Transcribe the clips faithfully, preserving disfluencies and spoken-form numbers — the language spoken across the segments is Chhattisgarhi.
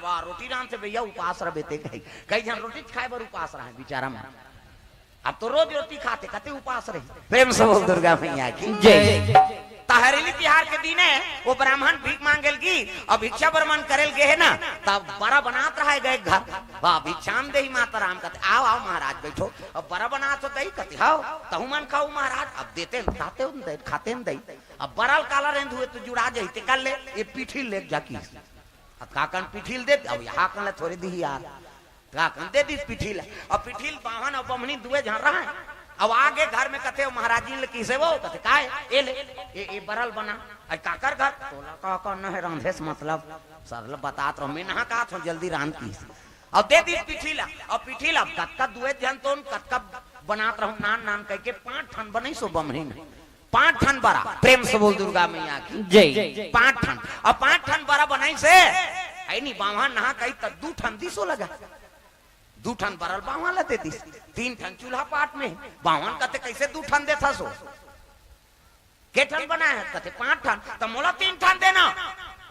आ, रोटी रांधथे भैया, उपास रह बेटे। कई कई झन रोटी खाए बर उपास रहे बिचारा मन। अब तो रोज रोटी खाथे, कते उपास रही। प्रेम से बोल दुर्गा मैया की जय। त हरेली तिहार के दिन हे, वो ब्राह्मण भीख मांगेल गी, अउ भिक्षा बर मन करेल गे हे ना, तब बरा बनात रहे गे घर। वाह, भिक्षाम देहि माता राम, कथे, "आओ, आओ महाराज, बैठो।" अब बरा बनात हो दई, कथे, "हव, तहू मन खाऊ महाराज।" अब देते न खाते न दई, खाते न दई। अब बरा ल काला रेंधुए तो जुड़ा जाही, ते कर ले, ये पीठी लेग जा की। अब काकन पीठी ल दे, अब यहाँ कन ले थोरे दिही यार। काकन दे दिस पीठी ल। अब पीठी ल बाम्हन अउ बम्हनी दुए झन रहय। अब आगे घर में कथे, "ओ महाराजिन ल किसे वो?" कथे, "काय?" "ए ले, ए, ए बरा ल बना।" "अई काकर घर?" "तोला का करना हे रांधे से मतलब?" सरल बतात रहो, मैं नहा कहत हूँ, जल्दी रांध किस। अब दे दिस पीठी ल, अब पीठी ल, अब कतका दुए झन तोन, कतका बनात रहूं, नान नान कहिके पांच ठन बनइस ओ बम्हनी न। पांच ठन बरा, प्रेम से बोल दुर्गा मैया की जय। पांच ठन, अब पांच ठन बरा बनइस हे, अई नी, बाम्हन नहा कही त दू ठन दिस ओ लगा, दू ठन बरा ल बाम्हन ल दे दिस, तीन ठन चूल्हा पाट में। बाम्हन कथे, "कइसे दू ठन देथस ओ?" "के ठन बनाए हस?" कथे, "पांच ठन।" "त मोला तीन ठन देना।"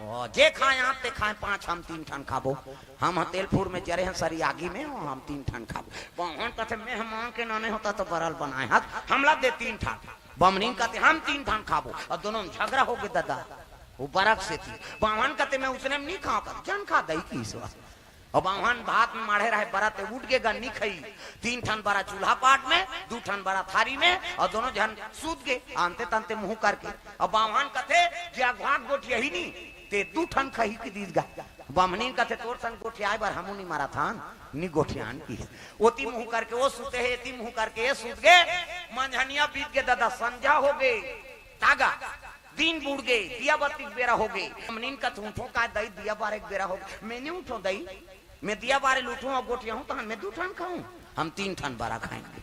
"ओ, जे खाए आप ते खाए पांच, हम तीन ठन खाबो। हम ह तेल फूर में जरे हन सरी आगी में, ओ, हम तीन ठन खाबो।" बाम्हन कथे, "मेहमान के नाने होता तो बरा ल बनाए हस, हमला दे तीन ठन।" बम्हनीन कथे, "हम तीन ठन खाबो।" अउ दोनों में झगरा होगे ददा, वो बरा के सेती। बाम्हन कथे, "मैं उसने में नी खांव।" कथे, "झन खा दई किस ओ।" अउ बाम्हन भात में माढ़े रहे बरा, ते उठ गे गा नी खई। तीन ठन बरा चूल्हा पाट में, दू ठन बरा थारी में, अउ दोनों झन सूत गे आंते तंते मुंह करके। अउ बाम्हन कथे, "जे अघवा के गोठियाही नी, ते दू ठन खही के दिस गा।" बम्हनीन कथे, "तोर संग गोठियाए बर हमू नी मरत हन, नी गोठियान" किस। ओती मुंह करके ओ सूते हे, एती मुंह करके ए सूत गे। मंझनिया बीत गे ददा, संझा होगे। तागा, दिन बुड़ गे, दिया बत्ती के बेरा होगे। बम्हनीन कथे, "उठो का दई, दिया बारे के बेरा होगे।" "मैं नी उठों दई, मैं दिया बारे ल उठों अउ गोठियाहूं, तहन मैं दू ठन खाहूं, हम तीन ठन बरा खाएंगे।"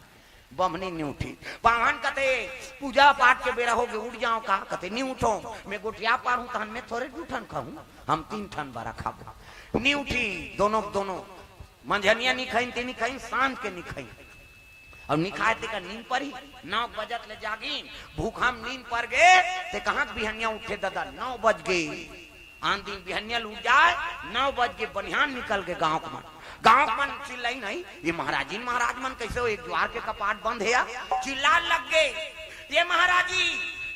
बम्हनीन नी उठी। बाम्हन कथे, "पूजा पाठ के बेरा होगे, उठ जाओ का?" कथे, "नी उठों, मैं गोठिया पारहूं, तहन मैं थोरे दू ठन खाहूं, हम तीन ठन बरा खाबो।" नी उठी, दोनों, दोनों, मंझनिया नी खइन, ते नी खइन, सांझ के नी खइन। अउ नी खाए ते का नींद परही, नौ बजत ले जागिन, भूखा म नींद पर गे, ते कहां के बिहनिया उठे ददा, नौ बज गे। आन दिन बिहनिया ल उठ जाए, नौ बज गे, बनिहान निकल गे गांव के मन। गांव के मन चिल्लाइन, "ए महाराजिन, महाराज मन कइसे हो, एक दुवार के कपाट बंद हे या?" चिल्लाए लग गे, "ए महाराजी,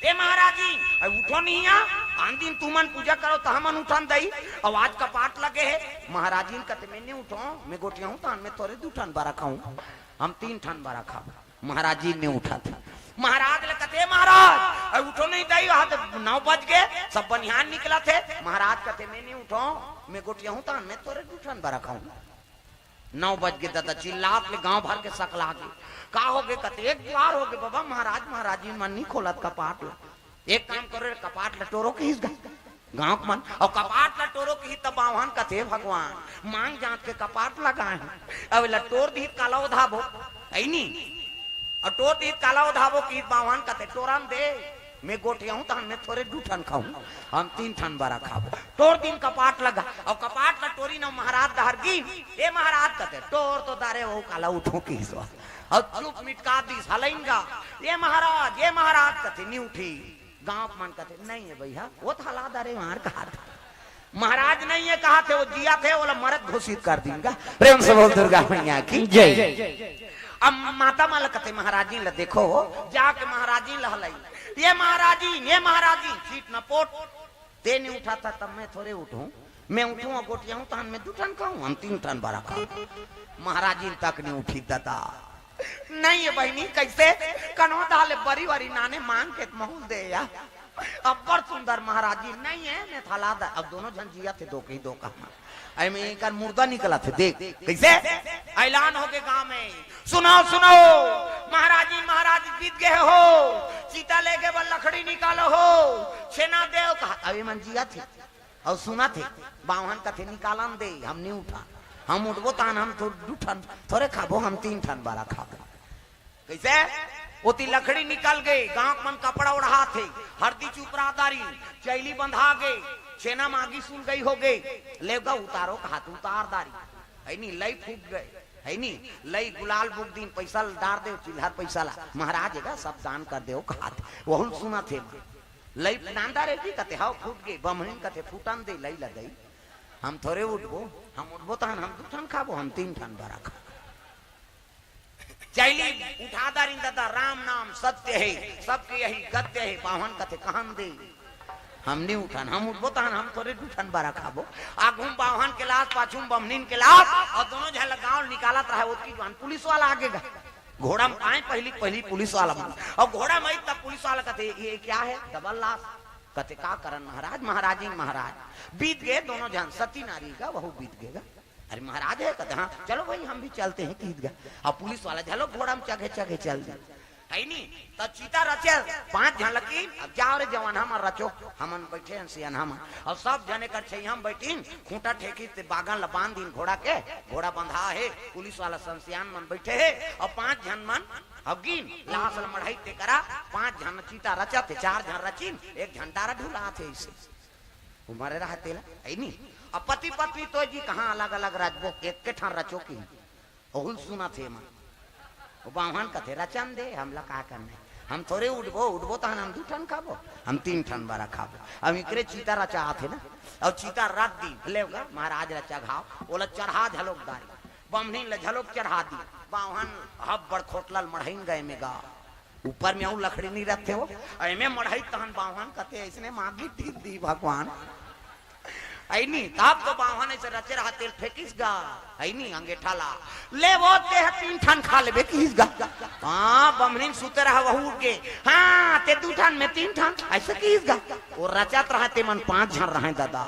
ए महाराजी, अई उठो नहीं या, आन दिन तुमन पूजा करो त हमन उठन दई, अउ आज कपाट लगे हे।" महाराजिन कथे, "मैं नी उठों, मैं गोठियाहूं, तहन मैं थोरे दू ठन बरा खाहूं।" हम तीन ठन बरा खाबो। महाराज जी नी उठत हे। महाराज ल कथे, "महाराज, अरे उठो नहीं दई, वहां तो नौ बज गे, सब बनिहान निकलत हे।" महाराज कथे, "मैं नी उठों, मैं गोठियाहूं, तहन मैं थोरे दू ठन बरा खाहूं।" नौ बज गे ददा, चिल्लात ले गांव भर के सकला गे। का होगे? कथे, "एक दुवार होगे बबा, महाराज, महाराजिन मन नी खोलत कपाट ल।" एक काम करो रे, कपाट ल टोरो किहिस गा गांव के मन। अउ कपाट ल टोरो किहिस त बाम्हन कथे, "भगवान, मांग जांच के कपाट लगाए हंव, अब एला टोर दिही त काला ओधाबो, हे नी? अउ टोर दिही त काला ओधाबो?" किहिस बाम्हन कथे, "टोरन दे, मैं गोठियाहूं, तहन मैं थोरे दू ठन खाहूं, हम तीन ठन बरा खाबो।" टोर दिन कपाट लगा, अउ कपाट ल टोरिन अउ महाराज डहर गिन, "ए महाराज," कथे, "टोर तो दारे हो, काला उठों किहिस।" अउ चुप मिटका दिस, हलइन गा, "ए महाराज, ए महाराज," कथे, नी उठी। गांव के मन कथे, "नहीं हे भैया, वो त हला दारे मार कहात हे।" महाराज नहीं हे कहात हे, वो जियत हे, ओला मरत घोषित कर दिन गा। प्रेम से बोल दुर्गा मैया की जय। अब माता मन ल कथे, "महाराजिन ल देखो, जाके महाराजिन ल हलई, ए महाराजिन, ए महाराजिन, सीट न पोट, ते नी उठत हस, तब मैं थोरे उठहूं, मैं उठहूं अउ गोठियाहूं, तहन मैं दू ठन खाहूं, हम तीन ठन बरा खाहूं।" महाराजिन तक नी उठी ददा। "नहीं हे बहिनी, कइसे? कनो दाले बरी वरी नाने मांग के त महूं ल दे या।" अब्बड़ सुंदर महाराजी, "नहीं हे, मैं त हला दा।" अब दोनों झन जियत हे, दो कही दो कहा। अई में एकर मुर्दा निकलत हे, देख, कइसे? ऐलान होगे गांव में, "सुनो, सुनो, महाराजी, महाराज बीत गे हो, चिता लेगे बर लकड़ी निकालो हो, छेना देव," कहा। अब एमन जियत हे, अउ सुनत हे, बाम्हन कथे, "निकालन दे, हम नी उठन, हम उठबो तहन हम थो-, दू ठन थोरे खाबो, हम तीन ठन बरा खाबो।" कइसे? ओती लकड़ी निकल गे, गांव के मन कपड़ा ओढ़ात हे, हरदी चुपरा दारी, चैली बंधा गे, छेना मागी सुलगई होगे, "लेव गा उतारो," कहात उतार दारी, हे नी, लई फूट गे, हे नी, लई गुलाल बुक दिन, "पैसा ल डार देव, चिल्हर पैसा ला, महाराज हे गा, सब दान कर देव," कहात, वहू ल सुनत हे। लई नांदा रे जी कथे, "हव, फूट गे।" बम्हनीन कथे, "फूटन दे, लई ल दई।" हम थोरे उठबो, हम उठबो तहन हम दू ठन खाबो, हम तीन ठन बरा खाबो। चैली उठा दारिन ददा, राम नाम सत्य हे, सबके यही गत्य हे। बाम्हन कथे कहन दे, हम नी उठन, हम उठबो तहन हम थोरे दू ठन बरा खाबो। आगू म बाम्हन के लास, पाछू म बम्हनिन के लास, अउ दोनों झन ल गांव निकालत रहय। ओतकी जुवान पुलिस वाला आगे गा, घोड़ा म आय पहिली, पहिली पुलिस वाला मन, अउ घोड़ा म आय तब पुलिस वाला कथे, "ये क्या है?" डबल लास। कथे, "का करन महाराज, महाराजिन महाराज।" बीत गे दोनों झन, सती नारी गा, वहू बीत गे गा। "अरे महाराज है?" कथे, "हाँ।" "चलो भाई, हम भी चलते हैं," किहिस गा। अउ पुलिस वाला झलो घोड़ा म चघे चघे चल दे। हइ नी? त चिता रचे, पांच झन ल किहिन, "अब जाव रे जवान, हमन रचो, हमन बइठे हन सियनहा मन।" अउ सब झन एकर छइहां म बइठिन, खूंटा ठेकिस ते बागन ल बांध दिन घोड़ा के, घोड़ा बंधा हे, पुलिस वाला सन सियान मन बइठे हे, अउ पांच झन मन अउ गिन, लास ल मढ़ाई ते करा, पांच झन चिता रचत हे, चार झन रचिन, एक झन डारा ढुलात हे अइसे। ओ मरे रहय तेला, हइ नी? अब पति पत्नी तो जी कहां अलग-अलग रचबो, एके ठन रचो किहिन। ओहू ल सुनत हे मन। ओ बाम्हन कथे, "रचन दे, हमला का करना हे? हम थोरे उठबो, उठबो तहन हम दू ठन खाबो, हम तीन ठन बरा खाबो।" अब इकरे चिता रचात हे ना, अउ चिता रच दिन, "लेव गा, महाराज ल चघाव, ओला चढ़ा झलोक दारी।" बम्हनिन ल झलोक चढ़ा दिन। बाम्हन हब्बड़ खोटला ल मढ़इन गा एमे गा। ऊपर में अउ लकड़ी नी रथे हो, एमे मढ़ई तहन बाम्हन कथे, "अइसने मांगी ठीक दी भगवान।" हइ नी, तब तो बाम्हन अइसे रचे रहय तेला फेंकिस गा, हइ नी, अंगेठा ला, "ले वो, तें तीन ठन खा लेबे," किहिस गा। हां, बम्हनिन सुते रहय, वहू उठ गे, "हां, तें दू ठन, में तीन ठन," अइसे किहिस गा। ओ रचत रहय, ते मन पांच झन रहय ददा।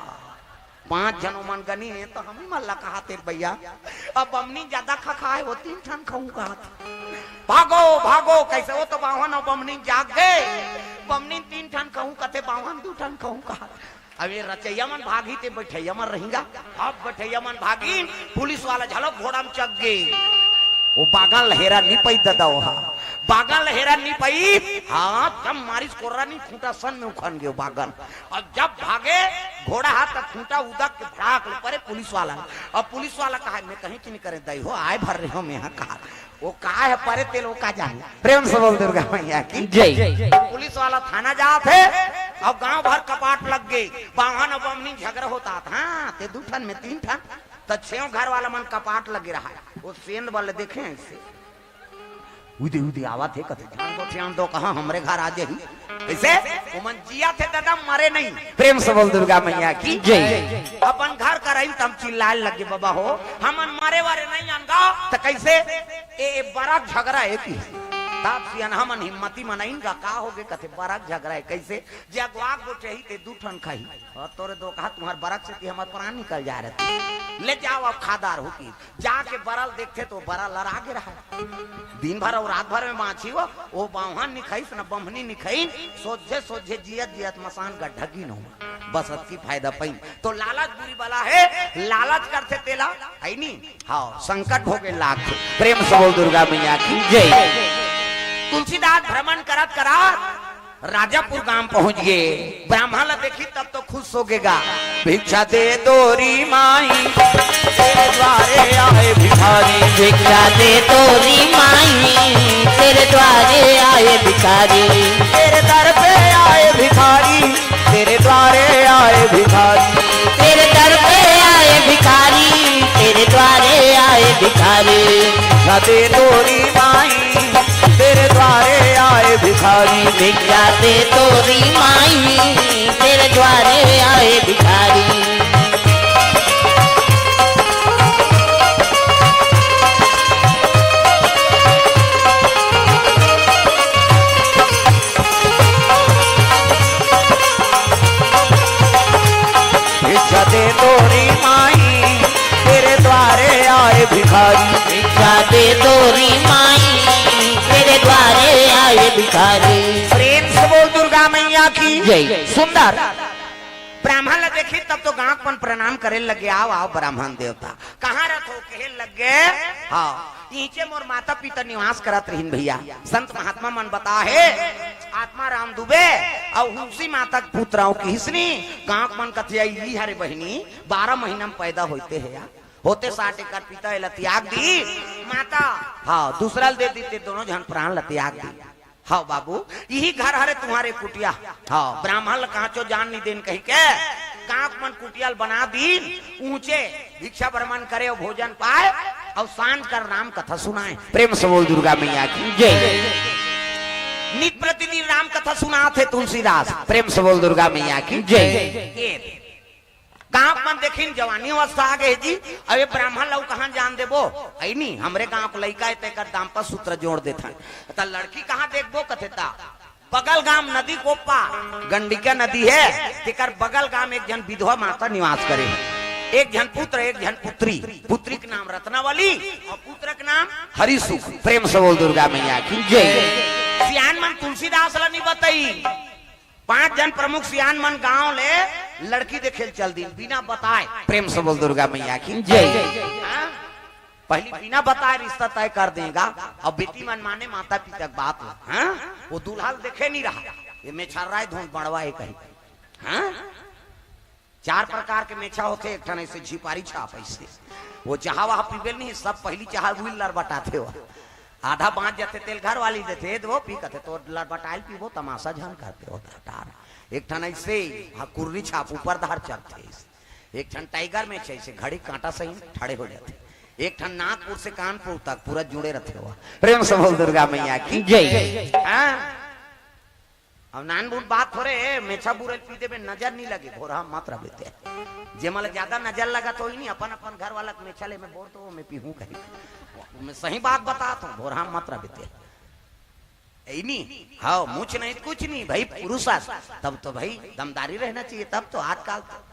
पांच झन ओमन गनिन हे, त हमही मन ला कहाथे भइया, अब बम्हनिन जादा खा खा हे, ओ तीन ठन खाहूं कहाथे। भागो, भागो, कइसे ओ तो बाम्हन अउ बम्हनिन जाग गे, बम्हनिन तीन ठन खाहूं कथे, बाम्हन दू ठन खाहूं कहाथे। अब ये रचइया मन भागही ते बइठइया मन रहिन गा। अब बइठइया मन भागिन, पुलिस वाला झलो घोड़ा म चघ गे। ओ बागन ल हेरन नी पइस ददा ओहा। बागन ल हेरन नी पइस। हां, तब मारिस कोर्रा नी, खूंटा सन में उखन गे ओ बागन। अब जब भागे घोड़ा हा, तब खूंटा उदक के भड़ाक ले परे पुलिस वाला। अब पुलिस वाला कहा, "में कहीं च नी करें दई हो, आय भर रहेंव में हा," कहा। ओ काय हे परे तेला ओ का जाने। प्रेम से बोल दुर्गा मैया की जय। पुलिस वाला थाना जात हे, अब गांव भर कपाट लग गे, बाम्हन अउ बम्हनिन झगरा होत हे। हां, ते दू ठन में तीन ठन, त छेव घर वाला मन कपाट लगे रहय। ओ सेंध वाले देखे अइसे, उदे उदे आवत हे, कथे, "ध्यान दो, ध्यान दो, कहां हमरे घर आ जाही।" कइसे? ओमन जियत हे ददा, मरे नहीं। प्रेम से बोल दुर्गा मैया की जय। अपन घर कर आइन त हम चिल्लाय लगे, "बाबा हो, हमन मरे वरे नहीं अनगा, त कइसे?" ए, ए बरा के झगरा हे कि? तब सियनहा मन हिम्मती मन आइन गा, "का होगे?" कथे, "बरा के झगरा हे।" कइसे? "जे अगवा के गोठियाही ते दू ठन खाही, अउ तोरे दोकहा तुम्हर बरा के सेती हमर प्राण निकल जाय रहय। ले जाव अब खा डारहू," किहिस। जाके बरा ल देखथे त ओ बरा लरा गे रहय। दिन भर अउ रात भर में बांचही ओ, ओ बाम्हन नी खाइस न बम्हनिन नी खाइन, सोझे सोझे जियत जियत मसान गड्ढा गिन हो। बस अतकी फायदा पाइन। त लालच बुरी बला हे, लालच करथे तेला, हइ नी? हां, संकट भोगे लागथे। प्रेम से बोल दुर्गा मैया की जय। तुलसीदास भ्रमण करत करत राजापुर गांव पहुंच गे। ब्राह्मण ला देखिस तब तो खुश होगे गा। "भिक्षा दे तोरी माई, तेरे द्वारे आए भिखारी।" भिक्षा दे तोरी माई, तेरे द्वारे आए भिखारी। तेरे दर पे आए भिखारी, तेरे द्वारे आए भिखारी। तेरे दर पे आए भिखारी, तेरे द्वारे आए भिखारी। भिक्षा दे तोरी माई, तेरे द्वारे आए भिखारी। भिक्षा दे तोरी माई, तेरे द्वारे आए भिखारी। भिक्षा दे तोरी माई, तेरे द्वारे आए भिखारी। भिक्षा दे तोरी माई, तेरे द्वारे आए भिखारी। प्रेम से बोल दुर्गा मैया की जय। सुंदर। ब्राह्मण ला देखिस तब तो गांव के मन प्रणाम करे लगे, "आव, आव ब्राह्मण देवता।" कहां रथो? कहे लगे, हां, इहिंचे मोर माता पिता निवास करत रहिन भइया। संत महात्मा मन बताय हे, आत्माराम दुबे अउ हुंसी माता के पुत्र अउ किहिस नी, गांव के मन कथे, "इही हरे बहिनी, बारह महीना में पैदा होइते हे या, होते साठ एकर पिता एला त्याग दी माता।" हां, दूसरा ल दे दी ते दोनों झन प्राण ल त्याग दी। हां बाबू, इही घर हरे तुम्हारे कुटिया। हां, ब्राह्मण ल कांचो जान नी देन कहिके कांक मन कुटिया ल बना दीन, ऊंचे भिक्षा भ्रमण करे अउ भोजन पाए अउ सांझ कर राम कथा सुनाए। प्रेम से बोल दुर्गा मैया की जय। नित प्रतिदिन राम कथा सुनात हे तुलसीदास। प्रेम से बोल दुर्गा मैया की जय। ये कांक मन देखिन, जवानी अवस्था आ गे जी, अब ये ब्राह्मण ला कहां जान देबो? है नी, हमरे गांव के लइका हे, तेकर दांपत्य सूत्र जोड़ देथन। त लड़की कहां देखबो कथे त बगल गांव नदी को पार, गंडिका नदी हे, तेकर बगल गांव एक झन विधवा माता निवास करे। एक झन पुत्र, एक झन पुत्री। पुत्री के नाम रत्नावली अउ पुत्र के नाम हरिसुख। प्रेम से बोल दुर्गा मैया की जय। सियान मन तुलसीदास ला नी बताई। पांच झन प्रमुख सियान मन गांव ले लड़की देखे ल चल दीन बिना बताए। प्रेम से बोल दुर्गा मैया की जय। हाँ? पहली बिना बताए रिश्ता तय कर देगा। अब बेटी मन माने माता पिता के बात ला, हाँ? वो दूल्हा ल देखे नी रहा, ये मेछर्रा हे धोंध बड़वा हे कही, हाँ? चार प्रकार के मेछा होथे, एक ठन ऐसे झिपारी छाप ऐसे, वो चाहा वाहा पीबे नहीं, सब पहली चाहा उही ल लरबटाथे हो। आधा बांच जाथे तेल घर वाली देथे, "ए दे वो पी," कथे, "तो लरबटाइल पीबो, तमाशा झन करते हो टार।" एक ठन ऐसे, हाँ, कुर्री छाप ऊपर धार चलथे। एक ठन टाइगर मेछा ऐसे घड़ी कांटा सही ठड़े हो जाथे। एक ठन नागपुर से कानपुर तक पूरा जुड़े रथे हो। प्रेम से बोल दुर्गा मैया की जय। हाँ? अब नान बुन बात थोरे, मेछा बुरेल पी देबे, नजर नी लगे, भोरहा मत रह बेते। जे मला ज्यादा नजर लगा तो ही नी, अपन अपन घर वाला के मेछा ले में बोर तो मैं पीहूं कही। मैं सही बात बतात हूं, भोरहा मत रह बेते। ऐ नी, हाँ, मुछ नहीं कुछ नहीं भाई, पुरुष आस, तब तो भाई दमदारी रहना चाहिए, तब तो आजकल तो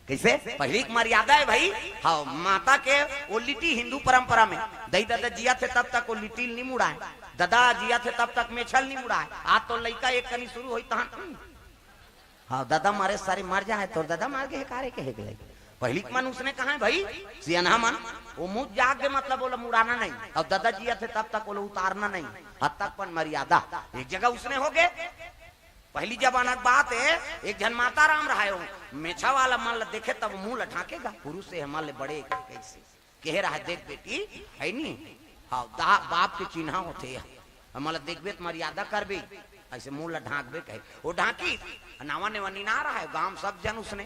कैसे? पहली एक मर्यादा हे भाई। हाँ, माता के वो लिट्टी हिंदू परंपरा में, दई ददा जियत हे तब तक वो लिट्टी ल नी मुड़ाए, ददा जियत हे तब तक मेछा ल नी मुड़ाए। आज तो लइका एक कनी शुरू होई तहन, हाँ, ददा मरे सारी मर जाए, तोर ददा मर गे हे का रे कहे के लइका। पहली के मन उसने कहा हे भाई, सियनहा मन, वो मुंह जाग गे मतलब ओला मुड़ाना नहीं, अब ददा जियत हे तब तक ओला उतारना नहीं, हद तक अपन मर्यादा। एक जगह उसने हो गे, पहली जमाना के बात हे, एक झन माता राम रहाय हो, मेछा वाला मन ल देखे तब मुंह ल ढांकेगा, पुरुष हे हमर ले बड़े कइसे। कहे रहा, "देख बेटी, है नी, हाँ, दा-, बाप के चिन्हा होथे, हमन ल देखबे त मर्यादा करबे, ऐसे मुंह ल ढांकबे," कहे। वो ढांकी, नावा नेवा नी ना रहा हे, गांव सब जन उसने,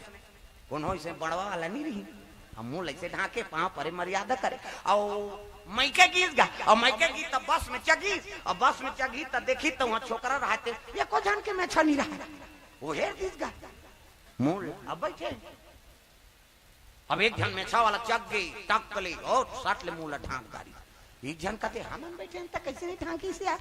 कोनो ऐसे बड़वा वाला नी रही। अब मुंह ल ऐसे ढांके, पांव परे, मर्यादा करे। अउ मइके गीस गा, अउ मइके गीस त बस में चघीस, अउ बस में चघीस त देखी त वहां छोकरा रहते, एको झन के मेछा नी रहा। वो हेर दीस गा। मुंह ल-, अब बैठे। अब एक झन मेछा वाला चघ गे, टक ले, अउ सट ले मुंह ल ढांक डारी। एक झन कथे, "हमन बैठे हन त कैसे नहीं ढांकिस यार?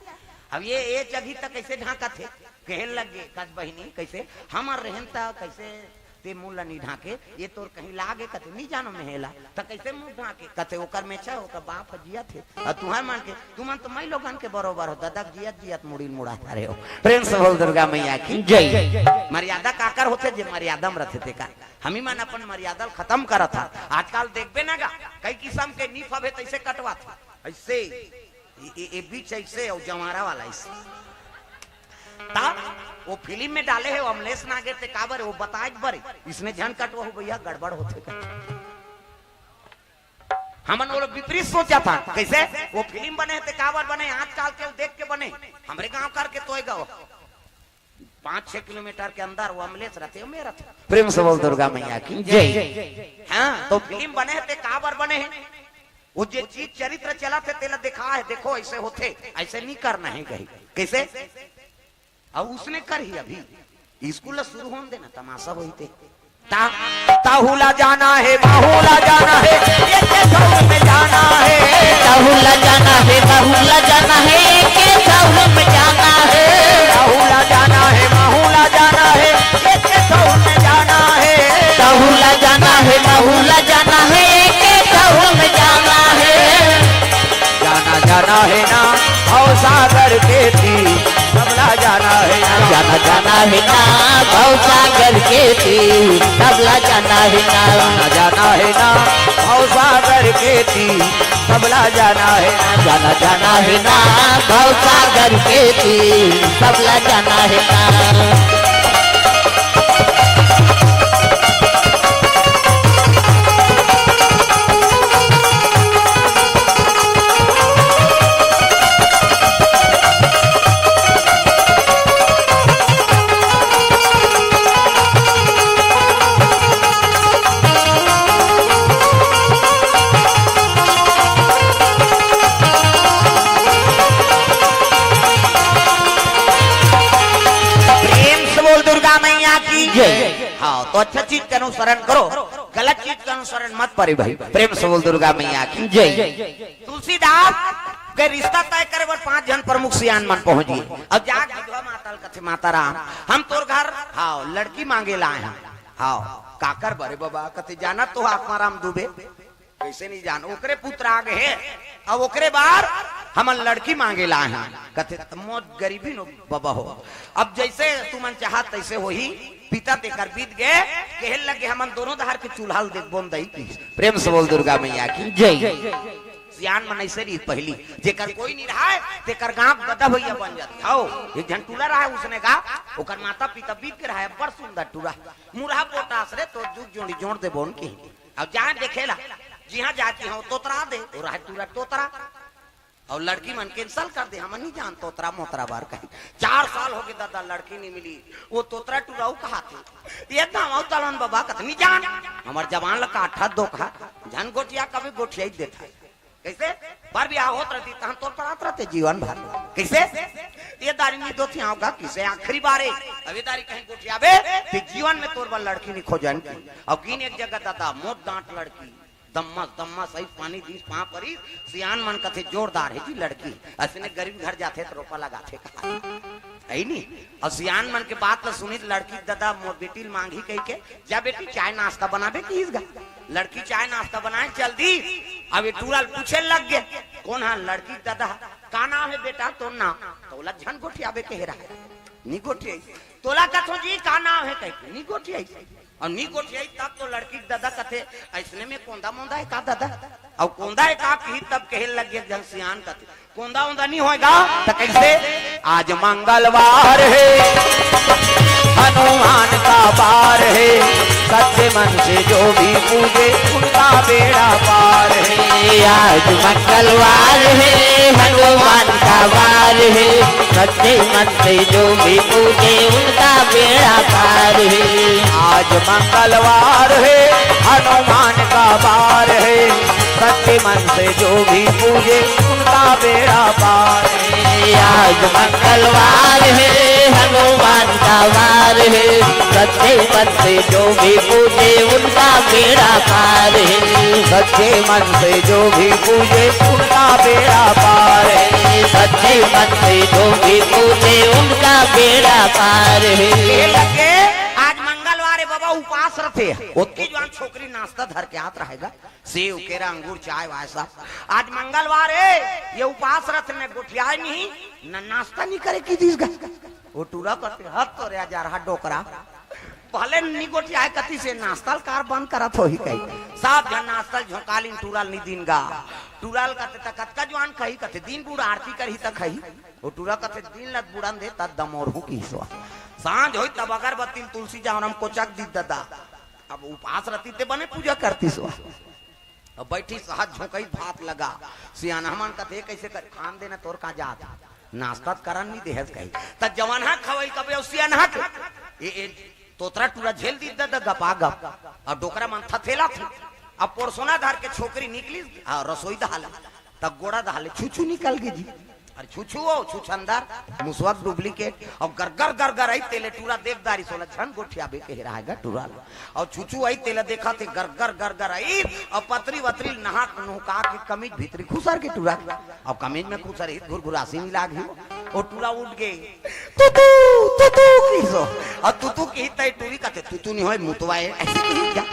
अब ये, ये चघी त कैसे ढांकत हे?" कहे लग गे, "कस बहिनी, कैसे? हमर रहन त कैसे ते मुंह ल नी ढांके? ये तोर कहीं लागे?" कथे, "नी जानो मैं एला, त कैसे मुंह ढांके?" कथे, "ओकर मेछा, ओकर बाप ह जियत हे, अउ तुहर मन के, तुमन तो मई लोगन के बरोबर हो, ददक जियत जियत मुड़ी ल मुड़ा थारे हो।" प्रेम से बोल दुर्गा मैया की जय। मर्यादा काकर होथे? जे मर्यादा में रथे तेकर। हमी मन अपन मर्यादा ल खतम करत हन। आजकल देखबे ना गा, कई किसम के नीफ अबे तैसे कटवाथे। ऐसे, ए, ए, ए बीच ऐसे अउ जंवारा वाला ऐसे। ता वो फिल्म में डाले हे, वो अमलेश नागेर ते काबर हे, वो बताए बर हे। इसने झन कटवहू भैया, गड़बड़ होथे। हमन वो लोग विपरीत सोचत हन। कैसे? वो फिल्म बने हे ते काबर बने, आजकल के वो देख के बने। हमरे गांव करके तोय गांव पाँच छह किलोमीटर के अंदर वो अमलेश रथे, वो मेर रथे। प्रेम से बोल दुर्गा मैया की जय। हाँ, तो फिल्म बने हे ते काबर बने हे? वो जे चीज चरित्र चलत हे, तेला देखा हे, देखो ऐसे होथे, ऐसे नहीं करना हे कही। कैसे? अब उसने कर ही अभी, स्कूल ला शुरू होन देना, तमाशा होई ते। ता-, ताहू ला जाना हे, बाहू ला जाना हे, एक के दौर में जाना हे। ताहू ला जाना हे, बाहू ला जाना हे, एक के दौर में जाना हे। ताहू ला जाना हे, बाहू ला जाना हे, एक के दौर में जाना हे। ताहू ला जाना हे, बाहू ला जाना हे, एक के दौर में जाना हे। जाना जाना हे ना भवसागर के तीर, तबला जाना हे ना। जाना जाना हे ना भवसागर के तीर, तबला जाना हे ना। जाना जाना हे ना भवसागर के तीर, तबला जाना हे ना। जाना जाना हे ना भवसागर के तीर, तबला जाना हे ना। अच्छा चीज के अनुसरण करो, गलत चीज के अनुसरण मत करो भाई। प्रेम से बोल दुर्गा मैया की जय। तुलसीदास के रिश्ता तय करे बर पांच झन प्रमुख सियान मन पहुंच गे। अब जाके विधवा माता ल कथे, "माता राम, हम तोर घर, हाँ, लड़की मांगे ला आए हन।" "हाँ, काकर बर बबा?" कथे, "जानत तो आत्माराम दुबे।" "कइसे नहीं जान, ओकरे पुत्र आ गे हे, अब ओकरे बर हमन लड़की मांगे ला आए हन।" कथे, "त मोर गरीबी नो बबा हो, अब जइसे तुमन चाहत तइसे होही।" पिता तेकर बीत गे, कहे लगे, "हमन दोनों डहर के चूल्हा ल देखबो न दई।" प्रेम से बोल दुर्गा मैया की जय। सियान मन अइसे रहिस पहिली, जेकर कोई नहीं रहय, तेकर गांव गधा भैया बन जाथे। हव, एक झन टूरा रहय उसने गा, ओकर माता पिता बीत गे रहय, बड़ सुंदर टूरा, मुरहा पोटास रे, तोर जुग जोड़ी जोड़ देबो न कही। अब जाए देखे ला, जिहां जाती हंव तोतरा दे, वो रहय टूरा तोतरा। अउ लड़की मन cancel कर दे, हमन नहीं जान तोतरा मोतरा बर कही। चार साल हो गे दादा, लड़की नहीं मिली, वो तोतरा टूरा वो कहाथे, "ये दावा तलन बबा कथे नहीं जान, हमर जवान ला काठा धोखा, झन गोठिया कभी गोठिया ही देथा।" कइसे? बर बिहाव होत रहती, तहन तोर पड़ात रहते जीवन भर। कइसे? "ये दारी नहीं दोती आऊंगा, किसे आखिरी बारे, अब ये दारी कहीं गोठियाबे, ते जीवन में तोर बर लड़की नहीं खोजन की।" अब गिन एक जगह दादा, मोट डांट लड़की, दम्मस, दम्मस, अइस पानी दिस, पांव परिस, सियान मन कथे, "जोरदार हे जी लड़की।" अइसने गरीब घर जाथे त रोपा लगाथे कहा। अइ नी? अउ सियान मन के बात ल सुनिस लड़की, "दादा, मोर बेटी ल मांगही," कहि के, "जा बेटी, चाय नाश्ता बनाबे," किहिस गा। लड़की चाय नाश्ता बनाए चल दिस। अब ये टूरा ल पूछे लग गे, "कोन हा?" "लड़की के दादा।" "का नाम हे बेटा तोर नाम?" "तोला झन गोठियाबे कहे रहय, नी गोठियाइस।" "तोला कथों जी का नाम हे?" कहि के नी गोठियाइस। अउ नी गोठियाइस तब तो लड़की के दादा कथे, "अइसने में कोंदा मोंदा हे का दादा?" अउ कोंदा हे का किहिस तब कहे लग गे एक झन सियान कथे, "कोंदा ओंदा नहीं होय गा, त कइसे?" "आज मंगलवार हे, हनुमान का वार हे, सच्चे मन से जो भी पूजे, उनका बेड़ा पार हे।" आज मंगलवार हे, हनुमान का वार हे, सच्चे मन से जो भी पूजे, उनका बेड़ा पार हे। आज मंगलवार हे, हनुमान का वार हे, सच्चे मन से जो भी पूजे, उनका बेड़ा पार हे। आज मंगलवार हे, हनुमान का वार हे, सच्चे मन से जो भी पूजे, उनका बेड़ा पार हे। सच्चे मन से जो भी पूजे, उनका बेड़ा पार हे। सच्चे मन से जो भी पूजे, उनका बेड़ा पार हे। ये लगे, आज मंगलवार हे बबा, उपास रथे। ओतकी जुवान छोकरी नाश्ता धर के आत रहय गा, सेव, केरा, अंगूर, चाय वाय सब। आज मंगलवार हे, ये उपास रथे, न गोठियाय नहीं, न नाश्ता नहीं करे किहिस गा। वो टूरा कथे, "हद तोरे हजार हा डोकरा, पहले नी गोठियाय कतिस, नाश्ता ल काबर बंद करत होही?" कहि सब झन नाश्ता ल झोंकालिन, टूरा ल नी दिन गा। टूरा ल कथे, "त कतका जुवान खही?" कथे, "दिन बुढ़ आरती करही त खही।" वो टूरा कथे, "दिन ल बुढ़न दे, त दमोरहूं किहिस वा।" सांझ होइस तब अगरबत्ती ल तुलसी जावरम कोचक दिस दादा। अब उपास रतिस ते बने पूजा करतिस वा। अब बइठिस, हाथ झोंकइस, भात लगा। सियानहा मन कथे, "कइसे कर खान देना तोर का जात? नाश्ता त करन नी देहस," कहि। त जवानहा खवई कबे अउ सियानहा के। ए, ए, तोतरा टूरा झेल दिस दादा गपागप। अउ डोकरा मन थथेलाथे। अब पोरसोना धर के छोकरी निकलिस, अउ रसोई डहर ले। त गोड़ा डहर ले छुछू निकल गे जी। अरे छुछू हो, छुछंदर, मुसवा के duplicate, अउ गरगर गरगर अइस तेला टूरा देख डारिस, ओला झन गोठियाबे कहे रहय गा टूरा ल। अउ छुछू अइस तेला देखथे, गरगर गरगर अइस, अउ पतरी वतरी नहा नोहका के कमीज भीतरी खुसर गे टूरा। अउ कमीज में खुसर ही घुरघुरासी मिला गे। ओ टूरा उठ गे, "तुतू, तुतू" किहिस। अउ तुतू किहिस त टूरी कथे, "तुतू नहीं होय, मुतवा हे," अइसे किहिस गा।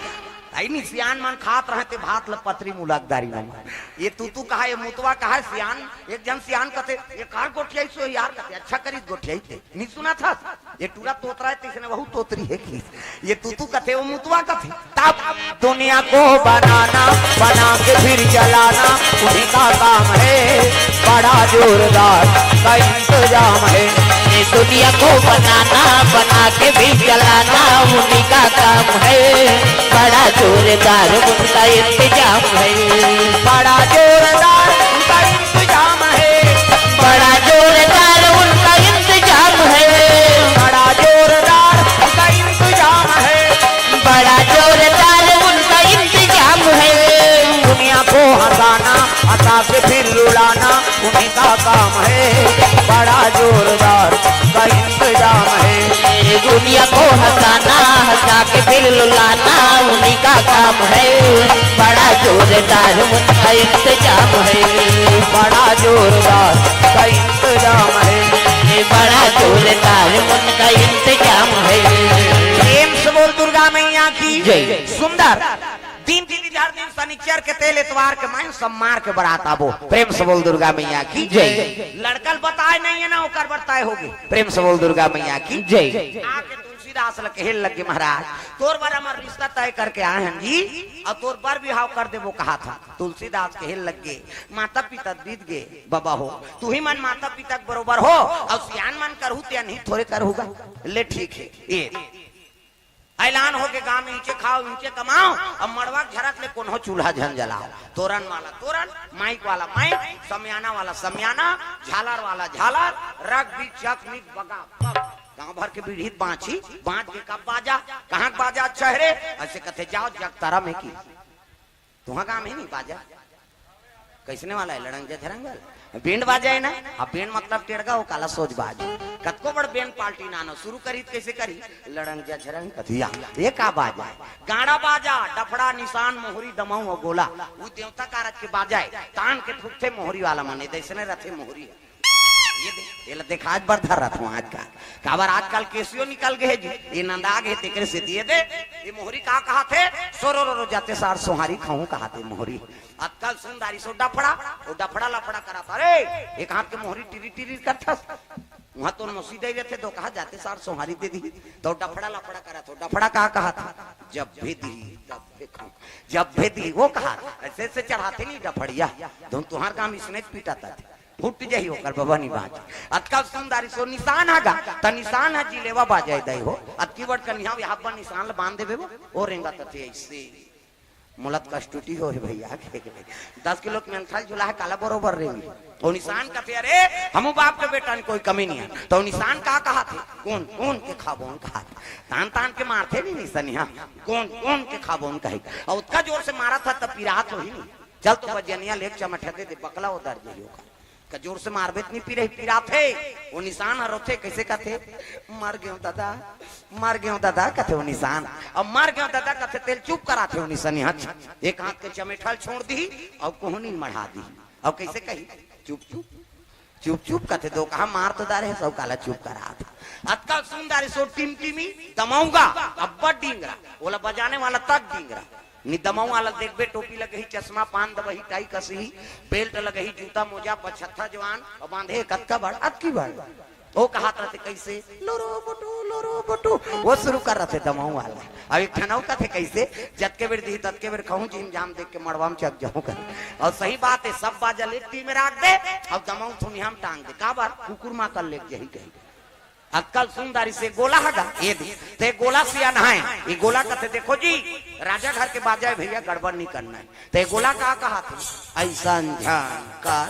अइ नी, सियान मन खात रहय ते भात ल पतरी मुला के डारिन। ये तुतू कहा, ये मुतवा कहा, सियान, एक झन सियान कथे, "ये काबर गोठियाइस हो यार?" कथे, "अच्छा करिस गोठियाइस ते, नी सुनत हस? ये टूरा तोतरा हे, तइसने वहू तोतरी हे किहिस।" ये तुतू कथे, वो मुतवा कथे। तब दुनिया को बनाना, बना के फिर जलाना, उन्हीं का काम है, बड़ा जोरदार का इंतजाम है। ये दुनिया को बनाना, बना के भी जलाना, उन्हीं का काम है, बड़ा जोरदार उनका इंतजाम है। बड़ा जोरदार उनका इंतजाम है। बड़ा जोरदार उनका इंतजाम है। बड़ा जोरदार उनका इंतजाम है। बड़ा जोरदार उनका इंतजाम है। दुनिया को हंसाना, हंसा के फिर रुलाना, उन्हीं का काम है। बड़ा जोरदार का इंतजाम है। दुनिया को हंसाना, हंसा के बिल लुलाना उन्हीं का काम है। बड़ा जोरदार उनका इंतजाम है। बड़ा जोरदार का इंतजाम है। ये बड़ा जोरदार उनका इंतजाम है। प्रेम से बोल दुर्गा मैया की जय। सुंदर। दिन तिथि हर दिन शनिचर के तेल एतवार के मैं सम्मार के बरात आबो। प्रेम से बोल दुर्गा मैया की जय। लड़कल बताए नहीं है ना, ओकर बर तय होगे। प्रेम से बोल दुर्गा मैया की जय। आके तुलसीदास ल कहे लगे, महाराज, तोर बर हमर रिश्ता तय करके आए हन जी, अउ तोर बर बिहाव कर देबो कहा था। तुलसीदास कहे लगे, माता पिता बीत गे बबा हो, तुही मन माता पिता के बरोबर हो, अउ सियान मन करहू ते अनही थोरे करहू गा। ले ठीक है, ये ऐलान होगे गांव में, इचे खाओ, इचे कमाओ, अब मड़वा के झरत ले कोनो चूल्हा झन जलाओ। तोरन वाला तोरन, माइक वाला माइक, समियाना वाला समियाना, झालर वाला झालर, रग बीच चक निक बगा बग। गांव भर के बीड़ी बांची, बांच के कब बाजा, कहाँ के बाजा अच्छा है रे, ऐसे कथे जाओ जगतारा में की। तुहा गांव में नहीं बाजा, कैसने वाला है, लड़ंग जझरंग वाला? बैंड बाजा है ना? हाँ, बैंड मतलब टेड़गा हो, काला सोच बाज। कतको बड़ बैंड पार्टी नानो शुरू करी त कैसे करी? लड़ंग जझरंग कथिया। ये का बाजा है? गाड़ा बाजा, डफड़ा, निशान, मोहरी, दमाऊ अउ गोला। वो देवता कारक के बाजा है। तान के फूकथे मोहरी वाला मने, जैसने रथे मोहरी। ये दे, ये ला देखा, आज बरधा रथ हूँ आज का। काबर आजकल केसियो निकल गए जी, ये नंदा गए, तेकरे से दिए दे। ये मोहरी का कहा थे? सोरो रो रो जाते सार सोहारी खाऊं कहा थे मोहरी। अतका ल सुन दारी सो डफड़ा, वो डफड़ा लफड़ा करा था। अरे, एक हाथ के मोहरी टिरी टिरी करथस, वहां तो नोसी दे रहे थे, तो कहा जाते सार सोहारी दे दी, तो डफड़ा लफड़ा करा था। डफड़ा का कहा था? जब भी दी, तब भी खाऊं। जब भी दी, वो कहा, ऐसे ऐसे चढ़ाते नहीं डफड़िया, धुन तुहार काम इसने पीटा था। फूट जाही ओकर बबा नी बाज। अतका सुन दारी सो निशान हा गा, त निशान हा जिलेवा बाजाय दई हो। अतकी बड़ कन्या यहाँ पर निशान ल बांध देबे वो, ओ रेंगा तथे ऐसे। मोला त कष्टुटी हो हे भैया, के, के, दस किलो के मेंथल झुला है, काला बरोबर रेंगी। ओ निशान कथे, अरे, हमू बाप के बेटा में कोई कमी नहीं है। तो निशान का कहा थे? कौन, कौन के खाबोन कहा थे। तान, तान के मारथे नहीं निशान यहाँ। कौन, कौन के खाबोन कही। और उतका जोर से मारा था तब पिरात हो ही नहीं। चल तो बजनिया लेके चमठा दे दे, बकला उधर जाइयो का। का जोर से मारबे त नी पिरे, पिराथे। वो निशान हर होथे, कैसे कथे? मर गयो दादा, मर गयो दादा, कथे वो निशान। अब मर गयो दादा कथे, तेल चुप कराथे वो निशान। यहाँ एक हाथ के चमेठल छोड़ दी, अब कोहनी मढ़ा दी। अब कैसे कही? चुप चुप, चुप चुप कथे। दो कहा मार तो दारे है, सब काला चुप करा था। अतका सुन दारे सो टिमटिमी दमाऊंगा, अब्बड़ डिंगरा, ओला बजाने वाला तक डिंगरा। निदमऊ वाला देखबे, टोपी लगही, चश्मा, पान दबही, टाई कसही, बेल्ट लगही, जूता, मोजा, पछत्था जवान, और बांधे कतका बड़, अतकी बड़। वो कहात रहते कैसे, लोरो बोटू, लोरो बोटू, वो शुरू कर रहते दमऊ वाला। अब एक ठनऊ कथे कैसे, जतके बेर दी, ततके बेर खाऊं, जीम जाम देख के मड़वा में चक जाऊं कर। और सही बात है, सब बाजा लेट टीम में राख दे, अब दमऊ थुनिया में टांग दे। काबर? कुकुर माँ कर लेके यही कही। अक्कल सुंदर इसे गोला हगा, ये दे। ते गोला सिया नहाए, ये गोला कथे, देखो जी, राजा घर के बाजा है भैया, गड़बड़ नहीं करना है। ते गोला का कहा थे? ऐसा ध्यान कर,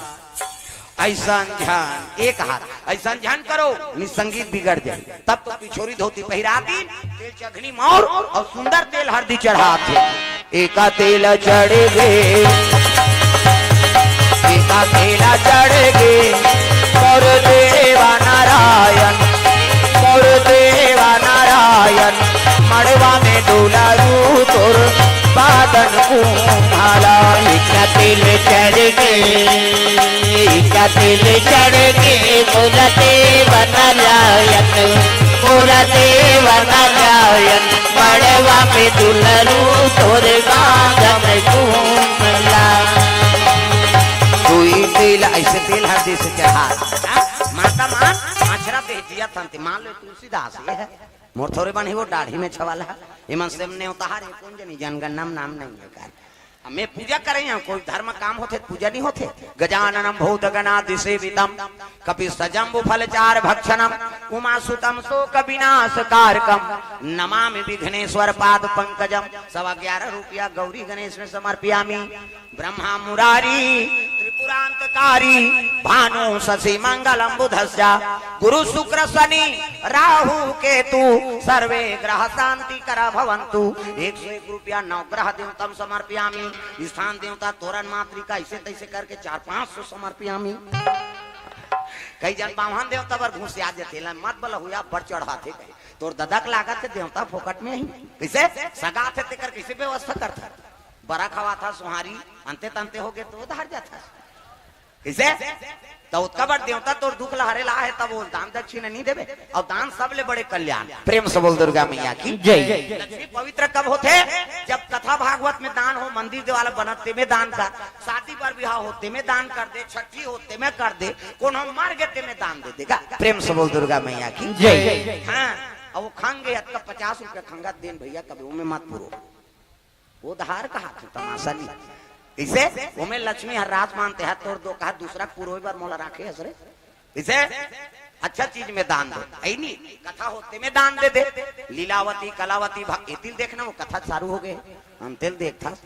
ऐसा ध्यान, एक हाथ, ऐसा ध्यान करो, नि संगीत बिगड़ जाए। तब तो पिछोरी धोती पहिरा दी, तेल चघनी मौर और सुंदर तेल हरदी चढ़ा थे। एका तेल चढ़ गे, एका तेल चढ़ गे, मोर देवा नारायण, मोर देवा नारायण, मड़वा में डोलारू तोर बादन कुम्हाला। एका तेल चढ़ गे, एका तेल चढ़ गे, मोर देवा नारायण, मोर देवा नारायण, मड़वा में दुलरू तोरे बादन कुम्हाला। कोई तेल ऐसे तेल हरदी से चढ़ा। हाँ? माता मान, आचरा दे जिया तंती, मान लो तुलसीदास ये है। मोर थोरे बन ही वो दाढ़ी में छवाला है। इमन से हमने उतार है, कौन जनी जनगणना में नाम नहीं है कर। हमें पूजा करें या कोई धर्म काम होथे, पूजा नहीं होथे। गजाननम भूत गणादि सेवितम, कपि सजम्बु फल चार भक्षणम, उमा सुतम शोक विनाश कारकम, नमामि विघ्नेश्वर पाद पंकजम। सवा ग्यारह रुपया गौरी गणेश में समर्पियामी। ब्रह्मा मुरारी त्रिपुरांतकारी, भानु शशि मंगलम बुधस्या, गुरु शुक्र शनि राहु केतु, सर्वे ग्रह शांति करा भवंतु। एक सौ एक रुपया नवग्रह देवतम समर्पयामी। स्थान देवता तोरण मातृका, ऐसे तैसे करके चार पांच सौ समर्पयामी। कई जन बामन देवता बर घुसिया जथे, ला मत बल हुआ बड़ चढ़ाथे कहे। तोर ददा के लागत हे देवता फोकट में ही। कइसे? सगा थे तेकर कइसे व्यवस्था करथा? बरा खवाथा, सोहारी, अंते तंते होगे त उधार जाथा। कइसे? त ओतका बड़ देवता तोर दुख ल हरे ला हे, तब वो दान दक्षिणा नइ देबे? अउ दान सबले बड़े कल्याण। प्रेम से बोल दुर्गा मैया की जय। लक्ष्मी पवित्र कब होथे? जब कथा भागवत में दान हो, मंदिर देवाला बनत तेमे दान कर, शादी बर बिहाव हो तेमे दान कर दे, छठी हो तेमे कर दे, कोनो मर गे तेमे दान दे देगा। प्रेम से बोल दुर्गा मैया की जय। हाँ, अउ वो खंग गे, अतका पचास रुपया खंगा देन भइया, कभी ओमे मत पुरो। वो उधार कहाथे, तमाशा नइ। कइसे? ओमे लक्ष्मी हर राज मानते हर तोर दो कहा, दूसरा के पुरोय बर मोला राखे हस रे। कइसे? अच्छा चीज में दान दे। अइ नइ, कथा होते में दान दे दे। लीलावती, कलावती, भा-, एतिल देखना, वो कथा चालू होगे। अंतेल देखथा।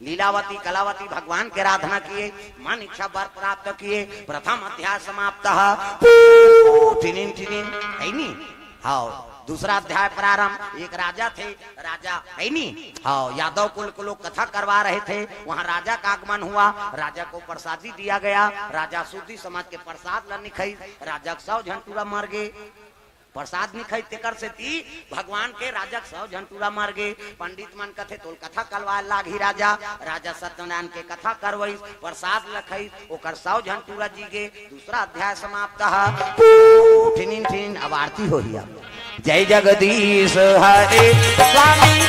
लीलावती, कलावती भगवान के आराधना किए, मन इच्छा वर प्राप्त किए, प्रथम अध्याय समाप्त। पू, टिनिन, टिनिन, अइ नइ? हाँ, दूसरा अध्याय प्रारंभ। एक राजा थे, राजा, अइ नइ? हाँ, यादव कुल के लोग कथा करवा रहे थे, वहाँ राजा का आगमन हुआ, राजा को प्रसादी दिया गया, राजा सूदी समाज के प्रसाद ल नइ खाइस, राजा के सौ झन टूरा मर गे। प्रसाद नइ खाइस तेकर सेती भगवान के राजा के सौ झन टूरा मर गे। पंडित मन कथे तोल कथा करवाए लागही राजा, राजा सत्यनारायण के कथा करवइस, प्रसाद ल खाइस, ओकर सौ झन टूरा जी गे। दूसरा अध्याय समाप्त ह। पू, ठिनिन ठिनिन, अब आरती होही अब। जय जगदीश हरे स्वामी,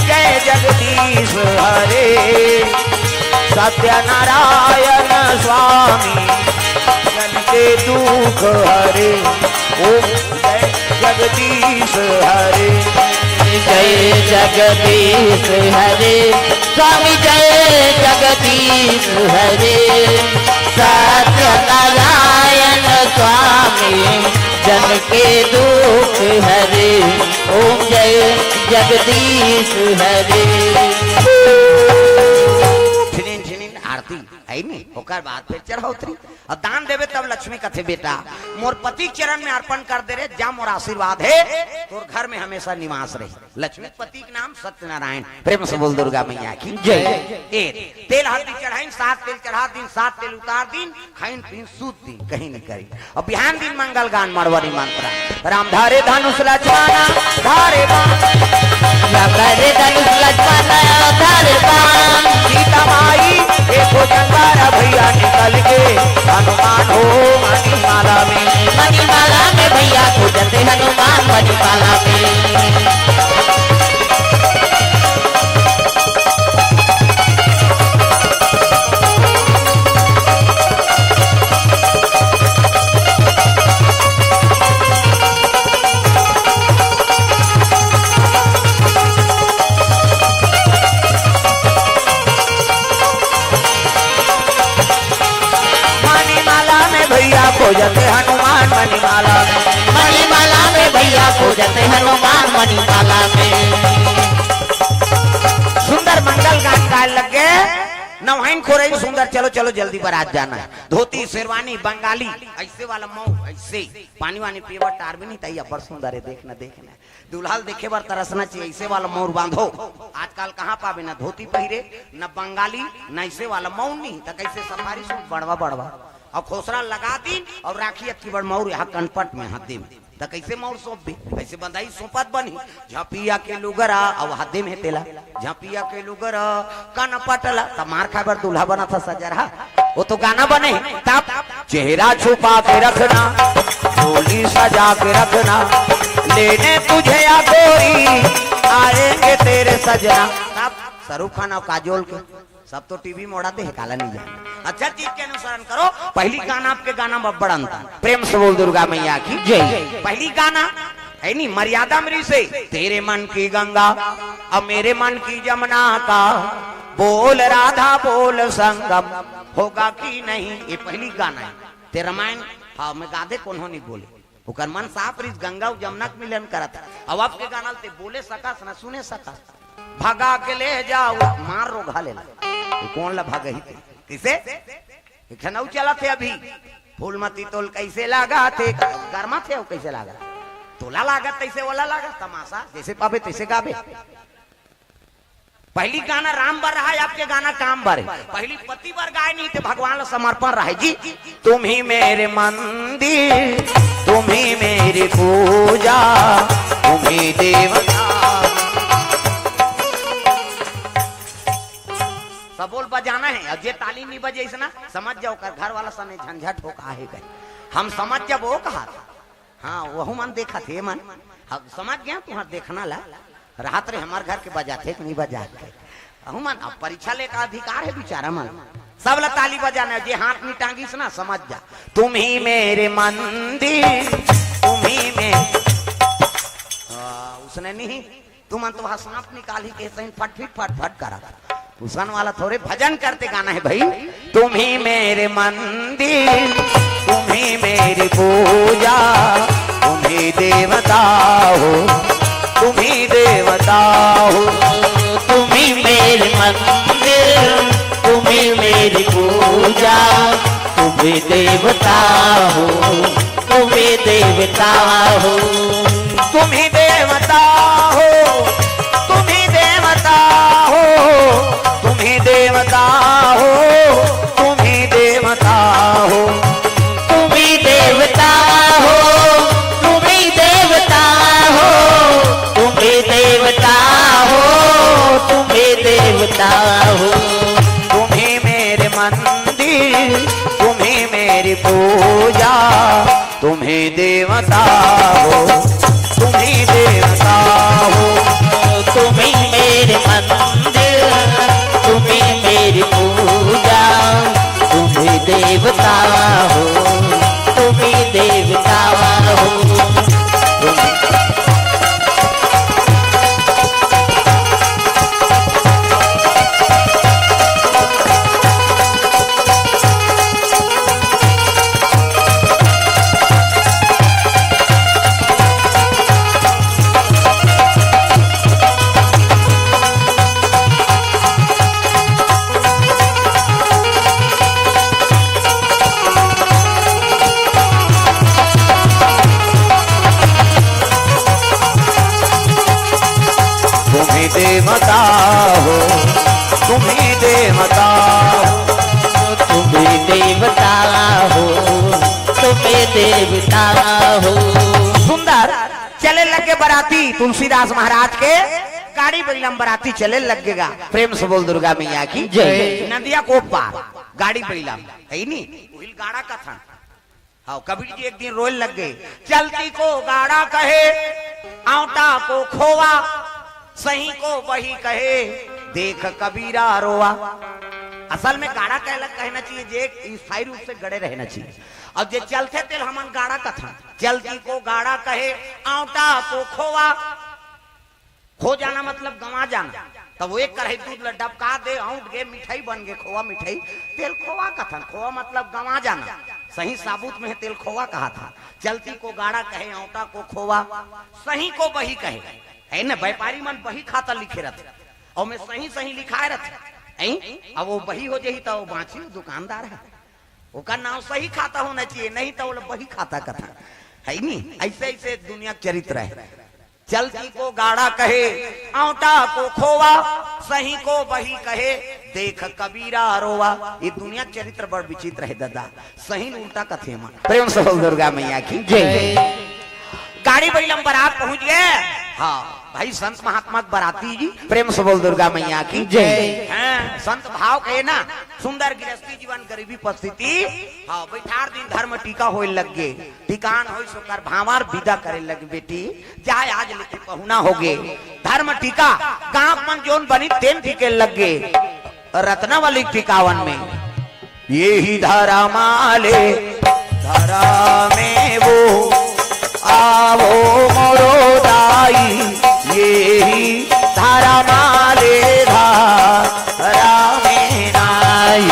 जय जगदीश हरे, सत्यनारायण स्वामी जन के दुख हरे। ओम जय जगदीश हरे। जय जगदीश हरे, स्वामी जय जगदीश हरे, सत्यनारायण स्वामी जन के दुख हरे। ओम जय जगदीश हरे। झिनिन झिनिन आरती। हइ नी? ओकर बाद फेर चढ़ौतरी। अउ दान देबे तब लक्ष्मी कथे, "बेटा, मोर पति के चरण में अर्पण कर दे रे, जा मोर आशीर्वाद हे, तोर घर में हमेशा निवास रही।" लक्ष्मी पति के नाम सत्यनारायण। प्रेम से बोल दुर्गा मैया की जय। ए, तेल हल्दी चढ़ाइन, सात तेल चढ़ा दिन, सात तेल उतार दिन, खाइन पीन सूत दिन, कहीं नहीं करी। अउ बिहान दिन मंगल गान मड़वरी मंत्र। राम धरे धनुष लक्ष्मण धरे बाण। राम धरे धनुष लक्ष्मण धरे बाण। सीता माई के खोजन बारा भैया निकल गे, हनुमान हो मणिमाला में। मणिमाला में भैया खोजत हनुमान मणिमाला में। मणिमाला में भैया खोजत हनुमान मणिमाला में। मणिमाला में भैया खोजत हनुमान मणिमाला में। सुंदर मंगल गान गाए लग गे। नवहिन खोरई सुंदर, चलो, चलो, जल्दी बरात जाना हे। धोती, शेरवानी, बंगाली, अइसे वाला मऊ, अइसे। पानी वानी पीवत टार भी नहीं, तई अब्बड़ सुंदर हे, देखना, देखना। दूल्हा ल देखे बर तरसना चाहिए, अइसे वाला मऊर बांधो। आजकल कहाँ पाबे, न धोती पहिरे, न बंगाली, न अइसे वाला मऊर नहीं, त कइसे सफारी सूट बड़वा, बड़वा। अउ खोसरा लगा दिन, अउ राखी अतकी बड़ मऊर यहाँ कनपट में, हाथ दे में। त कइसे मऊर सौंपबे? कइसे बंधाही सौंपत बनही? झपिया के लुगरा, अउ हाथे में तेला। झपिया के लुगरा, कनपट ला। त मार खाए बर दूल्हा बनत हे सजरहा। वो तो गाना बने हे। तब चेहरा छुपा के रखना, डोली सजा के रखना, लेने तुझे या गोरी, आएंगे तेरे सजना। तब शाहरुख खान अउ काजोल के सब तो टीवी मोड़ा दे हे, काला नहीं जाने। अच्छा चीज के अनुसरण करो। पहली गाना आपके गाना में बड़ अंतर। प्रेम से बोल दुर्गा मैया की जय। पहली गाना हइ नी, मर्यादा में रिसे, तेरे मन की गंगा, अब मेरे मन की जमुना का, बोल राधा बोल संगम, होगा कि नहीं। ये पहली गाना हे। ते रामायण, हाँ, में गादे कोनो नहीं बोले। ओकर मन साफ रिस, गंगा अउ जमुना के मिलन करत हे। अब आपके गाना ल ते बोले सकस न सुने सकस। भगा के ले जाओ, मार रोघा लेला। ये कोन ला भगही ते? कइसे? एक ठन अउ चलत हे अभी। फूलमती तोल कइसे लागत हे? गरमात हे अउ कइसे लागत? तोला लागत तइसे ओला लागत, तमाशा। जइसे पाबे तइसे गाबे। पहली गाना राम बर रहा है, आपके गाना काम बर है। पहली पति बर गाय नहीं थे, भगवान ला समर्पण रहा है जी। तुम ही मेरे मंदिर, तुम ही मेरी पूजा, तुम ही देवता। सबोल बजाना है, और जे ताली नहीं बजे, इसना समझ जाओ, कर घर वाला सने झंझट हो का है गए। हम समझ जब वो कहा था, हाँ, वहू मन देखत हे मन। हम समझ गया तुम्हार देखना ला। रात रे हमार घर के बजाथे कि नहीं बजाथे। अहू मन अब परीक्षा लेकर अधिकार है बेचारा मन। सब ला ताली बजाना है, जे हाथ नहीं टांगिस ना, समझ जा। तुम ही मेरे मंदिर, तुम ही मेरे, हाँ, उसने नहीं, तुमन तो वहाँ सांप निकाली के सही फट फिट फट फट करा। उसन वाला थोड़े भजन करते गाना है भाई। तुम ही मेरे मंदिर, तुम ही मेरी पूजा, तुम ही देवता हो, तुम ही देवता हो। तुम ही मेरे मंदिर, तुम ही मेरी पूजा, तुम ही देवता हो, तुम ही देवता हो। तुम ही देवता हो, तुम ही देवता हो, तुम ही देवता हो, तुम ही देवता हो। तुम ही देवता हो, तुम ही देवता हो, तुम ही देवता हो, तुम ही देवता हो। तुम ही मेरे मंदिर, तुम ही मेरी पूजा, तुम ही देवता हो, तुम ही देवता हो। तुम ही मेरे मंदिर, तुम ही मेरी पूजा, तुम ही देवता हो, तुम ही देवता हो। तुम ही तुम ही देवता हो, तुम ही देवता हो। तुम ही देवता हो, तुम ही देवता हो। सुंदर। चले लगे बराती तुलसीदास महाराज के, गाड़ी बइला म बराती चले लगेगा। प्रेम से बोल दुर्गा मैया की जय। नदिया को पार गाड़ी बइला म, है नी? उहिल गाड़ा कथन। हाँ, कबीर जी एक दिन रोए लग गए। चलती को गाड़ा कहे, आंवटा को खोवा, सही को बही कहे, देख कबीरा रोवा। असल में गाड़ा कहला कहना चाहिए, जे स्थायी रूप से गड़े रहना चाहिए। अब जे चलथे तेल हमन गाड़ा कथन। चलती को गाड़ा कहे, आंवटा को खोवा। खो जाना मतलब गंवा जाना। तब वो एक कढ़ाई दूध ल डबका दे, औंट गे, मिठाई बन गे, खोवा मिठाई, तेल खोवा कथन। खोवा मतलब गंवा जाना। सही साबुत में तेल खोवा कहा था। चलती को गाड़ा कहे, औंटा को खोवा, सही को बही कहे, है ना? व्यापारी मन बही खाता लिखे रहते, और में सही सही लिखाए रहते, हैं? अब वो बही हो जाही तो वो बाँची दुकानदार है, ओकर नाम सही खाता होना चाहिए, नहीं तो वो बही खाता कथा, है नी? ऐसे ऐसे दुनिया के चरित्र है। चलती को गाड़ा कहे, औंटा को खोवा, सही को बही कहे, देख कबीरा रोवा। ये दुनिया के चरित्र बड़ विचित्र है दादा, सही उल्टा कथे मन। प्रेम से बोल दुर्गा मैया की जय। गाड़ी बइला म बरात पहुंच गए। हाँ भाई, संत महात्मा के बराती जी, प्रेम से बोल दुर्गा मैया की जय। हाँ, संत भाव कहे ना, सुंदर गृहस्थी जीवन, गरीबी परिस्थिति। हाँ, बैठार दिन धर्म टीका होए लग गे, टीकान होइस ओकर भांवर विदा करे लगे, बेटी जाय आज ले तैं पहुना होगे। धर्म टीका गांव मन जोन बनी तेन टीके लग गे। रत्नावली टीकावन में, एही धरम ले धरमे वो, आवो मोरो दाई, एही धरम ले धरमे ना।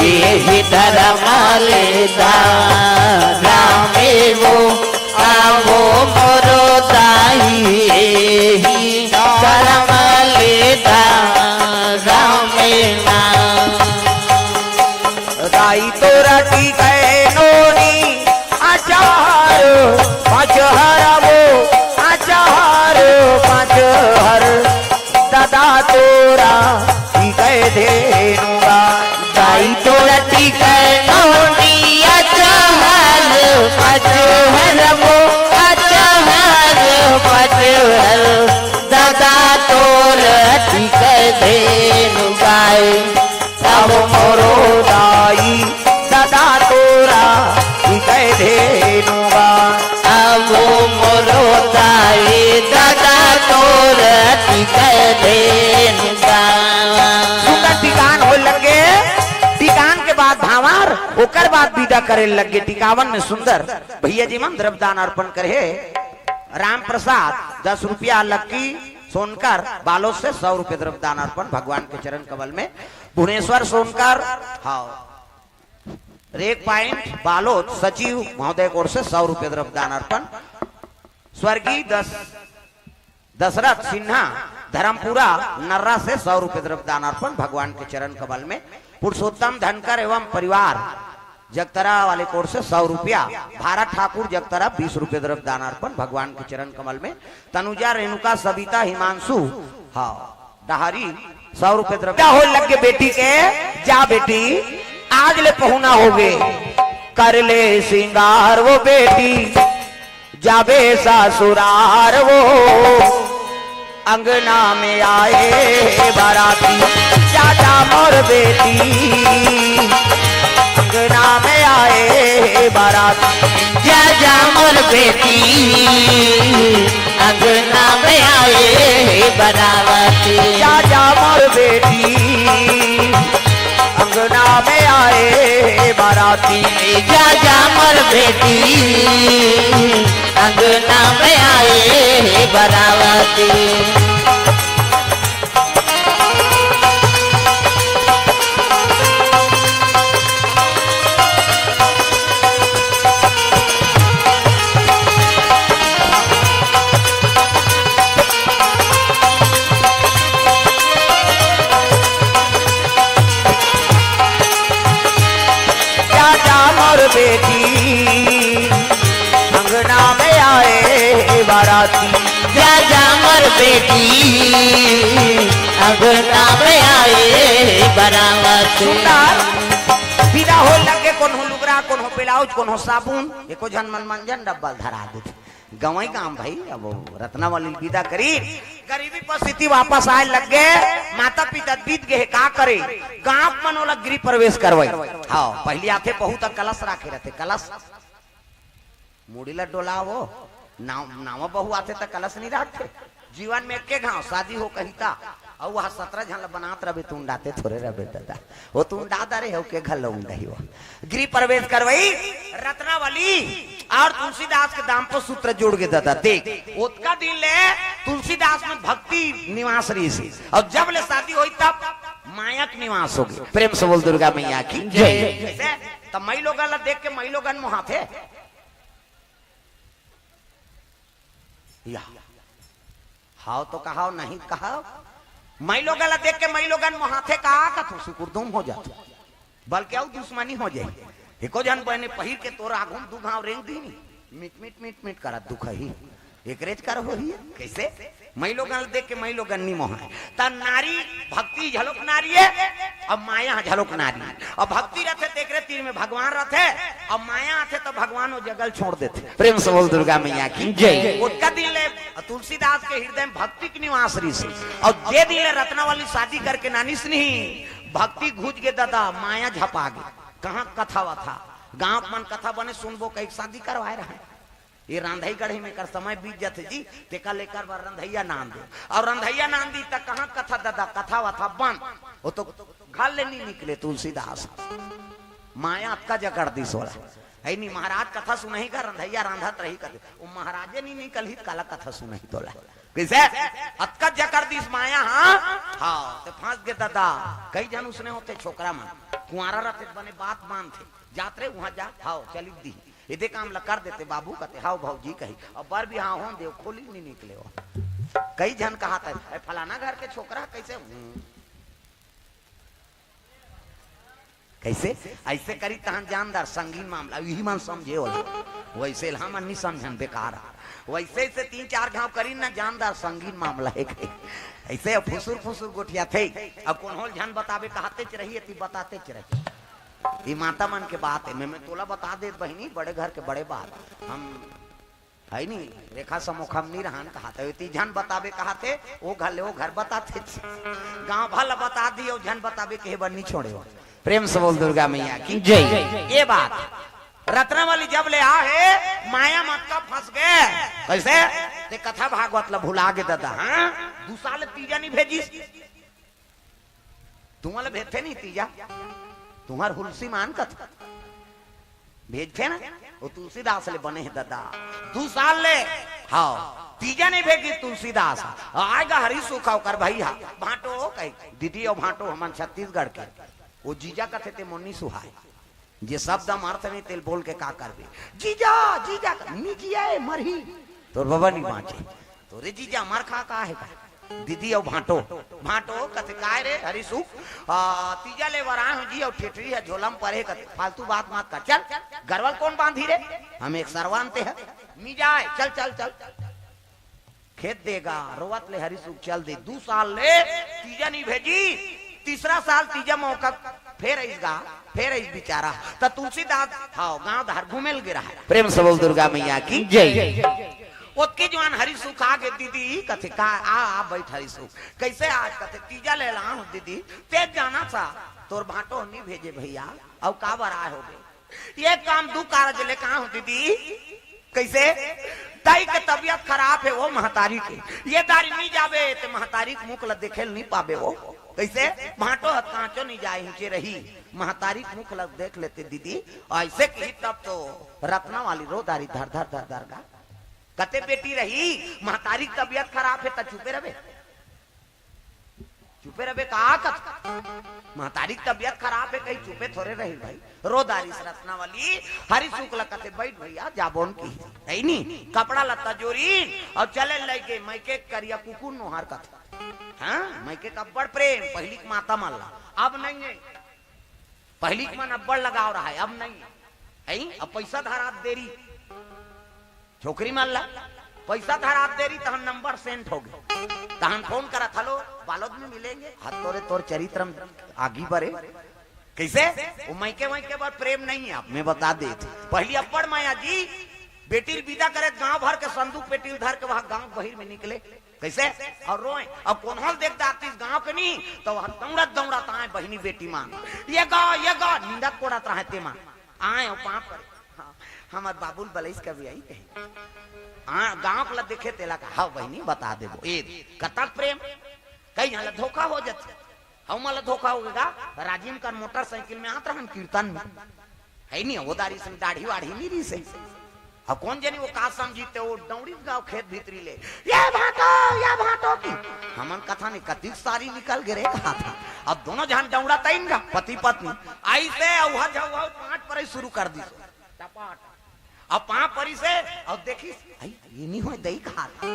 एही धरम ले धरमे वो, आवो मोरो दाई, एही धरम ले धरमे ना। दाई तोरा टीके नोनी अचार पाँच हर वो, अचार पाँच हर। दादा तोरा धेनु गाय। दाई तोर टिकै नोनी अचहर पचहर वो, अचहर पचहर। ददा तोर टिकै धेनु गाय। अब मोरो दाई ददा तोर टिकै धेनु गाय। अब मोरो दाई ददा तोर टिकै धेनु गाय। सुंदर टिकान होय लगे, टिकान के बाद भांवर, ओकर बाद विदा करे लगे। टिकावन में सुंदर भैया जी मन द्रव्यदान अर्पण करे। राम प्रसाद दस रुपया, लक्की सोनकर बालोद से सौ रुपये द्रव्यदान अर्पण भगवान के चरण कमल में। भुवनेश्वर सोनकर, हाँ, रेक पॉइंट बालोद सचिव महोदय की ओर से सौ रुपये द्रव्यदान अर्पण। स्वर्गीय दस दशरथ सिन्हा धर्मपुरा नर्रा से सौ रुपये द्रव्यदान अर्पण भगवान के चरण कमल में। पुरुषोत्तम धनकर एवं परिवार जगतरा वाले की ओर से सौ रुपया। भारत ठाकुर जगतरा बीस रुपये द्रव्यदान अर्पण भगवान के चरण कमल में। तनुजा, रेणुका, सविता, हिमांशु, हाँ, डहारी सौ रुपये द्रव्य। होय लगे बेटी के, जा बेटी, आज ले पहुना होगे। कर ले सिंगार वो बेटी, जाबे ससुरार वो। अंगना में आए बाराती, जा जा मोर बेटी। अंगना में आए बाराती, जा जा मोर बेटी। अंगना में आए बाराती। जा जा मोर बेटी। अंगना में आए बाराती। जा जा मोर बेटी। अंगना में आए बाराती। जा जा मोर बेटी, अंगना में आए बाराती। जा जा मोर बेटी, अंगना में आए बाराती। सुंदर, विदा होय लगे, कोनो लुगरा, कोनो ब्लाउज, कोनो साबुन, एको झन मन मंजन डब्बा ल धरा देथे। गंवई गांव भाई, अब रत्नावली ल विदा करी, गरीबी परिस्थिति वापस आए लगे, माता पिता बीत गे हे, का करे, गांव मन ओला गृह प्रवेश करवाई। हाँ, पहिली आथे बहू त कलश राखे रथे, कलश मुड़ी ला डोलावो, नाव, नावा बहू आथे त कलश नहीं राखथे। जीवन में एके घांव शादी हो कही ता, अउ वह सतरा झन ला बनात रबे, तू उंडाते थोरे रबे दादा, वो तू उंडा दरे हो के घर ला उंडही वो। गृह प्रवेश करवाई रत्नावली अउ तुलसीदास के दाम्पत्य सूत्र जुड़ गे दादा। देख, ओतका दिन ले तुलसीदास में भक्ति निवास रहिस हे, अउ जब ले शादी होई तब माया के निवास होगे। प्रेम से बोल दुर्गा मैया की जय। जैसे त मई लोगन ला देख के मई लोगन मोहाथे। या। हाव तो कहाव, नहीं कहाव। मई लोगन ला देख के मई लोगन मोहाथे का कथो, सुकुरदुम हो जाथे। बल्कि अउ दुश्मनी हो जाही। एको झन बहने पहिर के तोर आघू म दू घांव रेंग दिही, मिट, मिट, मिट, मिट करत दुखही। एकरेच कर होही। कैसे? मई लोगन ला देख के मई लोगन नी मोहाय। त नारी भक्ति घलोक नारी हे, अउ माया घलोक नारी हे। अउ भक्ति रथे तेकरे तीर में भगवान रथे, अउ माया आथे त भगवान वो जगह ल छोड़ देथे। प्रेम से बोल दुर्गा मैया की जय। ओतका दिन ले तुलसीदास के हृदय में भक्ति के निवास रहिस हे। अउ जे दिन ले रत्नावली शादी करके नानिस नहीं, भक्ति घुस गे दादा, माया झपा गे। कहाँ कथा वथा, गांव मन कथा बने सुनबो कहिके शादी करवाए रहे। ये रांधई गढ़ई में कर समय बीत जाथे जी, तेकर लेकर बर रंधैया नान दे। अउ रंधैया नान दी त कहाँ कथा दादा, कथा वथा बंद। वो तो घर ले नहीं निकले तुलसीदास। माया अतका जकड़ दिस ओला। है नी महाराज कथा सुनही का, रंधैया रांधत रही कथे। वो महाराजे नहीं निकलही त काला कथा सुनही तोला। कैसे? अतका जकड़ दिस माया, हाँ? हाँ, ते फंस गे दादा। कई झन उसने होथे छोकरा मन। कुंवारा रथे बने बात मानथे। जात रे उहाँ जा, हाव, चली दी। एदे काम ला कर देते बाबू, कथे, "हाव भौजी," कही। अब बर भी हाँ होन देव, खोली नहीं निकले हो। कई झन कहा था, "ए, फलाना घर के छोकरा कैसे?" हम्म। कैसे? ऐसे करी तहन जानदार, संगीन मामला, यही मन समझे होला। वैसे ल हमन नहीं समझन बेकार। वैसे से तीन चार घाव करीन न जानदार संगीन मामला हे कहे। ऐसे फुसुर फुसुर गोठियाथे। अब कोनो ल झन बताबे कहतेच रही, एती बतातेच रही। ये माता मन के बात हे, मैं, मैं तोला बता देत बहिनी, बड़े घर के बड़े बात। हम है नी, रेखा समोखा म नहीं रहन कहत हे, एती झन बताबे कहत हे, ओ घर ले ओ घर बतातेच। गांव भर ल बता दिए, ओ झन बताबे कहे बर नहीं छोड़े हो। प्रेम से बोल दुर्गा मैया की जय। ये बात रत्नावली जब ले आ हे, माया मटका फंस गे। कैसे? ते कथा भागवत ल भुला गे ददा, हाँ? दू साल तीजा नहीं भेजिस। तुमन ल भेजथे नहीं तीजा? तुंहर हुलसी मान कथा भेजथे ना, वो तुलसीदास ले बने हे ददा। दू साल ले, हाँ, तीजा नहीं भेजिस तुलसीदास। आय गा हरी सुख ओकर भई हा, भांटो कही, दीदी अउ भांटो हमन छत्तीसगढ़ के। वो जीजा कथे ते मोर नहीं सुहाय। जे शब्द म अर्थ नहीं तेल बोल के का करबे? जीजा, जीजा, नहीं जिया ए, मरही। तोर बबा नहीं बांचे। तोरे जीजा मर खा का हे का? दीदी अउ भांटो। भांटो कथे काय रे हरी सुख? आ, तीजा ले बर आए हो जी अउ ठेठरी हे झोला म परे कथे। फालतू बात मत कर। चल, गरवा ल कोन बांधी रे? हम एक सरवान ते ह। नहीं जाय, चल, चल, चल। खेत देगा, रोवत ले हरी सुख चल दे। दू साल ले तीजा नहीं भेजी, तीसरा साल तीजा मौका फेर अइस गा, फेर अइस बिचारा। त तुलसीदास, हाँ, गांव धार घूमे ल गे रहा हे। प्रेम से बोल दुर्गा मैया की जय। ओतकी जुवान हरी सुख आ गे, दीदी कथे का, आ, आ बैठ हरी सुख। कैसे आज? कथे तीजा ले लाहूं दीदी, ते जाना सा, तोर भांटो नहीं भेजे भैया, अउ काबर आए होबे? ये काम दू कारज ले कहा हूं दीदी। कैसे? दाई के तबियत खराब हे वो महतारी के। ये दारी नहीं जाबे ते महतारी के मुख ल देखे ल नहीं पाबे वो। कैसे? भांटो हत कांचो नहीं जाए हिंचे रही। महतारी के मुख ल देख लेते दीदी। ऐसे कही तब तो रत्नावली रो दारी धर धर धर धर गा। कते बेटी रही, महतारी के तबियत खराब हे त चुपे रहबे। चुपे रहिबे का कथ? महतारी के तबियत खराब हे, कहीं चुपे थोरे रही भाई। रो दारिस रत्नावली, हरी सुख ल कथे, "बैठ भैया, जाबोन की।" है नी? कपड़ा लत्ता जोरी अउ चले लइगे मइके करिया कुकुर नोहर कथे। हाँ, मइके के अब्बड़ प्रेम, पहिली के माता मन ला, अब नहीं हे। पहिली के मन अब्बड़ लगाव रहा हे, अब नहीं हे। है? अब पैसा धरात देरी। छोकरी मन ला पैसा धरात देरी, तहन नंबर सेंट हो गे। तहन फोन करत, "हेलो, बालोद में मिलेंगे।" हत तोरे तोर चरित्र म आगी बरे। कैसे? वो मइके वइके बर प्रेम नहीं हे, आप मैं बता देत। पहिली अब्बड़ माया जी, बेटी ल विदा करे त गांव भर के संदूक पेटी ल धर के वहां गांव बहिर में निकले। कैसे? अउ रोए। अब कोनो ल देख दातिस गांव के नहीं, त वहां दौड़त दौड़त आए बहिनी बेटी मांग। ये गा, ये गा, निंदत कोड़त रहे ते मांग। आए अउ पांव परे। हाँ, हमर बाबू ल बलइस कभी आई कही। हाँ, गांव के ला देखे तेला का, "हाँ बहिनी, बता देबो।" ए, कतक प्रेम, कई झन ला धोखा हो जाथे। हमन ला धोखा हो गे गा, राजिम कर मोटरसाइकिल में आत रहन कीर्तन में। है नहीं, वो दारी संग दाढ़ी वाढ़ी नहीं रही से। अब कोन जनी वो का समझी ते वो दौड़िस गांव खेत भीतरी ले, "ये भांटो, ये भांटो" की। हमन कथा नहीं, कतिक सारी निकल गे रे कहा था। अब दोनों झन दौड़त आइन गा, पति पत्नी। अइसे अउहा झउहा पांव परे शुरू कर दिस। टपाट। अब पांव परिस हे, अउ देखिस, "हई, ये नहीं होय दई कहा था।"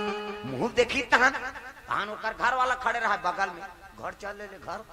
मुंह देखिस तहन, तहन ओकर घर वाला खड़े रहा बगल में। "घर चल ले, ले घर।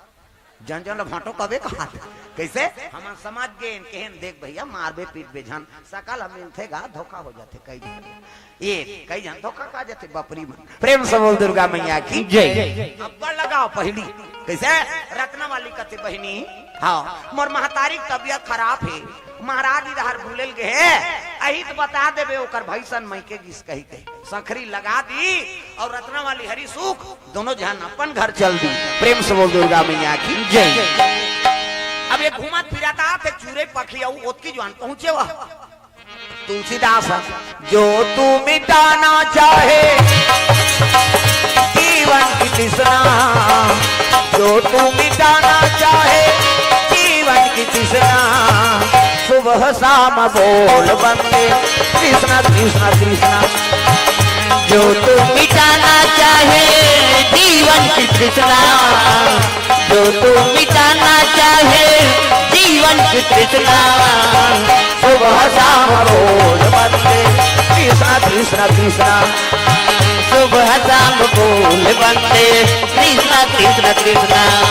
जन जन ल भांटो कबे कहा था।" कैसे? हमन समझ गेन, कहेन, "देख भैया, मारबे पीटबे झन, सकल ह मिलथे गा, धोखा हो जाथे कई झन।" ए, कई झन धोखा खा जाथे बपरी मन। प्रेम से बोल दुर्गा मैया की जय। अब्बड़ लगाव पहिली। कैसे? रत्नावली कथे, "बहिनी, हाँ, मोर महतारी के तबियत खराब हे, महाराज जी डहर बुले ल गे हे, अही त बता देबे ओकर भइसन मइके गिस" कही के। संखरी लगा दी अउ रत्नावली हरी सुख दोनों झन अपन घर चल दी। प्रेम से बोल दुर्गा मैया की जय। अब ये घूमत फिरत आत हे चूरे पखिया, ओतकी जुवान पहुंचे वह। तुलसीदास, "जो तू मिटाना चाहे जीवन की तृष्णा, जो तू मिटाना चाहे जीवन की तृष्णा, सुबह शाम बोल बंदे कृष्णा, कृष्णा, कृष्णा।" जो तू मिटाना चाहे जीवन की तृष्णा, जो तू मिटाना चाहे जीवन की तृष्णा, सुबह शाम बोल बंदे कृष्णा, कृष्णा, कृष्णा। सुबह शाम बोल बंदे कृष्णा, कृष्णा, कृष्णा।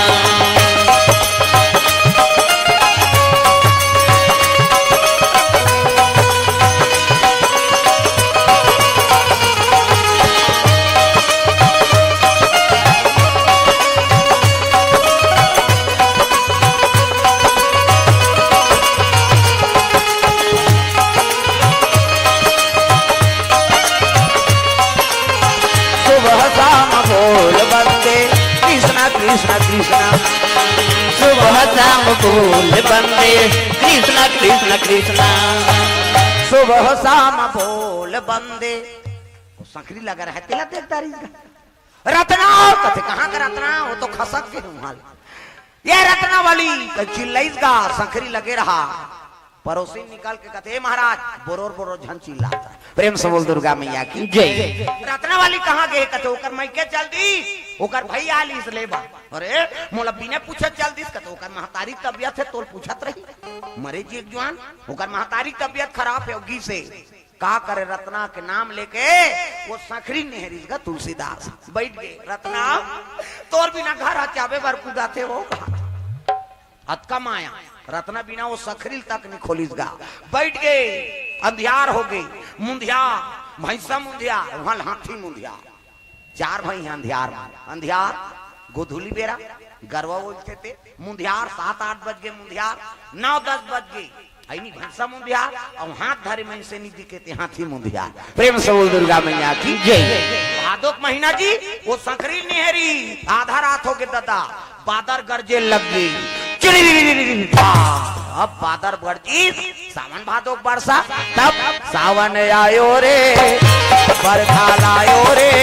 शाम बोल बंदे, कृष्णा कृष्णा कृष्णा। सुबह शाम बोल बंदे। वो संकरी लगा रहा है, तेला देख डारिस गा। रतना, कथे, "कहाँ का रतना?" वो तो खसक के हूँ हाल। "ये रतना वाली," तो चिल्लाइस गा, संकरी लगे रहा। पड़ोसी निकल के कथे, "ए महाराज, बोरोर बोरोर झन चिल्लाता।" प्रेम से बोल दुर्गा मैया की जय। "रतना वाली कहाँ गे?" कथे, "ओकर मइके चल दिस, ओकर भइया आलिस लेबा।" "अरे, मोला बिना पूछे चल दिस?" कथे, "ओकर महतारी तबियत हे, तोल पूछत रही, मरे जी एक जुआन, ओकर महतारी तबियत खराब हे, ओ गिस हे।" का करे, रतना के नाम लेके वो संकरी निहरिस गा तुलसीदास। बइठ गे, "रतना, तोर बिना घर ह चाबे बर कुदाथे वो।" अतका माया, रतना बिना वो संकरी तक नइ खोलिस गा। बइठ गे, अंधियार हो गे, मुंधियार, भइँसा मुंधियार, वहाँ हाथी मुंधियार। चार भाई हैं अंधियार में। अंधियार, गोधूली बेरा, गरवा बोलथे ते, मुंधियार, सात आठ बज गे, मुंधियार, नौ दस बज गे, अइनी भइँसा मुंधियार, अउ हाथ धरे मइनसे नइ दिखे ते हाथी मुंधियार। प्रेम से बोल दुर्गा मैया की जय। भादो के महीना जी, वो संकरी निहरी, आधा रात हो गे ददा, बादर गरजे लग गे। चिड़ी, अब बादर गरजिस, सावन भादो के बरसा, तब सावन आयो रे, बरखा लायो रे।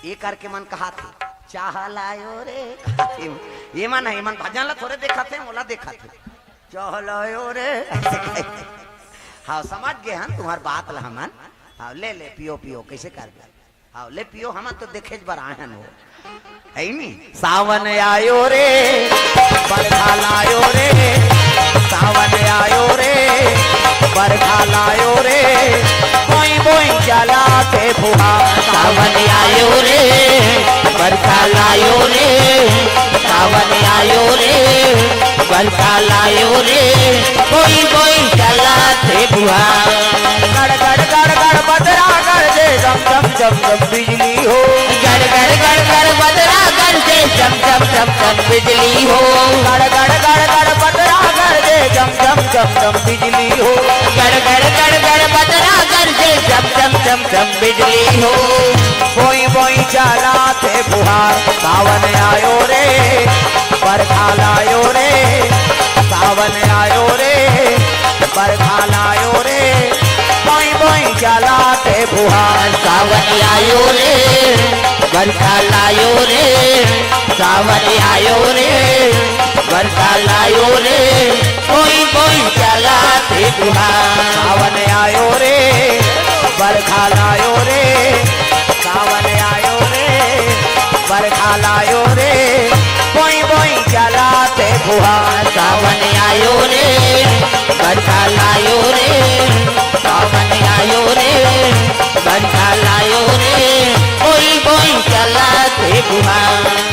ये करके मन कहाथे, "चाह लायो रे।" ये मन हे, ये मन भजन ला थोरे देखाथे, मोला देखाथे, "चाह लायो रे।" हाँ, समझ गे हन तुम्हर बात ला हमन। हाँ, ले, ले, पियो, पियो, कइसे करबे? हाँ, ले पियो, हमन तो देखेच बर आए हन वो। हे नी? सावन आयो रे, बरखा लायो रे, सावन आयो रे, बरखा लायो रे, बोई बोई चलाथे फुहार। सावन आयो रे, बरखा लायो रे, सावन आयो रे, बरखा लायो रे, बोई बोई चलाथे फुहार। गड़ गड़ गड़ गड़ बदरा गरजे, जम जम जम जम बिजली हो। गड़ गड़ गड़ गड़ बदरा गरजे, जम जम जम जम बिजली हो। गड़ गड़ गड़ गड़ बदरा गरजे, जम जम जम जम बिजली हो। गड़ गड़ गड़ गड़ बदरा गरजे, जम जम जम जम बिजली हो। बोई बोई चलाथे फुहार, सावन आयो रे, बरखा लायो रे, सावन आयो रे, बरखा लायो रे, बोई बोई चलाथे फुहार। सावन आयो रे, बरखा लायो रे, सावन आयो रे, बरखा लायो रे, बोई बोई चलाथे फुहार। सावन आयो रे, बरखा लायो रे, सावन आयो रे, बरखा लायो रे, बोई बोई चलाथे फुहार। सावन आयो रे, बरखा लायो रे, सावन आयो रे, बरखा लायो रे, बोई बोई चलाथे फुहार।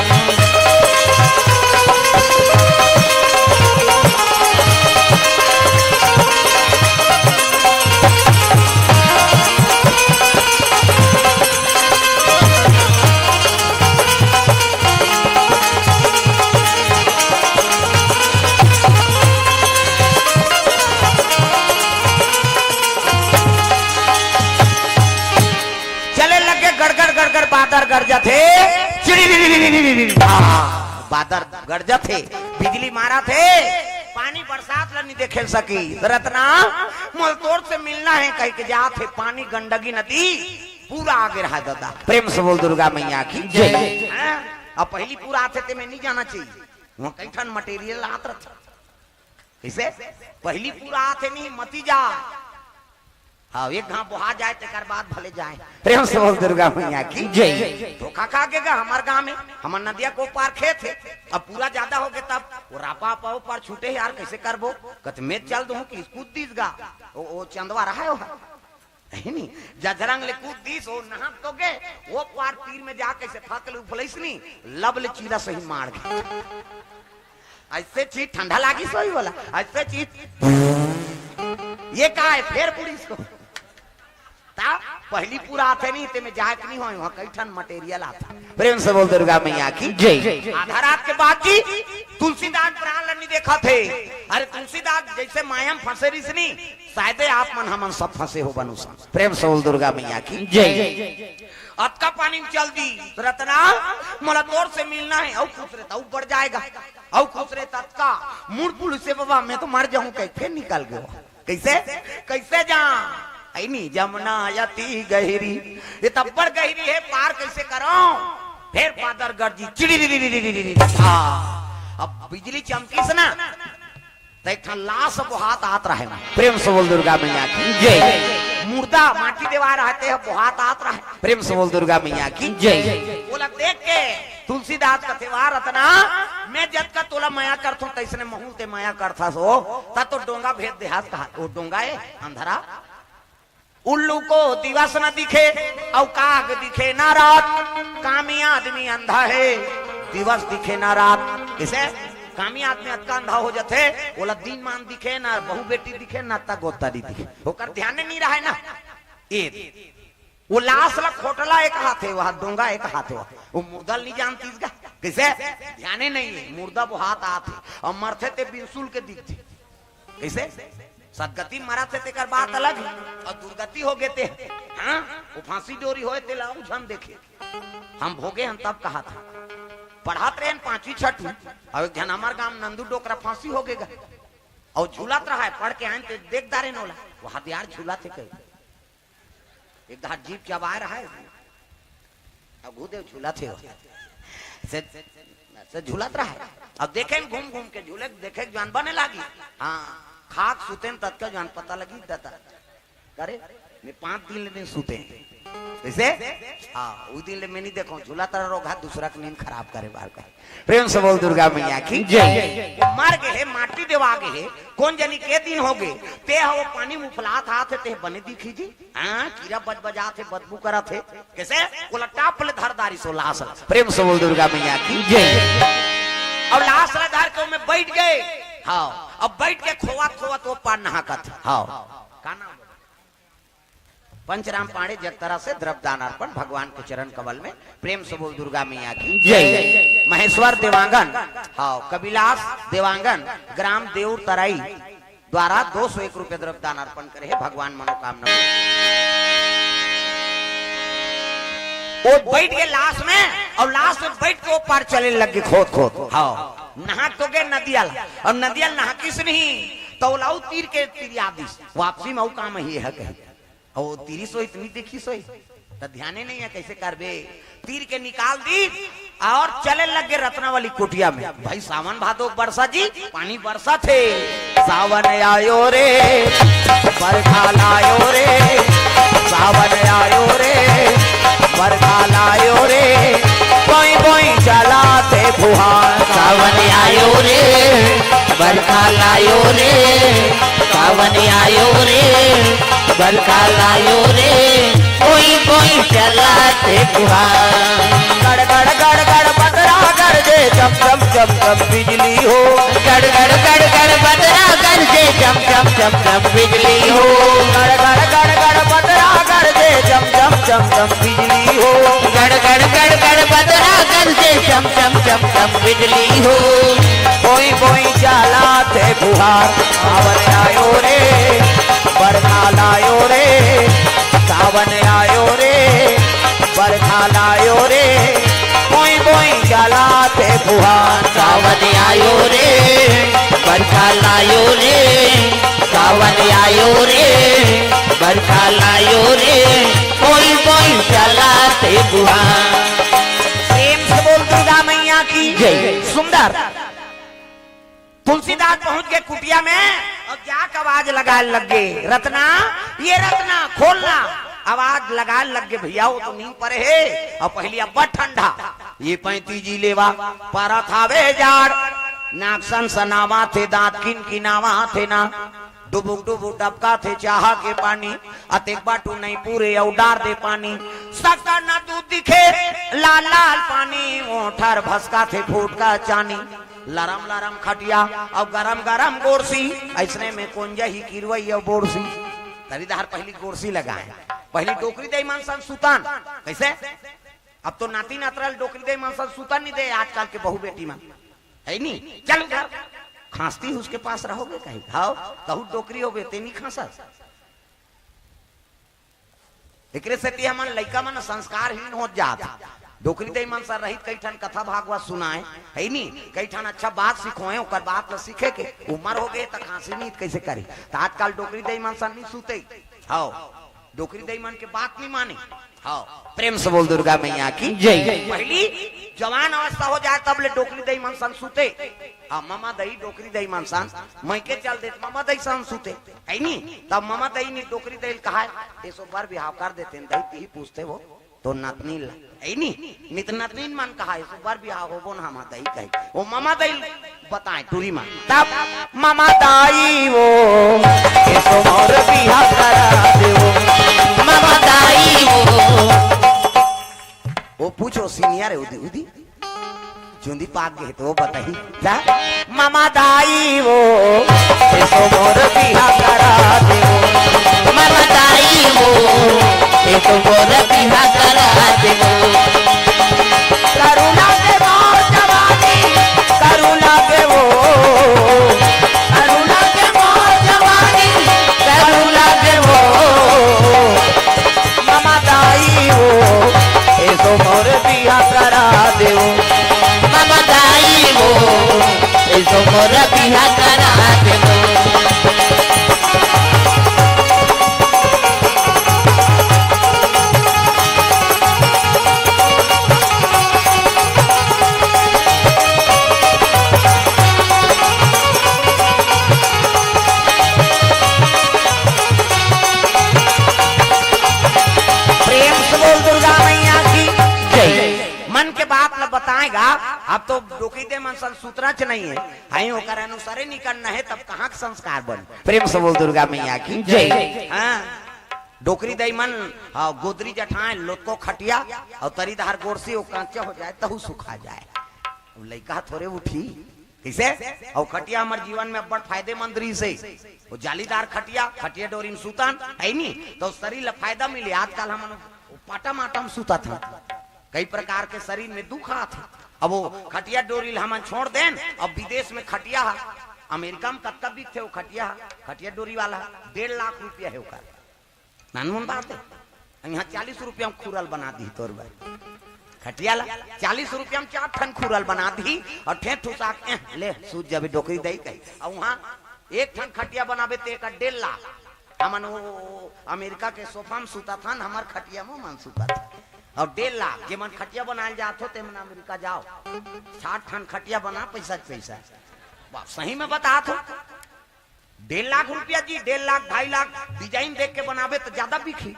चले लगे गड़गड़ गड़गड़ बादर गरजथे, चिड़ी, आ, बादर गरजथे, बिजली मारथे, पानी बरसात ल नइ देखे सकी। रतना, "मोला तोर से मिलना हे," कहिके जाथे, पानी गंडकी नदी पूरा आगे रहा ददा। प्रेम से बोल दुर्गा मैया की जय। हाँ? अब पहिली पूरा आथे ते में नइ जाना चाहिए, वहाँ कई ठन material आत रथे। कइसे? पहिली पूरा आथे नहीं, मती जा। हाँ, एक घांव बोहा जाए, तेकर बाद भले जाए। प्रेम से बोल दुर्गा मैया की जय। धोखा खा गे गा हमर गांव में, हमर नदिया के ओ पार खेत हे। अब पूरा जादा हो गे तब, वो रापा पाओ पार छूटे हे यार, कइसे करबो? कत में चल दूं कि कूद दिस गा। ओ, ओ चंदवा रहा हे वो। हे नी? जजरंग ले कूद दिस, ओ नहा तो गे, ओ पार तीर में जा कइसे फक ले उफलइस नी, लब ले चीरा सही मार गे। अइसे चीज ठंडा लागिस होही बोला, अइसे चीज ये का हे, फेर बुड़िस हो। ता पहिली पूरा आथे नहीं, ते में जाए के नहीं होय, वहाँ कई ठन material आथे। प्रेम से बोल दुर्गा मैया की जय। आधा रात के बाद जी तुलसीदास प्राण ल नइ देखथे। अरे तुलसीदास जइसे माया में फंसे रिहिस नी, शायदे आप मन हमन सब फंसे हो बनु सन। प्रेम से बोल दुर्गा मैया की जय। अतका पानी में चल दी, "रतना, मोला तोर से मिलना है।" अउ खुसरे त अउ बढ़ जाएगा, अउ खुसरे त अतका, मुड़ पुलिस से, "बाबा, मैं तो मर जाऊं," कह फिर निकल गयो। कैसे? कैसे जा? ऐ नी, जमुना अति गहिरी, ये तब्बड़ गहिरी है, पार कैसे करो? फिर बादर गरजी, चिड़ी, हाँ, अब बिजली चमकिस ना, त एक ठन लाश बोहात आत रहे। प्रेम से बोल दुर्गा मैया की जय। मुर्दा माटी देवाय रहते ह, बोहात आत रहे। प्रेम से बोल दुर्गा मैया की जय। ओला देख के तुलसीदास कथे, "वाह रतना, मैं जतका तोला मया करथों, तइसने महूं ल ते मया करथस हो, त तो डोंगा भेज देहस," कहा। वो डोंगा ए अंधरा, उल्लू को दिवस न दिखे, अउ काग दिखे ना रात। कामी आदमी अंधा है, दिवस दिखे ना रात। कइसे? कामी आदमी अतका अंधा हो जथे, ओला दिन मान दिखे ना, बहू बेटी दिखे ना, त गोतरी दिखे, ओकर ध्यान नहीं रहे ना। ए, वो लाश ला खोटला एक हाथ है, वह डोंगा एक हाथ है, वो मुर्दा ल नहीं जानतीस गा। कइसे? ध्याने नहीं है, मुर्दा बोहात आत है, अउ मरथे ते बिनसुल के दिखथे। कइसे? सदगति मरत हे तेकर बात अलग हे, अउ दुर्गति हो गे ते, हाँ, वो फांसी डोरी होय तेला अउ झन देखे। हम भोगे हन तब कहाथन, पढ़त रहेन पांचवी छठवीं, अउ एक झन हमर गांव नंदू डोकरा फांसी हो गे गा, अउ झूलत रहा हे, पढ़ के आएन ते देख डारेन ओला, वो हथियार झूलत हे कहीं। एक धार जीभ चबाय रहय, अउ घू देव झूलत हे। से, से झूलत रहय। अब देखेन घूम घूम के झूले, देखे के जुवान बने लागी। हाँ, खाक सुतेन ततका जुवान पता लगी दादा। करे, मैं पांच दिन ले नहीं सुते। कइसे? हाँ, उ दिन ले मैं नहीं देखों, झूलत रहा रोगहा दूसरा के नींद खराब करे बार का। प्रेम से बोल दुर्गा मैया की जय। मर गे हे, माटी देवा गे हे, कोन जनी के दिन हो गे, ते ह वो पानी में उफलात हाथ हे, ते बने दिखही जी। हाँ, कीरा बजबजात हे, बदबू करत हे। कइसे? ओला टाप ले धर डारिस ओ लाश ला। प्रेम से बोल दुर्गा मैया की जय। अउ लाश ला धर के ओमे बइठ गे। हाँ, अब बइठ के खोवत खोवत ओ पार नहाकत हे। हाँ, का नाम? पंचराम पांडे जगतरा से द्रव्य दान अर्पण भगवान के चरण कमल में। प्रेम से बोल दुर्गा मैया की जय। महेश्वर देवांगन, हाँ, कविलास देवांगन, ग्राम देउर तराई द्वारा दो सौ एक रुपये द्रव्य दान अर्पण करे हे, भगवान मनोकामना। वो बइठ गे लाश में, अउ लाश में बइठ के ओ पार चले लग गे खोद खोद। हाँ, नहा तो गे नदिया ला, अउ नदिया ला नहाकिस नहीं, त ओला अउ तीर के तिरिया दिस। वापसी में अउ काम ही हे कहीं। अउ तीरिस होही त नहीं देखिस होही, त ध्याने नहीं हे, कइसे करबे? तीर के निकाल दिस अउ चले लग गे रतनावली कुटिया में। भाई सावन भादो बरसा जी, पानी बरसत हे। सावन आयो रे, बरखा लायो रे, सावन आयो रे, बरखा लायो रे, बोई बोई चलाथे फुहार। सावन आयो रे, बरखा लायो रे, सावन आयो रे, बरखा लायो रे, बोई बोई चलाथे फुहार। गड़ गड़ गड़ गड़ बदरा गरजे, चम चम चम चम बिजली हो। गड़ गड़ गड़ गड़ बदरा गरजे, चम चम चम चम बिजली हो। गड़ गड़ गड़ गड़ बदरा गरजे, चम चम चम चम बिजली हो। गड़ गड़ गड़ गड़ बदरा गरजे, चम चम चम चम बिजली हो। बोई बोई चलाथे फुहार, सावन आयो रे, बरखा लायो रे, सावन आयो रे, बरखा लायो रे, बोई बोई चलाथे फुहार। सावन आयो रे, बरखा लायो रे, सावन आयो रे, बरखा लायो रे, बोई बोई चलाथे फुहार। प्रेम से बोल दुर्गा मैया की जय। सुंदर। तुलसीदास पहुंच गे कुटिया में अउ जाके आवाज लगाय लग गे, "रतना, ये रतना, खोलना।" आवाज लगाय लग गे, "भइया, वो तो नींद परे हे, अउ पहिली अब्बड़ ठंडा, ये पैंती जी लेवा, परत हावे जाड़, नाक सनसनावत हे, दांत किनकिनावत हे ना, डुबुक डुबुक डबकत हे चाहा के पानी, अतेक बाटू नहीं पूरे अउ डार दे पानी, सका न दूध दिखे, लाल लाल पानी, ओठर भसकत हे फूट का चानी।" लरम लरम खटिया अउ गरम गरम गोरसी, अइसने में कोन जाही किरवई अउ बोरसी। तरी डहर पहिली गोरसी लगाय, पहिली डोकरी दई मन सन सुतन। कइसे? अब तो नाती नतरा ल डोकरी दई मन सन सुतन नहीं दे आजकल के बहू बेटी मन, हे नहीं? "चल उधर, खांसती है उसके पास रहोगे कहीं, हाव, कहूं डोकरी होगे, ते नहीं खांसस।" एकरे सेती हमन लइका मन संस्कारहीन होत जात। डोकरी दई मन सन रहित कई ठन कथा भागवत सुनाए, हइ नी? कई ठन अच्छा बात सिखोए, ओकर बात ल सीखे के उमर हो गे त खांसी नींद कइसे करे? त आजकल डोकरी दई मन सन नी सुते। हव, डोकरी दई मन के बात नी माने। हव, प्रेम से बोल दुर्गा मैया की जय। पहिली जवान अवस्था हो जाए तब ले डोकरी दई मन सन सुते। आ ममा दई डोकरी दई मन सन मइके चल देत, ममा दई सन सुते। हइ नी? तब ममा दई नी डोकरी दई ल कहाय, "एसो बर बिहाव कर देतेन दई, तिही पूछते हो तो नतनीन ला।" हइ नी? नित नतनीन मन कहाय, "एसो बर बिहाव होबो न ममा दई," कही। ओ ममा दई ल बताए टूरी मन। तब ममा दई वो, "एसो मोर बिहाव करा देवो, ममा दई वो।" ओ पूछो senior हे, उदी, उदी। चुंदी पाक गे हे त ओ बताही। जा, ममा दई वो, "एसो मोर बिहाव करा देवो।" ममा दई वो, "एसो मोर बिहाव करा देवो।" करुणा के मोर जवानी, करुणा के वो, करुणा के मोर जवानी, करुणा के वो। ममा दई वो, "एसो मोर बिहाव करा देवो।" ममा दई वो, "एसो मोर बिहाव करा देवो।" प्रेम से बोल दुर्गा मैया की जय। मन के बात ल बताए गा, अब तो डोकरी दई मन सन सुतरच नहीं हे, हइ ओकर अनुसारे निकलना हे, तब कहाँ के संस्कार बन? प्रेम से बोल दुर्गा मैया की जय। हाँ, डोकरी दई मन, हाँ, गोदरी जठाए, लोतको खटिया, अउ तरी डहर गोड़सी, ओ कांचा हो जाए, तहू सुखा जाए। अब लइका थोरे उठी, कइसे? अउ खटिया हमर जीवन में अब्बड़ फायदेमंद रहिस हे। ओ जालीदार खटिया, खटिया डोरी म सुतन, हइ नी? त सरीर ल फायदा मिले। आजकल हमन ओ पाटा माटा म सुतत हन। कई प्रकार के सरीर में दुख आत हे। अब ओ खटिया डोरी ल हमन छोड़ देन, अब विदेश में खटिया ह, अमेरिका में कतका बिकथे ओ खटिया ह, खटिया डोरी वाला ह, डेढ़ लाख रुपया हे ओकर। नानमुन बात हे। इहाँ चालीस रुपया म खुरल बना दिही तोर बर। खटिया ला चालीस रुपया म चार ठन खुरल बना दिही अउ ठेठ ठुसा के, "एह, ले, सूत जाबे डोकरी दई," कही। अउ उहाँ एक ठन खटिया बनाबे ते एकर डेढ़ लाख। हमन ओ अमेरिका के सोफा म सुतत हन, हमर खटिया म मन सुतत हे। अउ डेढ़ लाख, जेमन खटिया बनाए ल जात हो, तेमन अमेरिका जाओ। सात ठन खटिया बना, पइसा के पइसा। बाप सही में बतात हो। डेढ़ लाख रुपया जी, डेढ़ लाख, ढाई लाख design देख के बनाबे त जादा बिकही,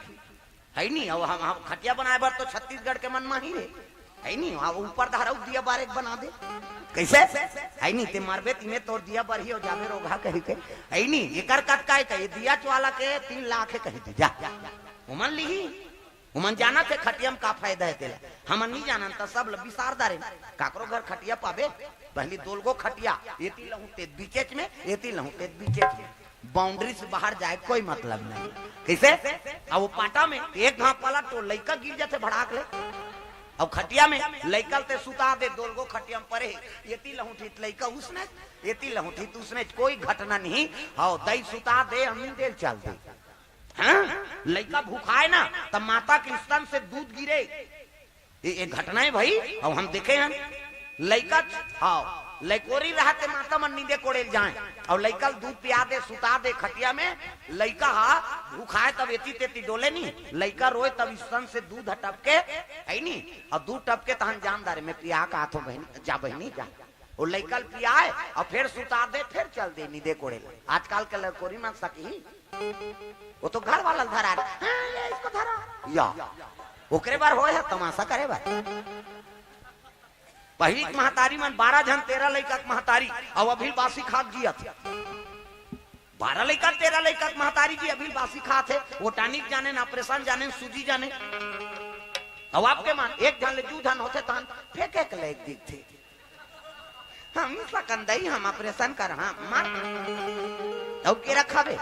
हइ नी? अउ हम, हम खटिया बनाए बर तो छत्तीसगढ़ के मन माहिर हे, हइ नी? अउ ऊपर डहर अउ दिया बार एक बना दे, कइसे? हइ नी? ते मरबे तिमे तोर दिया बरही अउ जाबे रोगहा कहिके, हइ नी? एकर कतका हे कही, दिया वाला के तीन लाख हे कही दे, जा, ओमन लिही। ओमन जानत हे खटिया म का फायदा हे तेला। हमन नी जानन त सब ल बिसार डारेन। काकरो घर खटिया पाबे, पहिली दोलगो खटिया, एती लहूँ तेत बीचेच में, एती लहूँ तेत बीचेच में। Boundary से बाहर जाए कोई मतलब नहीं। कइसे? अब ओ पाटा में एक घांव पलट तो लइका गिर जाथे भड़ाक ले। अब खटिया में लइका ल ते सुता दे, दोलगो खटिया म परे हे, एती लहूँ ठित लइका उसने, एती लहूँ ठित उसने, कोई घटना नहीं। हव, दई सुता दे, हम नींदे ल चल दे। हाँ, लइका भूखाए ना, त माता के स्तन से दूध गिरे। ये, ये घटना हे भाई, अउ हम देखे हन। लइका, हाँ, लइकोरी रहा ते माता मन नींदे कोड़े ल जाए, अउ लइका ल दूध पिया दे, सुता दे खटिया में, लइका हा भूखाए तब एती तेती डोले नी, लइका रोए तब स्तन से दूध ह टपके, हइ नी, अउ दूध टपके तहन जान डारे में पिया के आथों बहिनी, जा बहिनी जा। ओ लइका ल पियाए अउ फेर सुता दे, फेर चल दे नींदे कोड़े ल। आजकल के लइकोरी मन सकही, ओ तो घर वाला ल धरा दे। हाँ, ये इसको धरा। या, ओकरे बर होय हे तमाशा करे बर। पहिली के महतारी मन बारह झन, तेरह लइका के महतारी, अउ अभी ल बासी खा के जियत हे। बारह लइका, तेरह लइका के महतारी जी अभी ल बासी खात हे। ओ tonic जानेन, operation जानेन, सूजी जानेन। अउ अब के मन एक झन ले दू झन होथे तहन फेंके के लइक दिखथे। हम सकन दई, हम operation कर, हाँ, मार। अउ के रखाबे?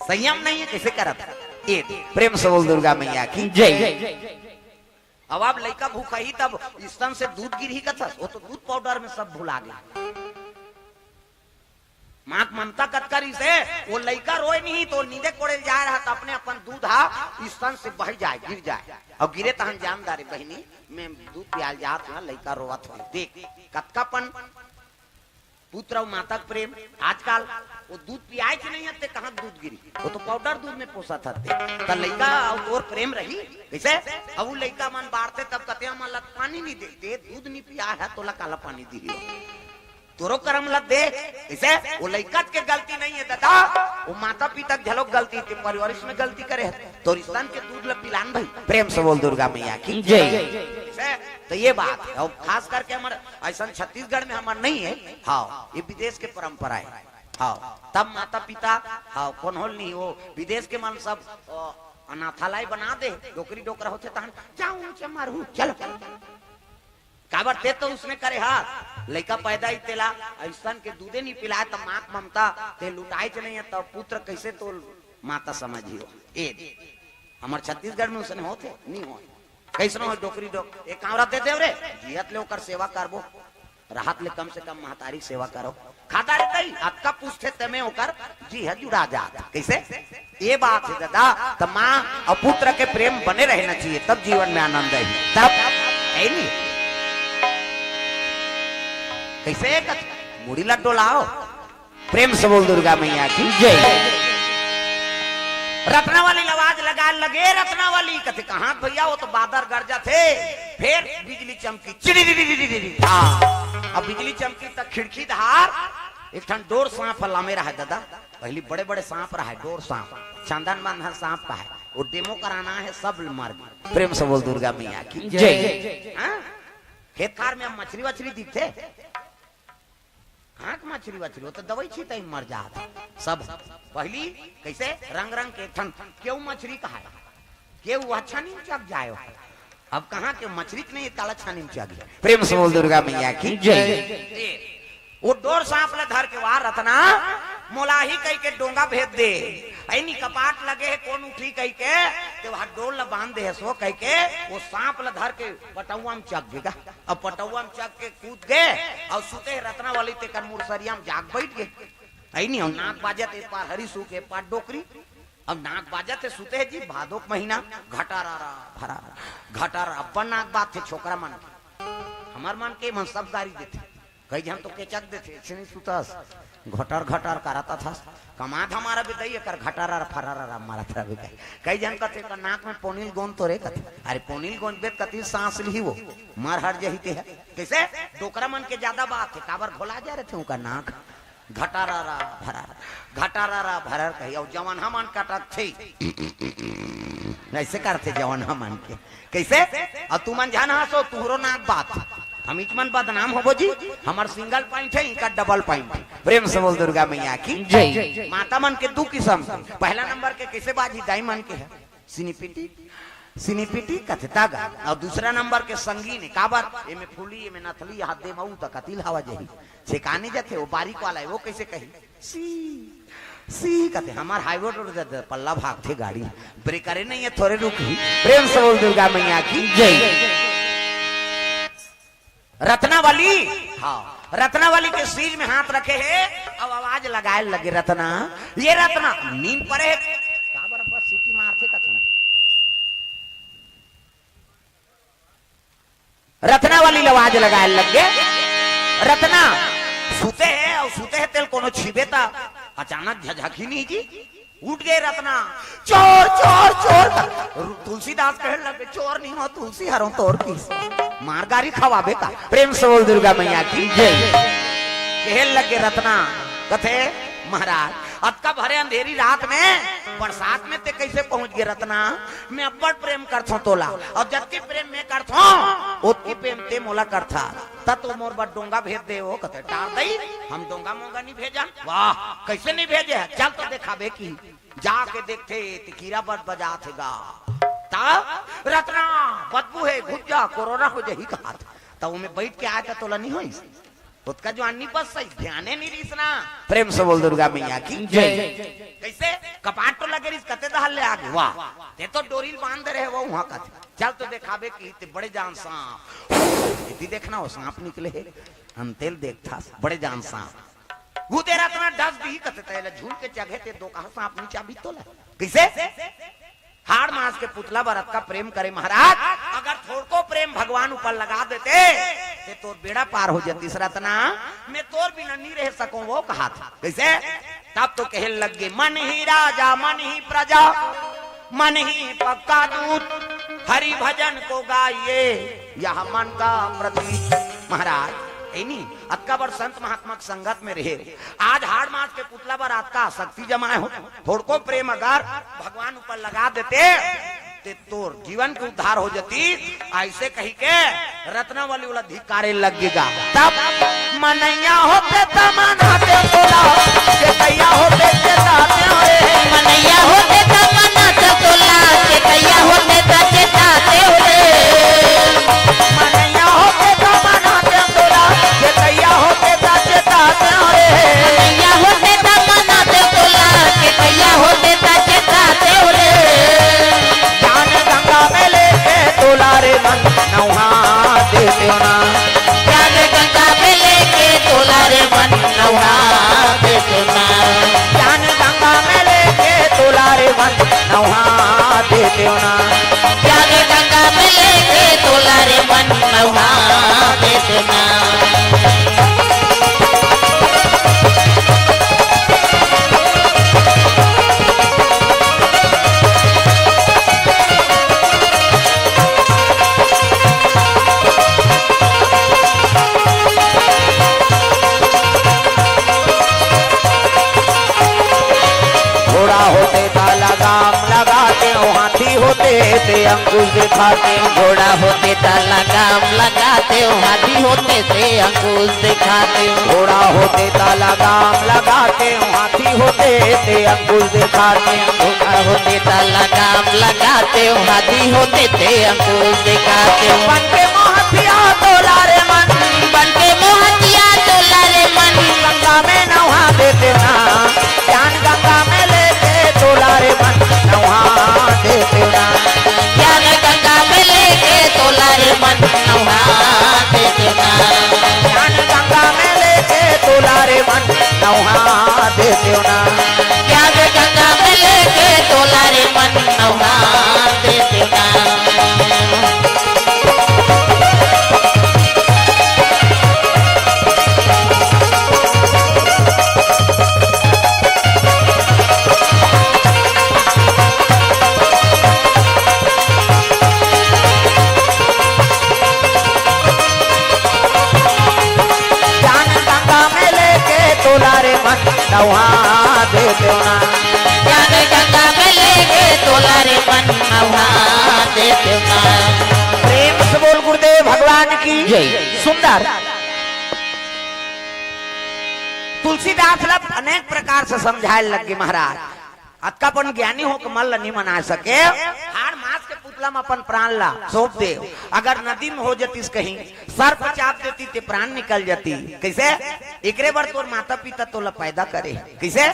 संयम नहीं हे, कइसे करत? ए, प्रेम से बोल दुर्गा मैया की जय। अब आप लइका भूखाही तब स्तन से दूध गिरही कथस, ओ तो दूध powder में सब भुला गे। माँ के ममता कतका रिहिसे, वो लइका रोय नहीं तो नींदे कोड़े ल जाय रहा, त अपने अपन दूध हा स्तन से बह जाय, गिर जाय। अउ गिरे तहन जान डारे, बहिनी, मैं दूध पियाल जात हंव, लइका रोवत होही। देख, कतका पन पुत्र अउ माता के प्रेम। आजकल वो दूध पियाय के नहीं हे, ते कहाँ दूध गिरी, वो तो पाउडर दूध में पोसत हते। त लइका अउ तोर प्रेम रही कइसे? अउ लइका मन बाढ़थे तब कथे, "हमन ला पानी नहीं दे, ते दूध नहीं पियाय हस, तोला काला पानी दिही?" तोरो करम ल देख, कइसे? वो लइका के गलती नहीं हे दादा, वो माता पिता के घलोक गलती हे, ते परवरिश में गलती करे हस। तोर स्तन के दूध ल पिलान भाई, प्रेम से बोल दुर्गा मैया की जय। कइसे? त ये बात हे। अउ खास करके हमर अइसन छत्तीसगढ़ में हमर नहीं हे। हाँ, ये विदेश के परंपरा हे। हाँ, तब माता पिता, हाँ, कोन होल नहीं, वो विदेश के मन सब, अ, अनाथालय बना दे, डोकरी डोकरा होथे तहन, "जाहूं ऊंचे मारहूं, चलो।" काबर ते तो उसने करे हस, लइका पैदा ही तेला अइसन के दूधे नहीं पिलाय, त माँ के ममता ते लुटाय के नहीं हे, त पुत्र कइसे तो माता समझियो? ए, हमर छत्तीसगढ़ में उसने होथे, नहीं होय। कइसनो हो डोकरी डोक-, एक कांवरा दे देव रे, जियत ले ओकर सेवा करबो, रहत ले कम से कम महतारी के सेवा करो। खाता रे तई, अतका पूछथे तेमे ओकर जी ह जुड़ा जात। कइसे? ये बात हे दादा, त माँ अउ पुत्र के प्रेम बने रहना चाहिए, तब जीवन में आनंद हे। तब हे नहीं। कइसे? मुड़ी ला डोलाओ। प्रेम से बोल दुर्गा मैया की जय। रत्नावली ल आवाज लगाय लगे, रत्नावली कथे, "कहाँ भैया, वो तो बादर गरजथे, फेर बिजली चमकी, चिड़ी।" हाँ, अब बिजली चमकी त खिड़की धार एक ठन डोर सांप ह लामे रहय दादा। पहिली बड़े-बड़े सांप रहय, डोर सांप, चंदन बंधन सांप कहय, वो डेमो कराना हे, सब मर गे। प्रेम से बोल दुर्गा मैया की जय। हाँ? खेत खार में अब मछरी वछरी दिखथे? कहाँ के मछरी वछरी? वो तो दवाई छींटे ही मर जात। सब पहिली कइसे रंग रंग के ठन केहू मछरी कहय, केहू वह छानी में चघ जाय। अब कहाँ के मछरी के नहीं, काला छानी में चघ जाय। प्रेम से बोल दुर्गा मैया की जय। ए, वो डोर सांप ल धर के, "वाह रतना, मोला ही कहि के डोंगा भेज दे।" अइनी कपाट लगे हे, कोन उठी कहि के, ते वह डोर ल बांध दे हे सो कहि के, वो सांप ल धर के पटौवा में चघ गे गा। अब पटौवा में चघ के कूद गे, अउ सुते हे रत्नावली, तेकर मुरसरिया में जाग बइठ गे। अइनी, अउ नाक बाजत, ए पार हरी सूख, ए पार डोकरी। अब नाक बाजत हे, सुते हे जी, भादो के महीना, घटारारा, भरारा, घटारा, अब्बड़ नाक बाजथे छोकरा मन के। हमर मन के मन सब गारी देथे। कई झन तो केचक देथे, "अइसने सुतस, घटर घटर करत हस, कमा धमा रबे दई, एकर घटारारा फरारारा मारत रबे।" कई, कई झन कथे, "एकर नाक में पोनील गोंद तो रे," कथे। अरे पोनील गोंद बे कति सांस लिही वो, मर हर जही ते हे। कइसे? डोकरा मन के जादा बात हे, काबर घोला जा रथे उनका नाक। घटारारा भरार, घटारारा भरार कही, अउ जवन हमन कटक थे, अइसे करथे जवन हमन के। कइसे? अउ तुमन झन हंसो, तुहरो नाक बात। हम इच मन बदनाम होबो जी, हमर सिंगल पॉइंट हे, इनका डबल पॉइंट। प्रेम से बोल दुर्गा मैया की जय। माता मन के दू किसम, पहला नंबर के कइसे बाजी, दाई मन के हे, सिनीपिटी, सिनीपिटी कथे तागा। अउ दूसरा नंबर के संगीन हे, काबर? एमे फूली, एमे नथली, हाथ दे मऊ त कतिल हवा जही। छेकाने जथे, वो बारीक वाला हे, वो कइसे कही? सी, सी कथे, हमर हाईवे रोड दे, दे, पल्ला भागथे गाड़ी, ब्रेकरे नहीं हे, थोरे रुकही। प्रेम से बोल दुर्गा मैया की जय। रत्नावली, हाँ, रत्नावली के सीज में हाथ रखे हे, अब आवाज लगाय लगे, "रत्ना, ये रत्ना।" नींद परे हे, काबर बस सीटी मारथे कथन। रत्नावली ल आवाज लगाय लगे, "रत्ना, सुते हे, अउ सुते हे तेल कोनो छीबे त अचानक झझकी नहीं जी।" उठ गे रत्ना, "चोर, चोर, चोर।" तुलसीदास कहे लगे, "चोर नहीं हो, तुलसी हरों तोर की। मार गारी खवाबे का।" प्रेम से बोल दुर्गा मैया की जय। कहे लगे रत्ना, कथे, "महाराज, अतका भरे अंधेरी रात में, बरसात में ते कइसे पहुंच गे रत्ना? मैं अब्बड़ प्रेम करथों तोला, अउ जतके प्रेम मैं करथों, ओतके प्रेम ते मोला करथा। त तो मोर बर डोंगा भेज दे।" वो कथे, "टार दई, हम डोंगा मोंगा नहीं भेजन।" "वाह, कइसे नहीं भेजे हे? चल तो देखाबे की।" जाके देखथे, त कीरा बज बजात हे गा। त रत्ना, "बदबू हे, घुस जा, कोरोना हो जही," कहत। त ओमे बइठ के आय त तोला नहीं होइस? ओतका जुवान नहीं बस सही, ध्याने नहीं रिहिस ना। प्रेम से बोल दुर्गा मैया की जय। कइसे? कपाट तो लगे रिहिस, कते दहल ले आगे, "वाह, ते तो डोरी ल बांध दे रहे हो वहां का, चल तो देखाबे की।" ते बड़े जान सांप, इति देखना हो सांप निकले हे, हम तेल देखथा, बड़े जान सांप। भूते रतना डस दिही कथे, तेला झूल के चघे ते दो कहा सांप नी चाबही तोला। कइसे? हाड़ मांस के पुतला बर अतका प्रेम करे महाराज, अगर थोड़को प्रेम भगवान ऊपर लगा देते, ते तोर बेड़ा पार हो जातिस रतना। मैं तोर बिना नी रह सकूं, वो कहा था। कइसे? तब तो कहे लग गे, मन ही राजा मन ही प्रजा, मन ही पक्का दूत, हरि भजन को गाइए, यह मन का प्रतीक। महाराज, ए नी, अतका बड़ संत महात्मा के संगत में रहे, आज हाड़ मांस के पुतला बर अतका आसक्ति जमाए हो। थोड़को प्रेम अगर भगवान ऊपर लगा देते, ते तोर जीवन के उद्धार हो जातिस। अइसे कहि के रत्नावली वाला धिक्कारे लग गे गा। तब मनैया होते त मनाते तोला, चेतैया होते चेताते रे। मनैया होते त मनाते तोला, चेतैया होते त चेताते रे। मनैया होते त मनाते तोला, चेतैया होते त चेताते रे। मनैया होते त मनाते तोला, चेतैया होते त चेताते रे। ज्ञान गंगा में लेके तोला रे मन नहा देतेव ना। ज्ञान गंगा में लेके तोला रे मन नहा देतेव ना। ज्ञान गंगा में लेके तोला रे मन नहा देतेव ना। ज्ञान गंगा में लेके तोला रे मन नहा देतेव ना। घोड़ा होते त लगाम लगाते, हाथी होते ते अंकुश दिखाते। घोड़ा होते त लगाम लगाते, हाथी होते ते अंकुश दिखाते। घोड़ा होते त लगाम लगाते, हाथी होते ते अंकुश दिखाते। घोड़ा होते त लगाम लगाते, हाथी होते ते अंकुश दिखाते। बन के मोहतिया तोला रे मन, बन के मोहतिया तोला रे मन, गंगा में नहा देतेव ना। ज्ञान गंगा में लेके तोला रे मन नहा देतेव ना। ज्ञान गंगा में लेके तोला रे मन नहा देतेव ना। ज्ञान गंगा में लेके तोला रे मन नहा देतेव ना। ज्ञान गंगा में लेके तोला रे मन नहा देतेव ना। ज्ञान गंगा में लेके तोला रे मन नहा देतेव ना। ज्ञान गंगा में लेके तोला रे मन नहा देतेव ना। प्रेम से बोल गुरुदेव भगवान की जय। सुंदर। तुलसीदास ला अनेक प्रकार से समझाए लग गे महाराज। अतका पन ज्ञानी हो के मन ल नी मना सके। हाड़ मांस के पुतला म अपन प्राण ला सौंप दे। अगर नदी म हो जतिस कहीं, सर्प चाप देती ते प्राण निकल जाती। कइसे? एकरे बर तोर माता पिता तोला पैदा करे। कइसे?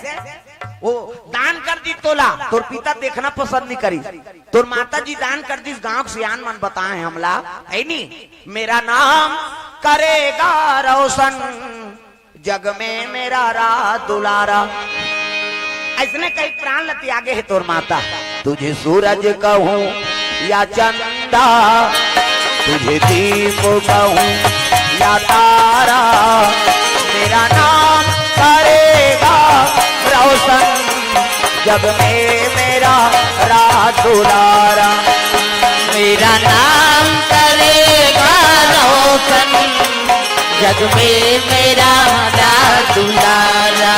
वो दान कर दी तोला, तोर पिता देखना पसंद नी करिस। तोर माता जी दान कर दिस, गांव के सियान मन बताए हमला, है नी? मेरा नाम करेगा रोशन, जग में मेरा राज दुलारा। अइसने कही प्राण ल त्यागे हे तोर माता। तुझे सूरज कहूँ या चंदा, तुझे दीप कहूँ या तारा, मेरा नाम करेगा रोशन, जग में मेरा राज दुलारा। मेरा नाम करेगा रोशन, जग में मेरा राज दुलारा।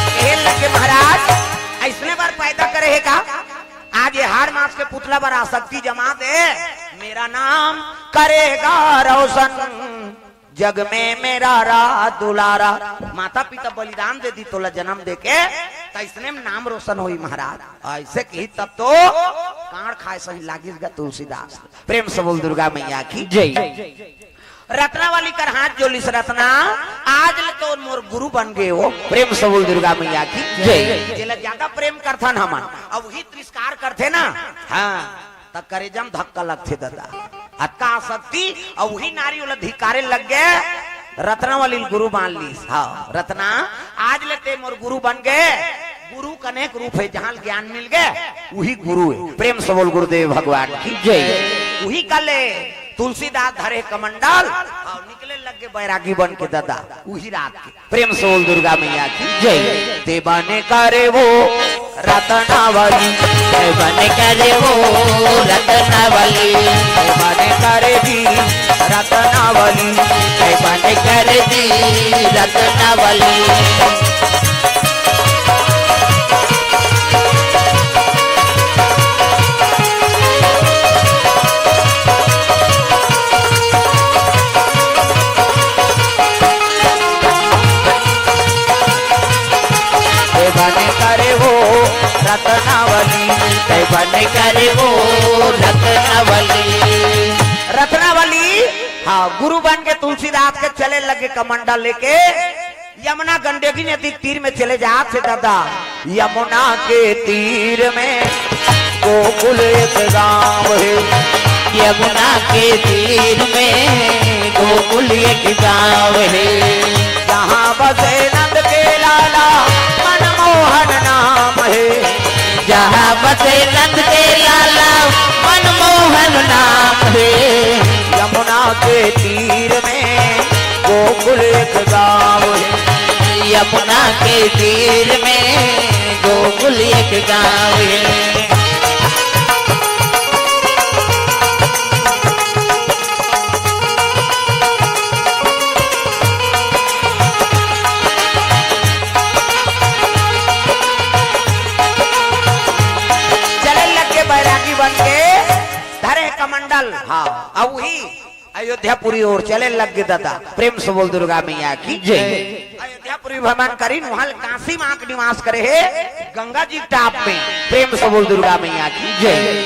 कहे लगे महाराज, अइसने बर पैदा करे हे का? आज ये हाड़ मांस के पुतला बर आसक्ति जमा दे, मेरा नाम करेगा रोशन, जग में मेरा राज दुलारा। माता पिता बलिदान दे दी तोला जन्म दे के, त अइसने में नाम रोशन होई महाराज। अइसे कही तब तो कांड़ खाए सही लागिस गा तुलसीदास। प्रेम से बोल दुर्गा मैया की जय। रत्नावली कर हाथ जोलिस रतना, आज ले तो मोर गुरु बन गे हो। प्रेम से बोल दुर्गा मैया की जय। जेला ज्यादा प्रेम करथन हमन, अब वही तिरस्कार करथे ना, हाँ, त करेजा म धक्का लगथे ददा। अतका शक्ति, अउ उही नारी ओला धिकारे लग गे, रत्नावली ल गुरु मान लीस। हाँ, रत्ना, आज ले ते मोर गुरु बन गे। गुरु कनेक रूप हे, जहाँ ल ज्ञान मिल गे, उही गुरु हे। प्रेम से बोल गुरुदेव भगवान की जय। उही कले तुलसीदास धरे कमंडल, हाँ, निकले लग गे बैरागी बन के ददा, उही रात के। प्रेम से बोल दुर्गा मैया की जय। ते बने करे वो रत्नावली, ते बने करे वो रत्नावली, ते बने करे जी रत्नावली, ते बने करे जी रत्नावली। ते बने करे वो रत्नावली, ते बने करे वो रत्नावली। रत्नावली, हाँ, गुरु बन के तुलसीदास के चले लगे कमंडल लेके। यमुना गंडकी नदी के तीर में चले जात हे ददा। यमुना के तीर में गोकुल एक गाँव हे। यमुना के तीर में गोकुल एक गाँव हे। जहाँ बसे नंद के लाला मनमोहन नाम हे। जहाँ बसे नंद के लाला मनमोहन नाम हे। यमुना के तीर में गोकुल एक गाँव हे। यमुना के तीर में गोकुल एक गाँव हे। चले लग गे बैरागी बन के, धरे कमंडल। हाँ, अब उही अयोध्यापुरी ओर चले लग गे ददा। प्रेम से बोल दुर्गा मैया की जय। अयोध्यापुरी भ्रमण करिन, उहाँ ले काशी म आके निवास करे हे, गंगा जी के टाप में। प्रेम से बोल दुर्गा मैया की जय।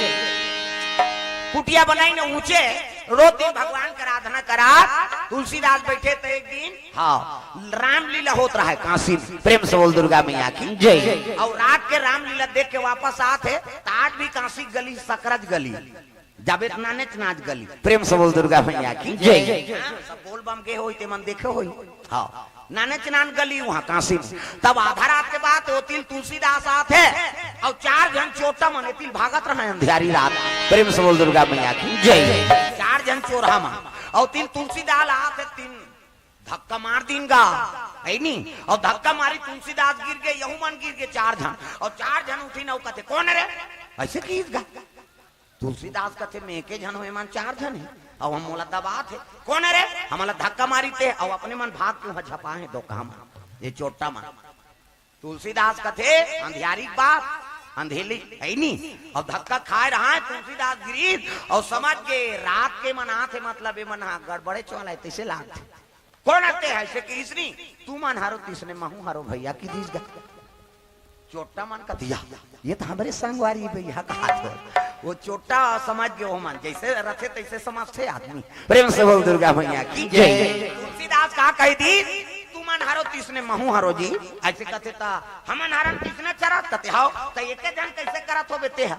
कुटिया बनाइन ऊंचे, रोज दिन भगवान के आराधना करात। तुलसीदास बैठे त एक दिन, हाँ, रामलीला होत रहय काशी में। प्रेम से बोल दुर्गा मैया की जय। अउ रात के रामलीला देख के वापस आत हे, त आज भी काशी गली सकरज गली। जाबे त नानेच नान गली। प्रेम से बोल दुर्गा मैया की जय। हाँ, सब बोल बम गे होही, ते मन देखे होही। हाँ, नानेच नान गली उहाँ काशी में। तब आधा रात के बात हे, ओ तिल तुलसीदास आत हे, अउ चार झन चोरहा मन ए तिल भागत रहय अंधियारी रात। प्रेम से बोल दुर्गा मैया की जय। चार झन चोरहा मन, अउ तिल तुलसीदास आत हे, तिल धक्का मार दिन गा, हे नी? अउ धक्का मारी, तुलसीदास गिर गे, यहू मन गिर गे चार झन, अउ चार झन उठिन अउ कथे, "कोन रे?" अइसे किहिस गा। तुलसीदास कथे, "मैं एके झन हों, एमन चार झन हे, अउ हम मोला दबात हे।" "कोन हे रे?" "हमन ला धक्का मारिस ते, अउ अपने मन भाग के उहाँ झपाए हे दोकहा मन, ये चोरहा मन।" तुलसीदास कथे, "अंधियारी के बात, अंधेली हे नी, अउ धक्का खाय रहय, तुलसीदास गिरिस, अउ समझ गे, रात के मन आत हे, मतलब एमन हा गड़बड़े चोला हे, तइसे लागथे।" "कोन आते हे?" अइसे किहिस नी, "तुमन हरो तइसने महूँ हरों भइया," किहिस गा। चोरहा मन कथे, "या, ये त हमरे संगवारी भइया," कहाथे। ओ चोरहा समझ गे, ओ मन जइसे रथे तइसे समझथे आदमी। प्रेम से बोल दुर्गा मैया की जय। तुलसीदास का कहि दिस, "तुमन हरो तइसने महूँ हरों जी," अइसे कथे त, "हमन हरन तइसने चोरहा," कथे, "हव, त एके झन कइसे करत होबे ते ह?"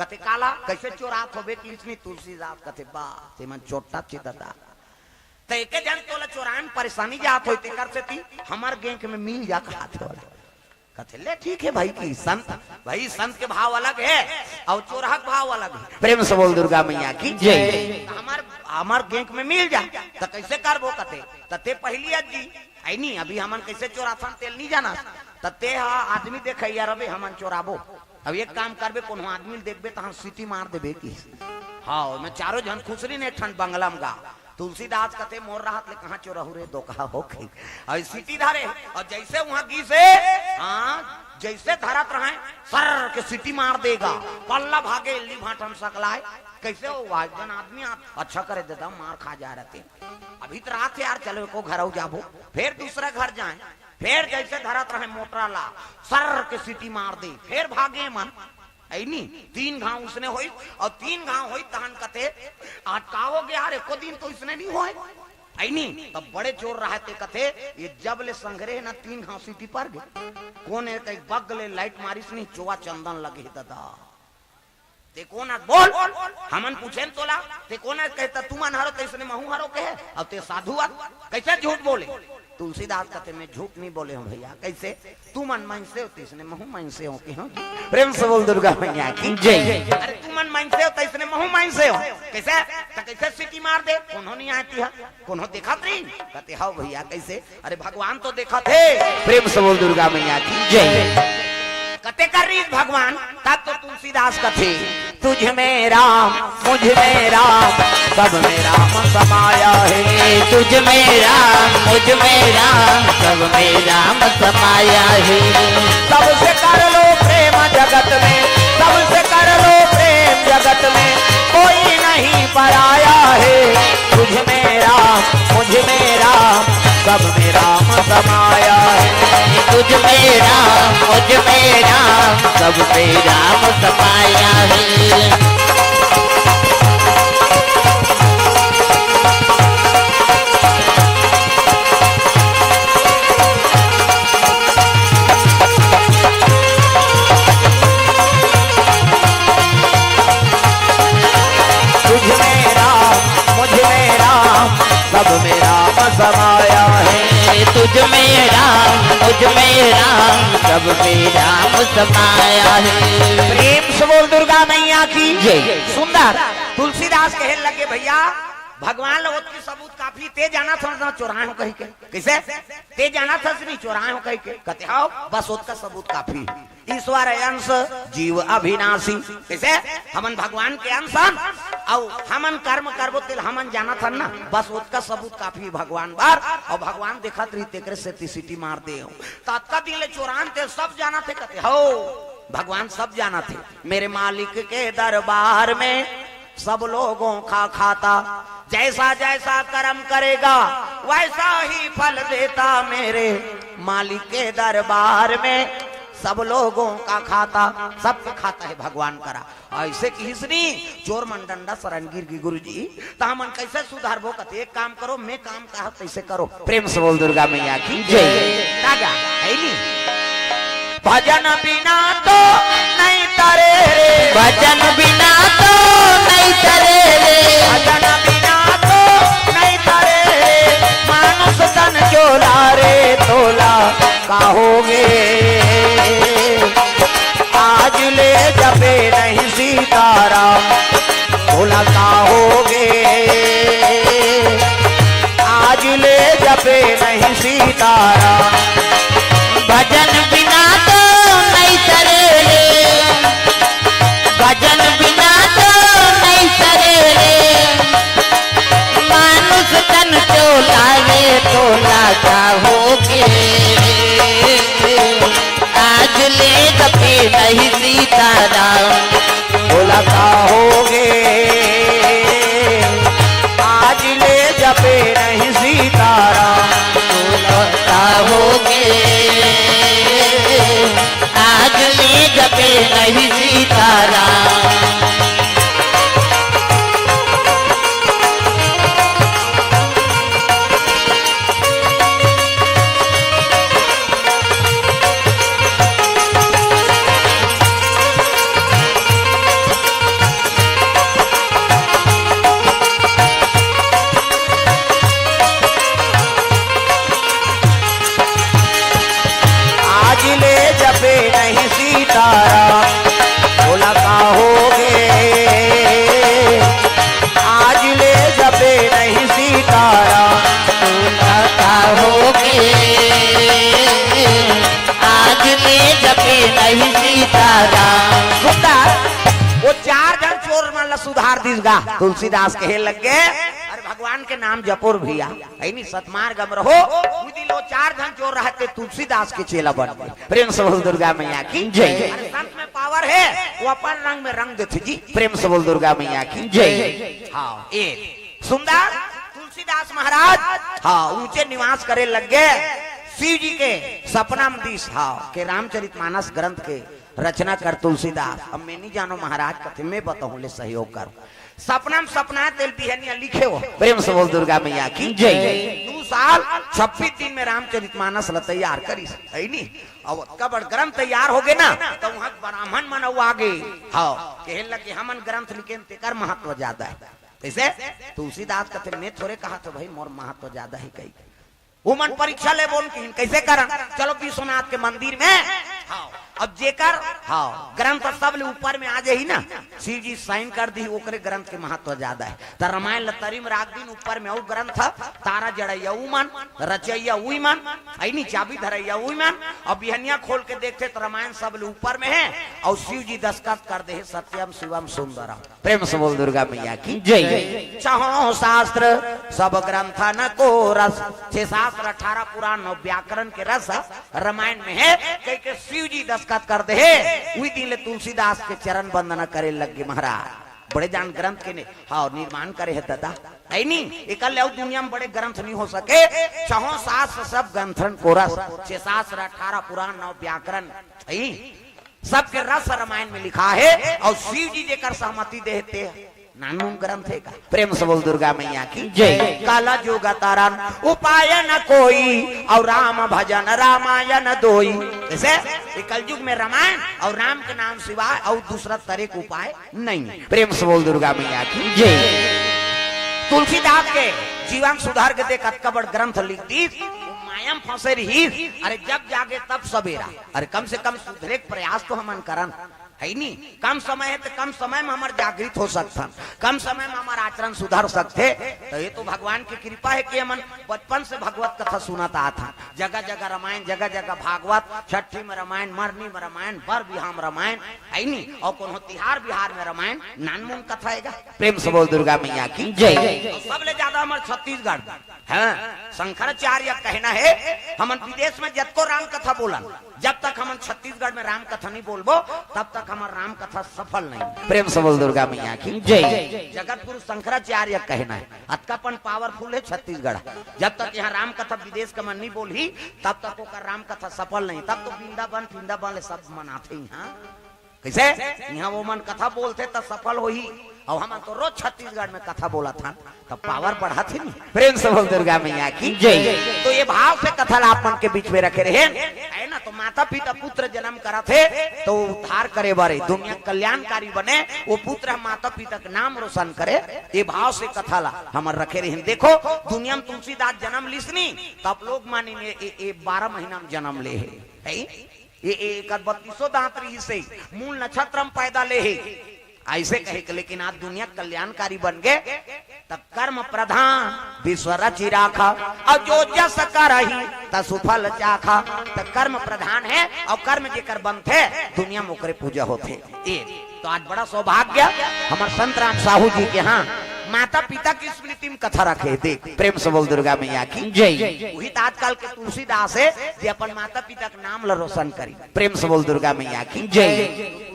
कथे, "काला, कइसे चोरात होबे?" किहिस नी, तुलसीदास कथे, "बा, ते मन चोरहा चे ददा।" त एके झन तोला चोराए म परेशानी जात होही, तेकर सेती हमर गेंग में मिल जा कहाथे ओला। कथे, "ले ठीक हे भाई, कि संत, भाई संत के भाव अलग हे अउ चोरहा के भाव अलग हे।" प्रेम से बोल दुर्गा मैया की जय। त हमर, हमर गेंग में मिल जा, त कइसे करबो कथे, त ते पहिली अज्जी, हे नी, अभी हमन कइसे चोराथन तेला नइ जानस, त ते ह आदमी देखइया रबे, हमन चोराबो। अब एक काम करबे, कोनो आदमी ल देखबे, तहाँ सीटी मार देबे कि। हाँ, ओमे चारों झन खुसरिन एक ठन बंगला म गा। तुलसीदास कथे, "मोर रहत ले कहाँ चोरहूँ रे, दोकहा हो गई।" अउ सीटी धरे, अउ जइसे उहाँ गिसे, हाँ, जइसे धरत रहय, सर्र के सीटी मार दे गा। पल्ला भागे, इल्ली भांठा म सकलाय। कइसे हो, वाह, एक झन आदमी आ, अच्छा करे ददा, मार खा जाय रहितेंव। अभी त रात हे यार, चलो एको घर अउ जाबो। फेर दूसरा घर जाय, फेर जइसे धरत रहय मोटरा ला, सर्र के सीटी मार दे, फेर भागे मन। हे नी, तीन घांव उसने होइस, अउ तीन घांव होइस तहन कथे, "आज का हो गे यार, एको दिन तो इसने नइ होय।" हे नी, तब बड़े चोर रहय ते कथे, "ये जब ले संघरे हे ना, तीन घांव सीटी पर गे।" कोन हे, त एक बग ले लाइट मारिस नी, चोवा चंदन लगे हे ददा। ते कोन अस बोल? हमन पूछेन तोला, ते कोन अस कहे त तुमन हरो तइसने महूं हरो कहे, अउ ते साधु अस, कइसे झूठ बोले? तुलसीदास कथे, मैं झूठ नहीं बोले हूं भइया। कइसे? तुमन मनसे हो तइसने महूं मनसे हों कहे हंव। प्रेम से बोल दुर्गा मैया की जय। अरे तुमन मनसे हो तइसने महूं मनसे हों। कइसे? त कइसे सीटी मार दे? कोनो नहीं आय तिहां, कोनो देखत नहीं। कथे, हव भइया, कइसे? अरे भगवान तो देखत हे। प्रेम से बोल दुर्गा मैया की जय। कथे कर रहिस भगवान, तब तो तुलसीदास कथे, तुझ में राम, मुझ में राम, सब में राम समाया है। तुझ में राम, मुझ में राम, सब में राम समाया है। सबसे कर लो प्रेम जगत में, सबसे कर लो प्रेम जगत में, कोई नहीं पराया है। तुझ में राम, मुझ में राम, सब में राम समाया है। तुझ में राम, मुझ में राम, सब में राम समाया है। तुझ में राम, मुझ में राम, सब में राम समाया है। तुझ में राम, मुझ में राम, सब में राम समाया है। प्रेम से बोल दुर्गा मैया की जय। सुंदर। तुलसीदास कहे लगे, भइया, भगवान ल ओतकी सबूत काफी, ते जानत हस ना चोराए हों कहिके। कइसे? ते जानत हस नहीं चोराए हों कहिके। कथे, हव, बस ओतका सबूत काफी। ईश्वर अंश, जीव अविनाशी। कइसे? हमन भगवान के अंश हन, अउ हमन कर्म करबो तेला हमन जानत हन ना, बस ओतका सबूत काफी भगवान बर। अउ भगवान देखत रहिस तेकरे सेती सीटी मार दे हंव। त अतका दिन ले चोरान ते सब जानत हे कथे, हव, भगवान सब जानत हे। मेरे मालिक के दरबार में सब लोगों का खाता, जैसा जैसा कर्म करेगा वैसा ही फल देता। मेरे मालिक के दरबार में सब लोगों का खाता, सबके खाता हे भगवान करा। अइसे किहिस नी, चोर मन डंडा सरन गिर गे गुरुजी, त हमन कइसे सुधरबो? कथे, एक काम करो, मैं काम कहत तइसे करो। प्रेम से बोल दुर्गा मैया की जय। राजा, है नी? भजन बिना तो नहीं तरे रे। भजन बिना तो नहीं तरे रे। भजन बिना तो नहीं तरे रे। मानुष तन चोला रे तोला कहोगे। आज ले जपे नहीं सीताराम, भुला कहोगे। आज ले जपे नहीं सीताराम। भजन बिना तो नहीं तरे रे, भजन बिना तो नहीं तरे रे। मानुष तन चोला रे तोला कहोगे। आज ले जपे नहीं सीताराम, भुला कहोगे। आज ले जपे नहीं सीताराम, भुला कहोगे। आज ले जपे नहीं सीताराम। आज ले जपे नहीं सीताराम, भुला कहोगे। आज ले जपे नहीं सीताराम, भुला कहोगे। आज ले जपे नहीं सीताराम। सुंदर, वो चार झन चोर मन ला सुधार दिस गा। तुलसीदास कहे लग गे, अरे भगवान के नाम जपो रे भइया, है नी, सतमार्ग म रहो। उही दिन वो चार झन चोर रहत ते तुलसीदास के चेला बन गे। प्रेम से बोल दुर्गा मैया की जय। अरे संत में पावर हे, वो अपन रंग में रंग देथे जी। प्रेम से बोल दुर्गा मैया की जय। हाँ, ए सुंदर तुलसीदास महाराज, हाँ, ऊंचे निवास करे लग गे। शिव जी के सपना म दिस, हाँ, के रामचरितमानस ग्रंथ के रचना कर तुलसीदास। अब मैं नहीं जानो महाराज, कथे मैं बताऊं, ले सहयोग कर। सपना म सपना तेल बिहनिया लिखे हो। प्रेम से बोल दुर्गा मैया की जय। दू साल छब्बीस दिन में रामचरितमानस ला तैयार करिस, है नी? अब अतका बड़ ग्रंथ तैयार हो गे ना, त उहाँ ब्राह्मण मन आगे, हाँ, कहे लगे हमन ग्रंथ लिखेन तेकर महत्व ज्यादा है। कैसे? तुलसीदास कहते, मैं थोड़े कहा था भाई मोर महत्व ज्यादा है कही। उमन परीक्षा ले बोल कहिन, कैसे करन? चलो विश्वनाथ के मंदिर में। हाँ, अब जेकर, हाँ, ग्रंथ सब ले ऊपर में आ जाही ना, शिव जी साइन कर दी, ओकरे ग्रंथ के महत्व ज्यादा है। त रामायण ल तरी में राख दिन, ऊपर में अउ ग्रंथ, तारा जड़ैया उमन, रचैया उही मन, ऐनी चाबी धरैया उही मन। अब बिहनिया खोल के देखते त रामायण सब ले ऊपर में है, और शिव जी दस्तखत कर दे, सत्यम शिवम सुंदरम। प्रेम से बोल दुर्गा मैया की जय। छहों शास्त्र सब ग्रंथन को रस, छह शास्त्र, अठारह पुराण, नौ व्याकरण के रस रामायण में है। कह के शिव जी दस्तखत कर दे, उही दिन ले तुलसीदास के चरण वंदना करे लग गे महाराज। बड़े जान ग्रंथ के ने, हाँ, निर्माण करे है दादा, है नी? एकर ले अउ दुनिया में बड़े ग्रंथ नहीं हो सके। छहों शास्त्र सब ग्रंथन को रस, छह शास्त्र, अठारह पुराण, नौ व्याकरण, है, सबके रस रामायण में लिखा है। और शिव जी जेकर सहमति देते हैं, नानमुन ग्रंथ है का? प्रेम से बोल दुर्गा मैया की जय। काला जुग तरन उपाय न कोई, और राम भजन रामायण दोई। जैसे ये कलयुग में रामायण और राम के नाम सिवाय और दूसरा तरे के उपाय नहीं। प्रेम से बोल दुर्गा मैया की जय। तुलसीदास के जीवन सुधार के देख अतका बड़ ग्रंथ लिख दीस, वो माया में फंसे रहीस। अरे जब जागे तब सवेरा, अरे कम से कम सुधरे के प्रयास तो हमन करन, है नी? कम समय है तो कम समय में हमर जागृत हो सकथन, कम समय में हमर आचरण सुधर सकथे। तो ये तो भगवान की कृपा है कि हमन बचपन से भगवत कथा सुनत आत हन। जगह जगह रामायण, जगह जगह भागवत, छठी में रामायण, मरनी में रामायण, बर बिहाव में रामायण, है नी? और कोनो तिहार बिहार में रामायण, नानमुन कथा है गा। प्रेम से बोल दुर्गा मैया की जय। और सबले ज्यादा हमर छत्तीसगढ़, हाँ, शंकराचार्य कहना है, हमन विदेश में जतको राम कथा बोलन, जब तक हमन छत्तीसगढ़ में राम कथा नहीं बोलबो, तब तक हमर राम कथा सफल नहीं। प्रेम से बोल दुर्गा मैया की जय। जगत गुरु शंकराचार्य कहना है, अतका अपन पावरफुल है छत्तीसगढ़। जब तक यहाँ राम कथा विदेश के मन नहीं बोलही, तब तक ओकर राम कथा सफल नहीं। तब तो वृंदावन फिंदावन ले सब मनाथे यहाँ। कैसे? यहाँ वो मन कथा बोलथे त सफल होही। और हमन तो रोज छत्तीसगढ़ में कथा बोलत हन, त पावर बढ़त ही नहीं। प्रेम से बोल दुर्गा मैया की जय। तो ये भाव से कथा ला आप मन के बीच में रखे रहे, है ना? तो माता पिता पुत्र जन्म करत हे तो उद्धार करे बर, दुनिया कल्याणकारी बने, वो पुत्र ह माता पिता के नाम रोशन करे, ये भाव से कथा ला हमन रखे रहे। देखो, दुनिया में तुलसीदास जन्म लिसनी, तो आप लोग मानिन ये, ये, ये बारह महीना में जन्म ले हे, है? ये, ये एकर बत्तीसों दांत रहिस हे, मूल नक्षत्र में पैदा ले हे, ऐसे कहे के, लेकिन आज दुनिया कल्याणकारी बन गे, त कर्म प्रधान विश्व रचि राखा, और जो जस करही त सुफल चाखा। त कर्म प्रधान है, और कर्म जेकर बनथे, दुनिया में ओकरे पूजा होथे। ए, तो आज बड़ा सौभाग्य हमर संत राम साहू जी के यहाँ माता पिता की स्मृति में कथा रखे। देख, प्रेम से बोल दुर्गा मैया की जय। वही तो आजकल के तुलसीदास है जे अपन माता पिता के नाम ला रोशन करी। प्रेम से बोल दुर्गा मैया की जय।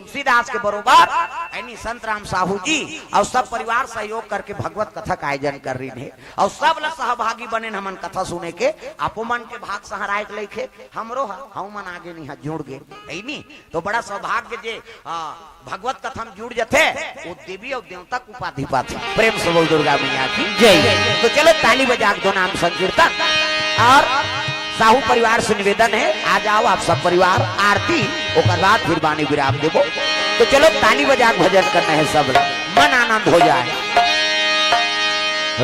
तुलसीदास के बरोबर यानी संत राम साहू जी और सब परिवार सहयोग करके भगवत कथा का आयोजन कर रही है और सब ला सहभागी बने हमन कथा सुने के। आपो मन के भाग सहराए के लइके हमरो ह, हम मन आगे नहीं ह, जुड़ गे, है नी? तो बड़ा सौभाग्य जे, हाँ, भगवत कथा में जुड़ जथे, वो देवी और देवता के उपाधि पाथे। प्रेम से बोल दुर्गा मैया की जय। तो चलो ताली बजा के दो नाम संकीर्तन और साहू परिवार से निवेदन है, आ जाओ आप सब परिवार, आरती, ओकर बाद फिर बानी विराम देबो। तो चलो ताली बजा के भजन करना है सब, मन आनंद हो जाए।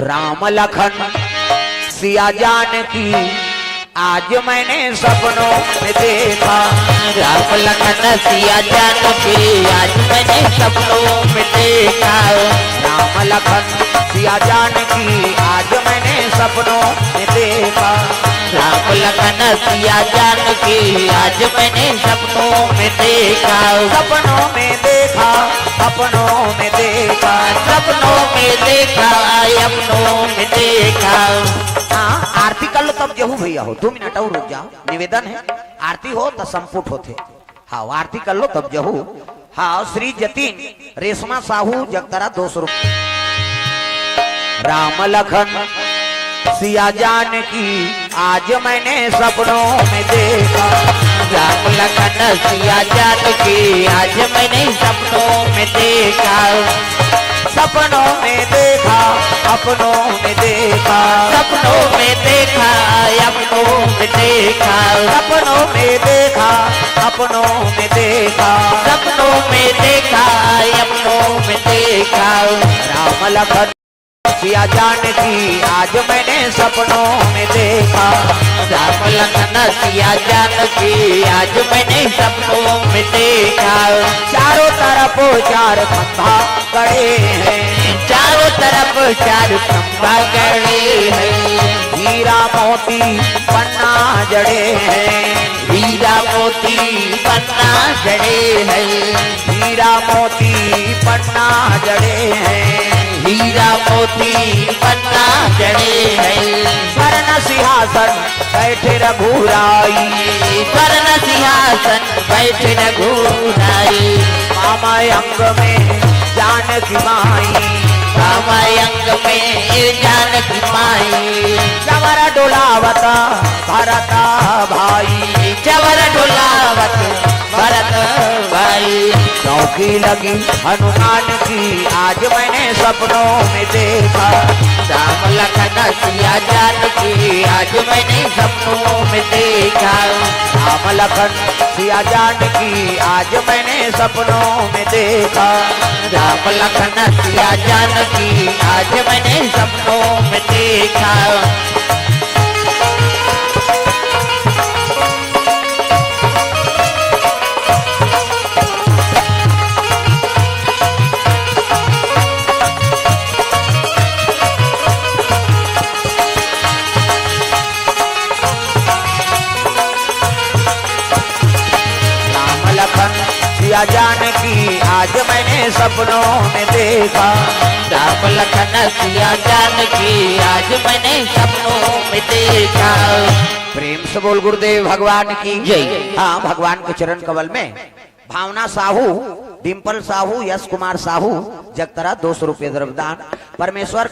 राम लखन सिया जानकी आज मैंने सपनों में देखा। राम लखन सिया जानकी आज मैंने सपनों में देखा। राम लखन सिया जानकी आज मैंने सपनों में देखा। राम लखन सिया जानकी आज मैंने सपनों में देखा। सपनों में देखा, सपनों में देखा। सपनों में देखा, सपनों में देखा। हाँ, आरती कर लो तब जहू भैया हो, दो मिनट और रुक जाओ। निवेदन है, आरती हो तो संपुट होथे। हाँ, आरती कर लो तब जहू। हाँ, श्री जतीन रेशमा साहू जगतरा दो सौ रुपये। राम लखन सिया जानकी आज मैंने सपनों में देखा। राम लखन सिया जानकी आज मैंने सपनों में देखा। सपनों में देखा, अपनों में देखा। सपनों में देखा, अपनों में देखा। सपनों में देखा, अपनों में देखा। सपनों में देखा, अपनों में देखा। राम लखन सिया जानकी आज मैंने सपनों में देखा। राम लखन सिया जानकी आज मैंने सपनों में देखा। चारों तरफ चार खंभा गड़े हैं। चारों तरफ चार खंभा गड़े हैं। हीरा मोती पन्ना जड़े हैं। हीरा मोती पन्ना जड़े हैं। हीरा मोती पन्ना जड़े हैं। हीरा मोती पन्ना जड़े हैं। स्वर्ण सिंहासन बैठे रघुराई। स्वर्ण सिंहासन बैठे रघुराई। वाम अंग में जानकी माई। वाम अंग में जानकी माई। चवर डोलावत भरत भाई। चवर डोलावत भरत भाई। चौकी लगी हनुमान की आज मैंने सपनों में देखा। राम लखन सिया जानकी आज मैंने सपनों में देखा। राम लखन सिया जानकी आज मैंने सपनों में देखा। राम लखन सिया जानकी आज मैंने सपनों में देखा। राम लखन सिया जानकी आज मैंने सपनों में देखा। राम लखन सिया जानकी आज मैंने सपनों में देखा। प्रेम से बोल गुरुदेव भगवान की जय। हाँ, भगवान के चरण कमल में भावना साहू, डिंपल साहू, यश कुमार साहू, जगतरा दो सौ रुपये द्रव्यदान। परमेश्वर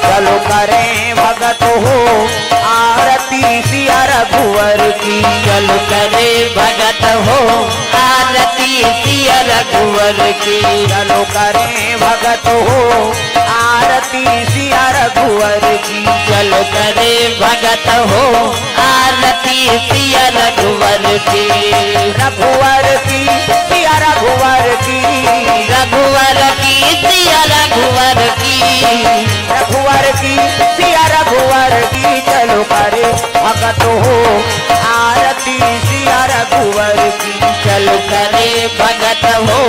चलो करें भगत हो आरती सिया रघुवर की। चलो करें भगत हो आरती सिया रघुवर की। चलो करें भगत हो आरती सिया रघुवर की। चलो करें भगत हो आरती सिया रघुवर की। रघुवर की सिया रघुवर की। रघुवर की सिया रघुवर की। रघुवर की सिया रघुवर की। चलो करे भगत हो आरती सिया रघुवर की। चलो करे भगत हो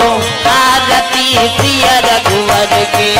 आरती सिया रघुवर की।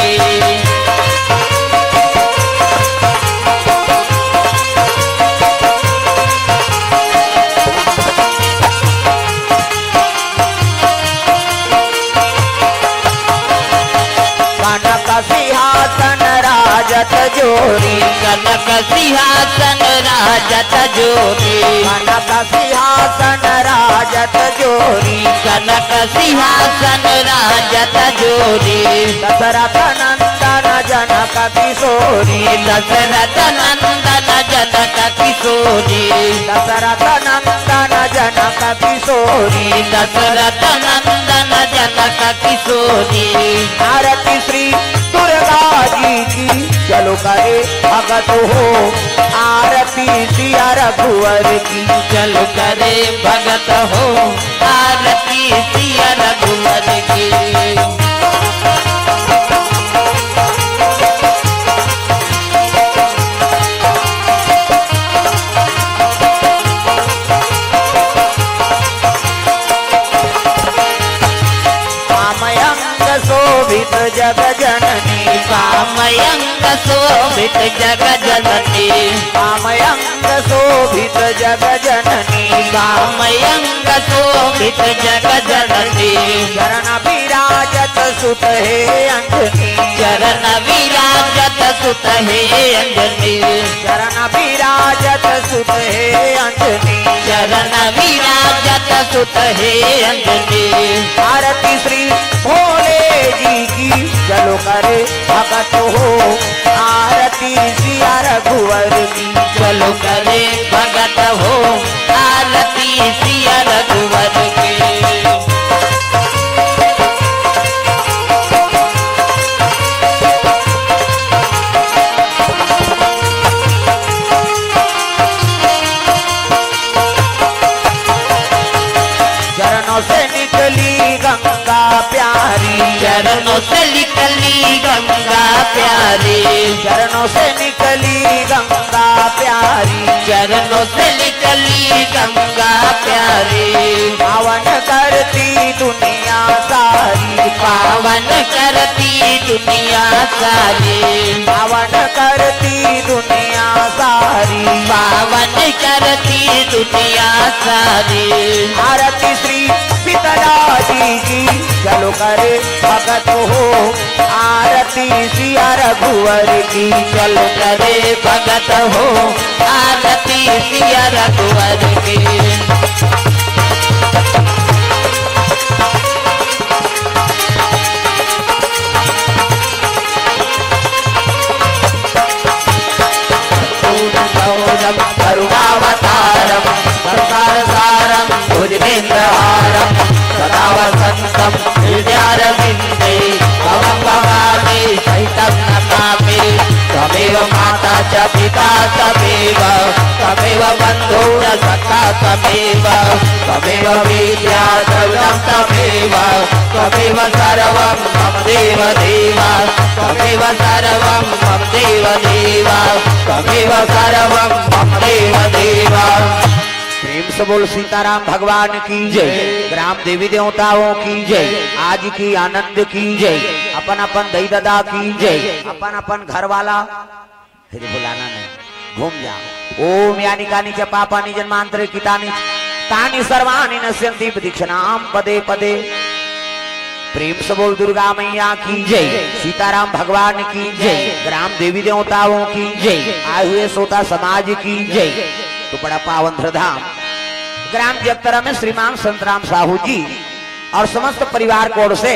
कनक सिंहासन राजत जोरी। कनक सिंहासन राजत जोरी। कनक सिंहासन राजत जोरी। कनक सिंहासन राजत जोरी। दशरथ नंदन जनक किशोरी। दशरथ नंदन जनक किशोरी। दशरथ नंदन जनक किशोरी। दशरथ नंदन जनक किशोरी। आरती श्री दुर्गा जी की। चलो करे भगत हो आरती सिया रघुवर की। चलो करे भगत हो आरती सिया रघुवर की। वाम अंग शोभित जग जननी। वाम अंग शोभित जग जननी। वाम अंग शोभित जग जननी। वाम अंग शोभित जग जननी। चरण विराज विराजत सुत हे अंजनी। चरण विराजत सुत हे अंजनी। चरण विराजत सुत हे अंजनी। चरण विराजत सुत हे अंजनी। आरती श्री भोले जी की, चलो करे भगत हो आरती सिया रघुवर की। चलो करे भगत हो आरती सिया रघुवर की। चरणों से निकली गंगा प्यारी। चरणों से निकली गंगा प्यारी। चरणों से निकली गंगा प्यारी। चरणों से निकली गंगा प्यारी। पावन करती दुनिया सारी। पावन करती दुनिया सारी। पावन करती दुनिया सारी। पावन करती दुनिया सारी। आरती श्री शीतला जी की, चलो करे भगत हो आरती सिया रघुवर की। चलो करे भगत हो आरती सिया रघुवर की। करुणावतारम संसार सारम भुजगेंद्रहारम सदा वसंतम हृदयारविंदे तम भवानी सहितं नमामि। त्वमेव माता च पिता त्वमेव, त्वमेव बंधु च सखा त्वमेव, त्वमेव विद्या द्रविणं त्वमेव, त्वमेव सर्वं मम देव देव, त्वमेव सर्वं मम देव देव, त्वमेव सर्वं मम देव देव। प्रेम से बोल सीताराम भगवान की जय। ग्राम देवी देवताओं की जय। आज की आनंद की जय। अपन अपन दई ददा की जय। अपन अपन घर वाला, फिर बुलाना नहीं, घूम जाओ। ओम यानि कानि च पापानि जन्मांतरे कृतानि च तानि सर्वाणि नश्यंति प्रदक्षिणाम पदे पदे। प्रेम से बोल दुर्गा मैया की जय। सीताराम भगवान की जय। ग्राम देवी देवताओं की जय। आए हुए श्रोता समाज की जय। तो बड़ा पावन धाम ग्राम जगतरा में श्रीमान संतराम साहू जी और समस्त परिवार की ओर से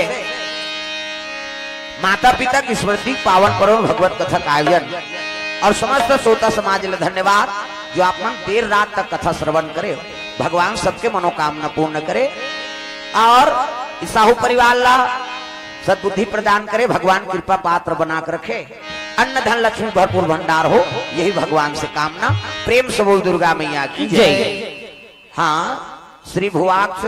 माता पिता की स्मृति पावन पर्व भगवत कथा का आयोजन और समस्त श्रोता समाज ला धन्यवाद जो आप मन देर रात तक कथा श्रवण करे। भगवान सबके मनोकामना पूर्ण करे और इस साहू परिवार ला सद्बुद्धि प्रदान करे, भगवान कृपा पात्र बना के रखे, अन्न धन लक्ष्मी भरपूर भंडार हो, यही भगवान से कामना। प्रेम से बोल दुर्गा मैया की जय। हाँ, श्री भुवाक्ष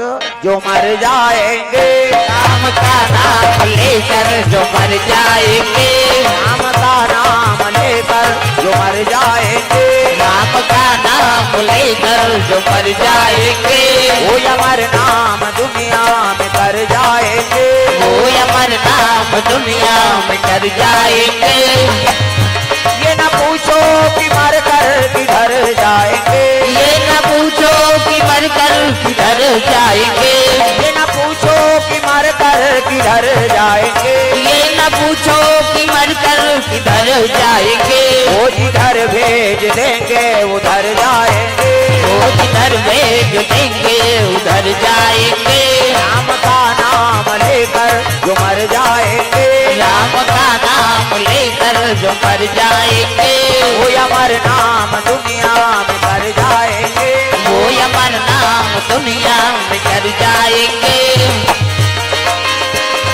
जो मर जाएंगे, राम का नाम लेकर जो मर जाएंगे, राम का नाम लेकर जो मर जाएंगे, राम का नाम लेकर जो मर जाएंगे, वो अमर नाम दुनिया में कर जाएंगे, वो अमर नाम दुनिया में कर जाएंगे। ये ना पूछो कि मर कर किधर जाएंगे, ये ना पूछो कि मर कर किधर जाएंगे, ये ना पूछो कि मर कर किधर जाएंगे, ये ना पूछो कि मर कर किधर जाएंगे। वो जिधर भेज देंगे उधर जाएंगे, वो जिधर भेज देंगे उधर जाएंगे। राम का नाम लेकर जो मर जाएंगे, राम का नाम लेकर जो मर जाएंगे, वो अमर नाम दुनिया में कर जाएंगे, वो अमर नाम दुनिया में कर जाएंगे।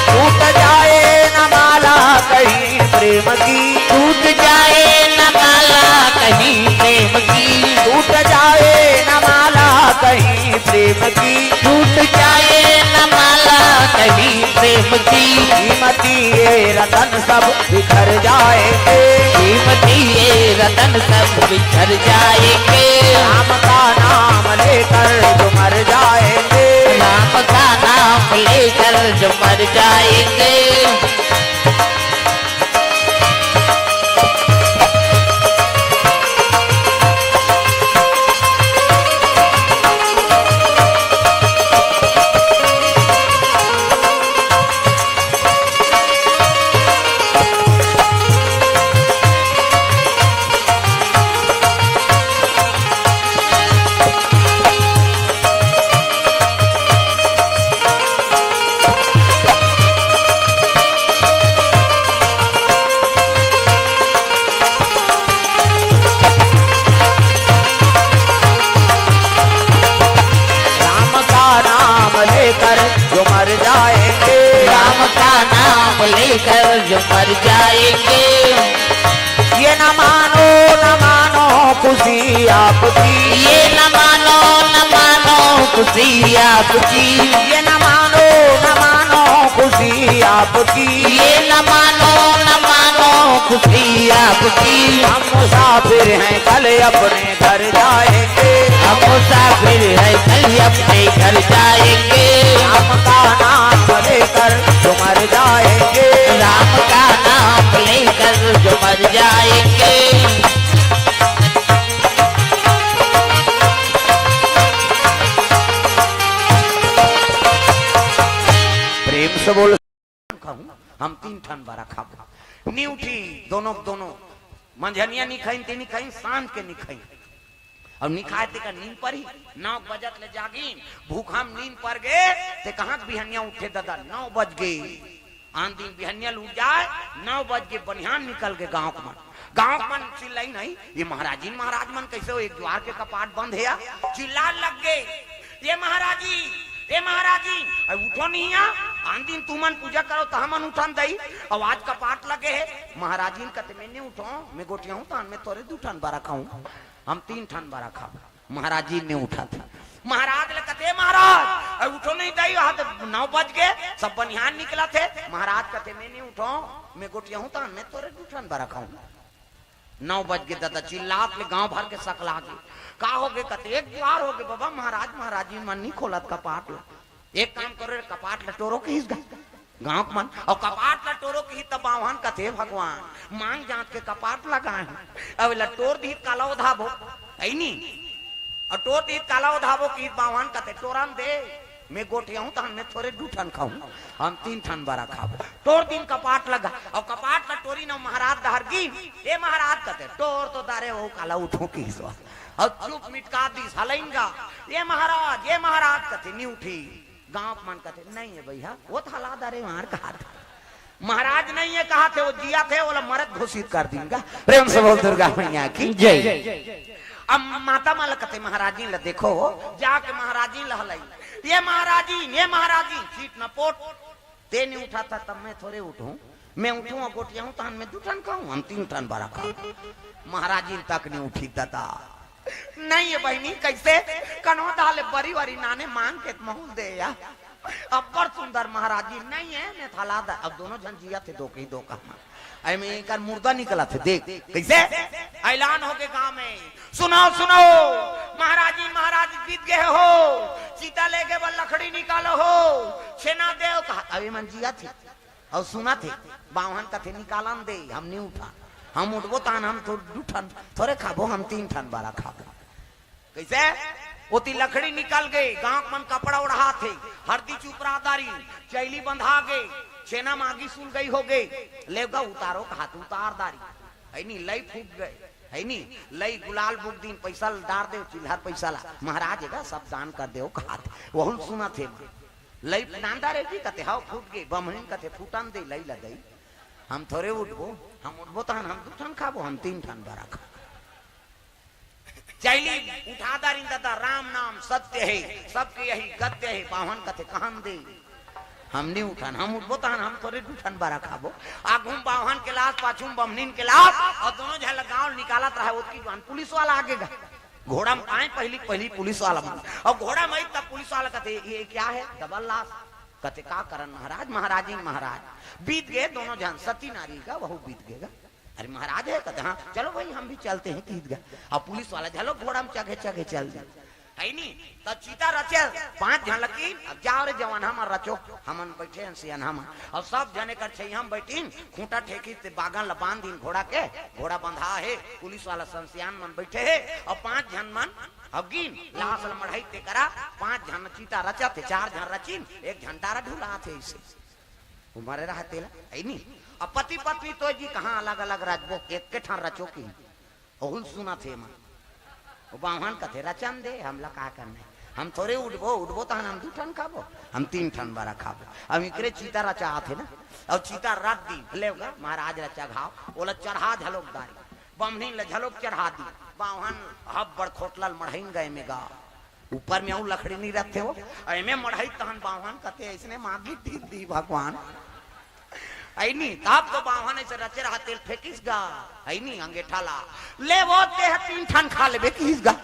टूट जाए न माला कहीं प्रेम की, टूट जाए न माला कहीं प्रेम की, टूट जाए न माला कहीं प्रेम की, टूट जाए न माला कहीं प्रेम की। कीमती ये रतन सब बिखर जाएंगे, कीमती ये रतन सब बिखर जाएंगे। राम का नाम लेकर जो मर जाएंगे, राम का नाम लेकर जो मर जाएंगे। कर जो मर जाएंगे। ये न मानो, न मानो खुशी आपकी। ये न मानो, न मानो खुशी आपकी। ये न मानो, न मानो खुशी आपकी। ये न मानो, न मानो खुशी आपकी। हम मुसाफिर हैं, कल अपने घर जाएंगे। हम मुसाफिर हैं, कल अपने घर जाएंगे। राम का नाम लेकर जो मर जाएंगे। राम का नाम लेकर जो मर जाएंगे। प्रेम से बोल। कहूँ, हम तीन ठन बरा खाबो। नी उठी, दोनों, दोनों। मंझनिया नी खाइन, ते नी खाइन, सांझ के नी खाइन। अउ नी खाए तेकर नींद परही, नौ बजत ले जागिन, भूखा म नींद पर गे, ते कहाँ के बिहनिया उठे ददा, नौ बज गे। आन दिन बिहनिया ल उठ जाए, नौ बज गे, बनिहान निकल गे गाँव के मन। गाँव के मन चिल्लाई नहीं, ये महाराजिन महाराज मन कैसे हो, एक द्वार के कपाट बंद हे या? चिल्ला लग गे, "ये महाराजी, ए महाराजी, अरे उठो नहीं या, आन दिन तुमन पूजा करो त हमन उठन दई, अउ आज कपाट लगे हे।" महाराजी कथे, "मैं नहीं उठो, मैं गोठिया हूँ, तान में तोरे दू ठन बरा खाऊं, हम तीन ठन बरा खाबो।" महाराजी नहीं उठा थे। महाराज ले कथे, "महाराज, अरे उठो नहीं दई, वहां तो नौ बज गे, सब बनिहान निकला थे।" महाराज कथे, "मैं नहीं उठो, मैं गोठिया हूँ, तान में तोरे दू ठन बरा खाऊं।" नौ बज गे ददा, चिल्लात ले गांव भर के सकला गे। का हो गे? कते एक द्वार हो गे बाबा, महाराज महाराजी मन नी खोलत कपाट ला। एक काम करो रे, कपाट ला टोरो किहिस गा गांव के मन, अउ कपाट ला टोरो किहिस तब बावहन कथे, "भगवान, मांग जांच के कपाट लगाए हूं, अब ला टोर दिहिस काला ओधाबो, है नी?" अउ टोर दिहिस काला ओधाबो किहिस बावहन कथे, "टोरन दे।" मैं गोठिया हूं, तहन मैं थोरे दू ठन खाऊं, हम तीन ठन बरा खाबो। टोर दिन कपाट लगा, अउ कपाट ला टोरी न महाराज डहर गिन, "ए महाराज," कथे, "टोर तो दारे हो काला उठो किहिस।" अउ चुप मिटका दिस, हलइन गा, "ए महाराज, ए महाराज," कथे, "नी उठी।" गांव के मन कथे, "नहीं है भैया, वो तो हला दारे मार कहा थे।" महाराज नहीं है कहा थे, वो जिया थे, वो ला मरत घोषित कर दिन गा। प्रेम से बोल दुर्गा मैया की जय। अब माता मन ला कथे, "महाराजी ला देखो, जाके महाराजी ला हलाई, ये महाराजी, ये महाराजी, सीट न पोट, ते नहीं उठा था तब मैं थोरे उठूं, मैं उठूं अउ गोठिया हूं, तहन मैं दू ठन खाऊं, हम तीन ठन बरा खाऊं।" महाराजी तक नहीं उठी ददा। नहीं है बहिनी, कैसे? कनो दाले बरी वरी नाने मांग के महूल दे या। अब्बड़ सुंदर महाराजी नहीं है, मैं थला दा। अब दोनों झन जिया थे दो कहीं दो कहा। अरे मैं एकर मुर्दा निकला थे, देख कैसे? ऐलान हो गए गांव में, "सुनो, सुनो, महाराजी महाराज बीत गए हो, चिता लेके बल लकड़ी निकालो हो, छेना देव," कहा। अभी मन जिया थे अउ सुना थे, बावहन कथे, "निकालन दे, हम नहीं उठा, हम उठबो तान हम तो दू ठन थोरे खाबो, हम तीन ठन बरा खाबो।" कैसे? ओती लकड़ी निकल गे, गांव के मन कपड़ा ओढ़ा थे, हरदी चुपरा दारी, चैली बंधा गे, छेना मागी सुल गई हो गे, लेवगा उतारो कहा थे उतार दारी, है नी, लई फूट गए, है नी, लई गुलाल बुक दिन पैसा ला डार दे, चिल्हर पैसा ला, महाराज एगा सब दान कर दे कहा थे, वहुल सुना थे, लई नांदा रे जी कथे, "हव फूट गे," बमहिन कथे, "फूटन दे लई ला दई, हम थोरे उठबो, हम उठबो तहन हम दू ठन खाबो, हम तीन ठन बरा खाबो।" चैली उठा दारिन ददा, "राम नाम सत्य है, सबके यही गत्य है।" बावहन कथे, "कहन दे, हम नहीं उठन, हम उठबो तहन हम थोरे दू ठन बरा खाबो।" आगू म बावहन के लास, पाछू म बमनिन के लास, अउ दोनों झन ला गांव निकालत रहे, ओतकी जुआन पुलिस वाला आगे गा। घोड़ा म आए पहली, पहली पुलिस वाला मन, अउ घोड़ा म आई तब पुलिस वाला कथे, "ये क्या है?" डबल लास। कथे, "का करन महाराज, महाराजी महाराज, बीत गए दोनों झन, सती नारी का वहू बीत गए गा।" अरे महाराज है, कथे, "हाँ, चलो भाई, हम भी चलते हैं," किहिस गा। अब पुलिस वाला झलो घोड़ा म चघे चघे चल दे, है नी? त चिता रचे, पांच झन लकीन, "अब जाओ रे जवान, हमन रचो, हमन बैठे हन सियान हमन।" अउ सब झन एकर छैया म बैठिन, खूंटा ठेकी ते बागन ल बांध दिन घोड़ा के, घोड़ा बंधा हे, पुलिस वाला संसियान मन बैठे हे, अउ पांच झन मन अब गिन, लास ल मढ़ई ते करा, पांच झन चिता रचत हे, चार झन रचिन, एक झन डारा ढुलात हे, अइसे। वो मरे रहा तेला, है नी? अब पति पत्नी तो जी कहाँ अलग-अलग रचबो, एक के ठन रचो की। ओहुल सुनत हे मन। वो बाम्हन कथे, "रचन दे, हमला का करना है? हम थोरे उठबो, उठबो तहन हम दू ठन खाबो, हम तीन ठन बरा खाबो।" अब इकरे चिता रचात हे ना, अब चिता रच दी, ले गा, महाराज रचा घाव, ओला चढ़ा झलोक दारी, बमनीन ल झलोक चढ़ा दी, बाम्हन हब बड़ खोटला ल मढ़इन गए में गा। ऊपर में अउ लकड़ी नहीं रखते हो, एमे मढ़ई तहन बाम्हन कथे, "ऐसने मांगी टीप दी भगवान।" है नी, तब तो बावन ऐसे रचे रहा, तेल फेंकिस गा, है नी, अंगेठा ला, ले वो ते ह तीन ठन खा लेबे किहिस गा।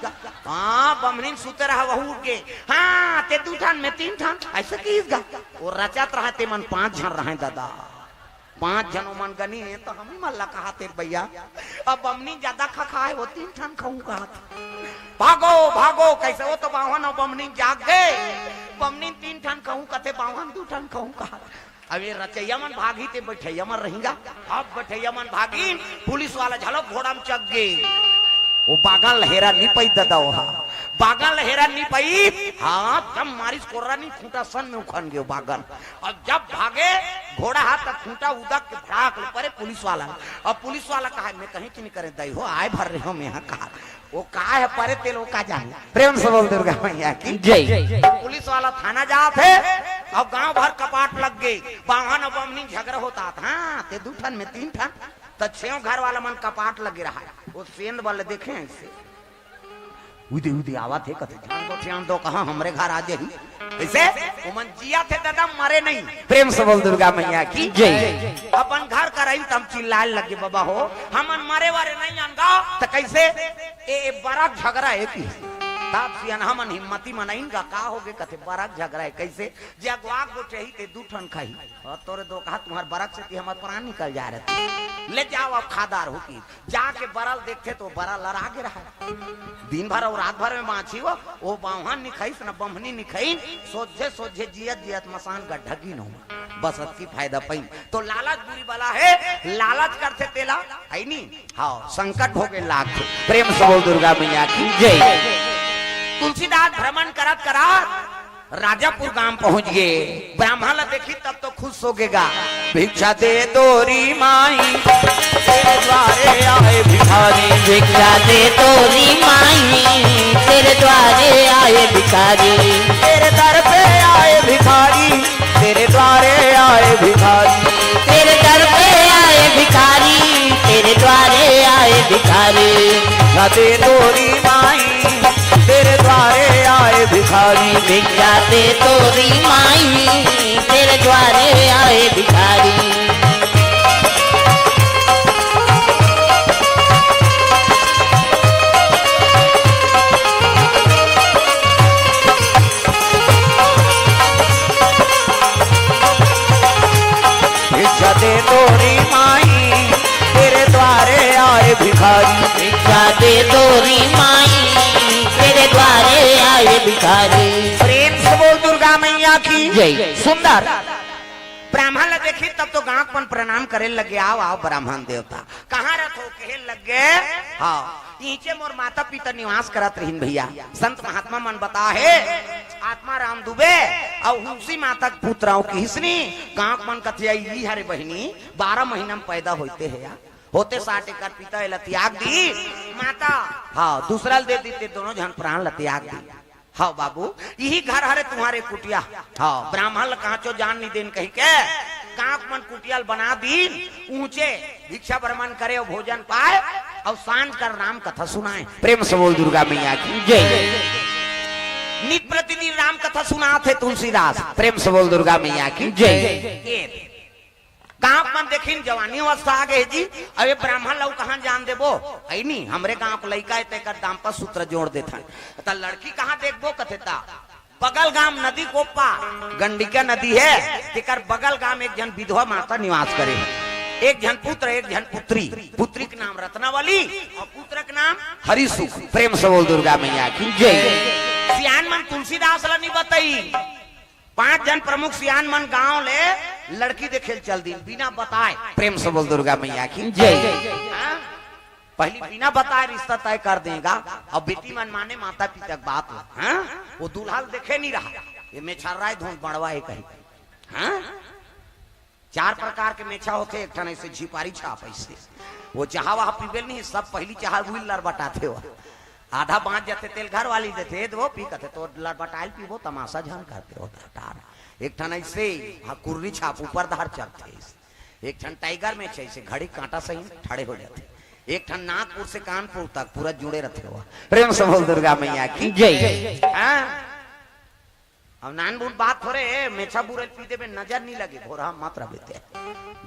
हाँ, बमनीन सुते रहा, वहू उठ गे, हाँ, ते दू ठन में तीन ठन, ऐसे किहिस गा। वो रचत रहा, ते मन पांच झन रहे दादा, पांच झन ओमन गनी हे, तो हम ही मन ला कहा तेर भैया, अब बमनीन ज्यादा खा खा हे, वो तीन ठन खाऊं कहा। भागो, भागो, कैसे वो तो बावन अउ बमनीन जाग गे, बमनीन तीन ठन खाऊं कथे, बावन दू ठन खाऊं कहा। अब ये रचैया मन भागी ते बइठैया मन रहिंगा। अब बइठैया मन भागिन, पुलिस वाला झलक घोड़ा में चघ गे। वो बागन ल हेरा नी पई ददा, ओहा बागन ल हेरा नी पई। हाँ, जब मारिस कोर्रा नी, खूंटा सन में उखन गे वो बागन। अब जब भागे घोड़ा हा, तब खूंटा उदक के भड़ाक ले परे पुलिस वाला। अब पुलिस वाला कहा, मैं कहीं की नहीं करे दई हो, आए भर रहे हो, मैं यहाँ कहा। वो का हे परे तेल, वो का जाने। प्रेम से बोल दुर्गा मैया की जय। पुलिस वाला थाना जात हे, अब गांव भर कपाट लग गे, बावन अउ बमनीन झगरा होता था, हाँ, ते दू ठन में तीन ठन, त छेव घर वाला मन कपाट लगे रहा। वो सेंध वाले देखे ऐसे, उदे उदे आवत हे, कथे, "ध्यान दो, ध्यान दो, कहाँ हमरे घर आ जाही।" कैसे? ओमन जियत हे दादा, मरे नहीं। प्रेम से बोल दुर्गा मैया की जय। अपन घर कराइन तब चिल्लाए लगे, "बाबा हो, हमन मरे वारे नहीं अनगा।" त कैसे? ए, ए बरक झगरा हे कि? तब सियनहा मन हिम्मती मनाइन गा, का हो गे? कथे, "बरक झगरा हे।" कैसे? जे अगवा गोठियाही ते दू ठन खाही। अउ तोरे दो कहा, तुम्हार बरक से कि हमर प्राण निकल जा रहे थे। ले जाओ, अब खादार हो कि। जाके बरल देखथे तो बरल लरा गे रहा। दिन भर अउ रात भर में बांची हो, वो बावन नी खाइस न बमनी नी खाइन, सोझे सोझे जियत जियत मसान गड्ढा गिनो। बस अतकी फायदा पाइन। तो लालच बुरी बला हे, लालच करथे तेला, है नी? हाँ, संकट भोगे लागथे। प्रेम से बोल दुर्गा मैया की जय। तुलसीदास भ्रमण करत करत राजापुर गांव पहुंच गे। ब्राह्मण ला देखी तब तो खुश हो गेगा। भिक्षा दे तोरी माई, तेरे द्वारे आए भिखारी। भिक्षा दे तोरी माई, तेरे द्वारे आए भिखारी। तेरे दर पे आए भिखारी, तेरे द्वारे आए भिखारी। तेरे दर पे आए भिखारी, तेरे द्वारे आए भिखारी। भिक्षा दे तोरी माई, तेरे द्वारे आए भिखारी। भिक्षा दे तोरी माई, तेरे द्वारे आए भिखारी। भिक्षा दे तोरी माई, तेरे द्वारे आए भिखारी। भिक्षा दे तोरी माई, तेरे द्वारे आए भिखारी। प्रेम से बोल दुर्गा मैया की जय। सुंदर। ब्राह्मण ला देखी तब तो गांव के मन प्रणाम करे लगे, "आओ, आओ ब्राह्मण देवता, कहाँ रथो?" कहे लगे, "हाँ, इहिंचे मोर माता पिता निवास करत रहिन भैया।" संत महात्मा मन बता हे, आत्मा राम दुबे अउ हुंसी माता के पुत्र अउ किहिस नी। गांव के मन कथे, "ई हरे बहिनी, बारह महीना में पैदा होते हे या, होते साठ एकर पिता एला त्याग दी माता, हाँ, दूसरा ल दे दी, ते दोनों झन प्राण ल त्याग दी।" "हाँ बाबू, इही घर हरे तुम्हारे कुटिया।" हाँ, ब्राह्मण ल कहाँ चो जान नहीं देन कही के, गांव के मन कुटिया ल बना दीन, ऊंचे भिक्षा भ्रमण करे अउ भोजन पाए अउ सांझ कर राम कथा सुनाए। प्रेम से बोल दुर्गा मैया की जय। नित प्रतिदिन राम कथा सुनात हे तुलसीदास। प्रेम से बोल दुर्गा मैया की जय। ये गांव के मन देखिन, जवानी अवस्था आ गे जी, अबे ब्राह्मण ला कहाँ जान देबो, है नी, हमरे गांव के लइका हे, तेकर दाम्पत्य सूत्र जोड़ देथन। त लड़की कहाँ देखबो कथे, त बगल गांव नदी कोप्पा, गंडिका नदी हे, तेकर बगल गांव एक झन विधवा माता निवास करे हे, एक झन पुत्र, एक झन पुत्री। पुत्री के नाम रत्नावली अउ पुत्र के नाम हरिसुख। प्रेम से बोल दुर्गा मैया की जय। सियान मन तुलसीदास ला नहीं बताई, पांच झन प्रमुख सियान मन गांव ले लड़की देखे ल चल दीन बिना बताए। प्रेम से बोल दुर्गा मैया की जय। हाँ? पहली बिना बताए रिश्ता तय कर देगा। अब बेटी मन माने माता पिता के बात ला। हाँ? वो दूल्हा ल देखे नहीं रहा, ये मेछर्रा हे, धोंस बड़वा हे कही। हाँ? चार प्रकार के मेछा होथे, एक ठन ऐसे झिपारी छाप ऐसे, वो चाहा वहा पीबे ल नहीं, सब पहली चाहा वही लरबटाथे हो। आधा बांच जाथे, तेल घर वाली देथे, "ए दे वो पी," कथे, "तो लरबटाइल पीबो, तमाशा झन करते हो टार।" एक ठन ऐसे, हाँ, कुर्री छाप ऊपर धार चढ़थे, एक ठन टाइगर मेछा ऐसे घड़ी कांटा सही ठड़े हो जाथे, एक ठन नागपुर से कानपुर तक पूरा जुड़े रहते हो। प्रेम से बोल दुर्गा मैया की जय। हाँ? अब नान बुन बात थोरे, ए, मेछा बुरे पी देबे, नजर नहीं लगे, भोरहा मत रह बेटे।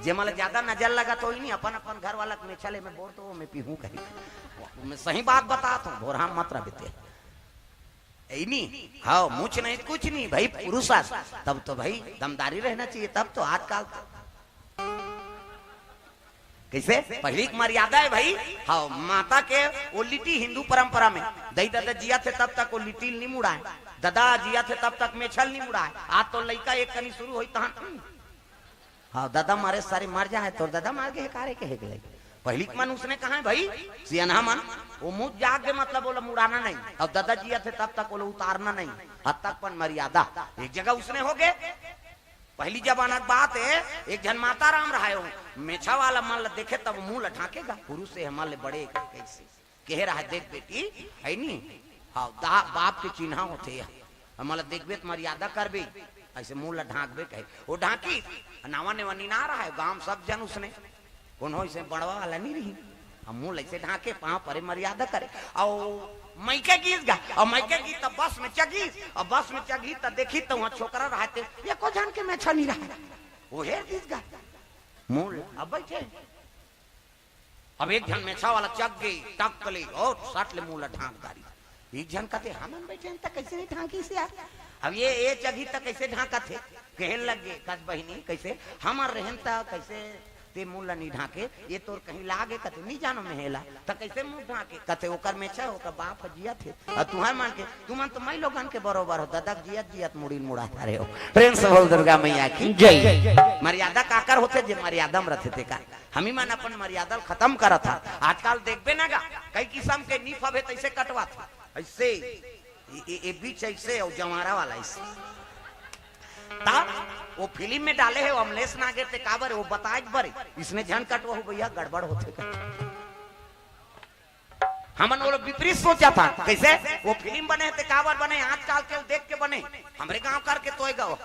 जे मला ज्यादा नजर लगा तो ही नहीं, अपन, अपन घर वाला के मेछा ले, मैं बोर तो मैं पीहूं कहीं। मैं सही बात बतात हूं, भोरहा मत रह बेटे। ए, नहीं, हाँ, मुछ नहीं, कुछ नहीं भाई, पुरुष आस, तब तो भाई दमदारी रहना चाहिए, तब तो आजकल तो। कैसे? पहली एक मर्यादा है भाई। हाँ, माता के वो लिटी हिंदू परंपरा में, दई ददा जिया थे तब तक वो लिटी नहीं मुड़ाए, ददा जिया थे तब तक मेछल नहीं मुड़ाए। आज तो लइका एक कनी शुरू होई तहन, हम्म। हाँ, ददा मारे सारे मर जाए, तोर ददा मार के हेकारे के हेक लई। पहली के मन उसने कहा है भाई, सियनहा मन, वो मुंह जाग के मतलब बोला मुड़ाना नहीं, अब ददा जिया थे तब तक बोला उतारना नहीं, हद तक पन मर्यादा। एक जगह उसने हो गए, पहली जमाना के बात है, एक झन माता राम रहाय हो, मेछा वाला मन ला देखे तब मुंह ला ढांकेगा, पुरुष से हमन ले बड़े कैसे। कहे रहा, "देख बेटी, है नी, हाँ, दा-, बाप के चिन्हा होथे, हमन ला देखबे त मर्यादा करबे, ऐसे मुंह ला ढांकबे," कहे। वो ढांकी, नावा नेवा नी ना रहा है, गांव सब जन उसने, कोनो ऐसे बड़वा वाला नहीं रही। हम मुंह ऐसे ढांके, पांव परे, मर्यादा करे। और मइके गीस गा, और मइके गीस त बस में चघीस, और बस में चघी त देखी त वहां छोकरा रहते, एको झन के मेछा नहीं रहा। वो हेर दीस गा, मुंह अब बैठे। अब एक झन मेछा वाला चघ गे, टक ले, और सट ले मुंह ला ढांक डारी। एक झन कहते, "हमन बैठे हैं, त कैसे नहीं ढांकी से यार?" अब ये, ये चघी त कैसे ढांकत हे? कहन लग गे, "कस बहिनी, कैसे? हमर रहन त कैसे ते मुंह ला नहीं ढांके? ये तोर कहीं लागे कते नहीं जानो मेहला, त कैसे मुंह ढांके?" कते, "ओकर मेछा, ओकर बाप ह जियत हे, और तुहर मन के, तुमन तो मई लोगन के बरोबर हो, ददक जियत जियत मुड़ी मुड़ा रहे हो।" प्रेम से बोल दुर्गा मैया की जय। मर्यादा काकर होथे, जे मर्यादा में रथे तेकर। हमी मन अपन मर्यादा ल खत्म करत हा। आजकल देखबे ना गा, कई किसम के निफ अबे तैसे कटवात हा। ऐसे, ए, ए, ए बीच ऐसे और जवारा वाला ऐसे। ता वो फिल्म में डाले है, वो अमलेश नागेर ते काबर, वो बताए बरे, इसने झन कटवा हो भैया, गड़बड़ होथे का। हमन वो लोग विपरीत सोचा था, कैसे? वो फिल्म बने ते काबर बने, आजकल के देख के बने, हमरे गांव करके तोय गांव।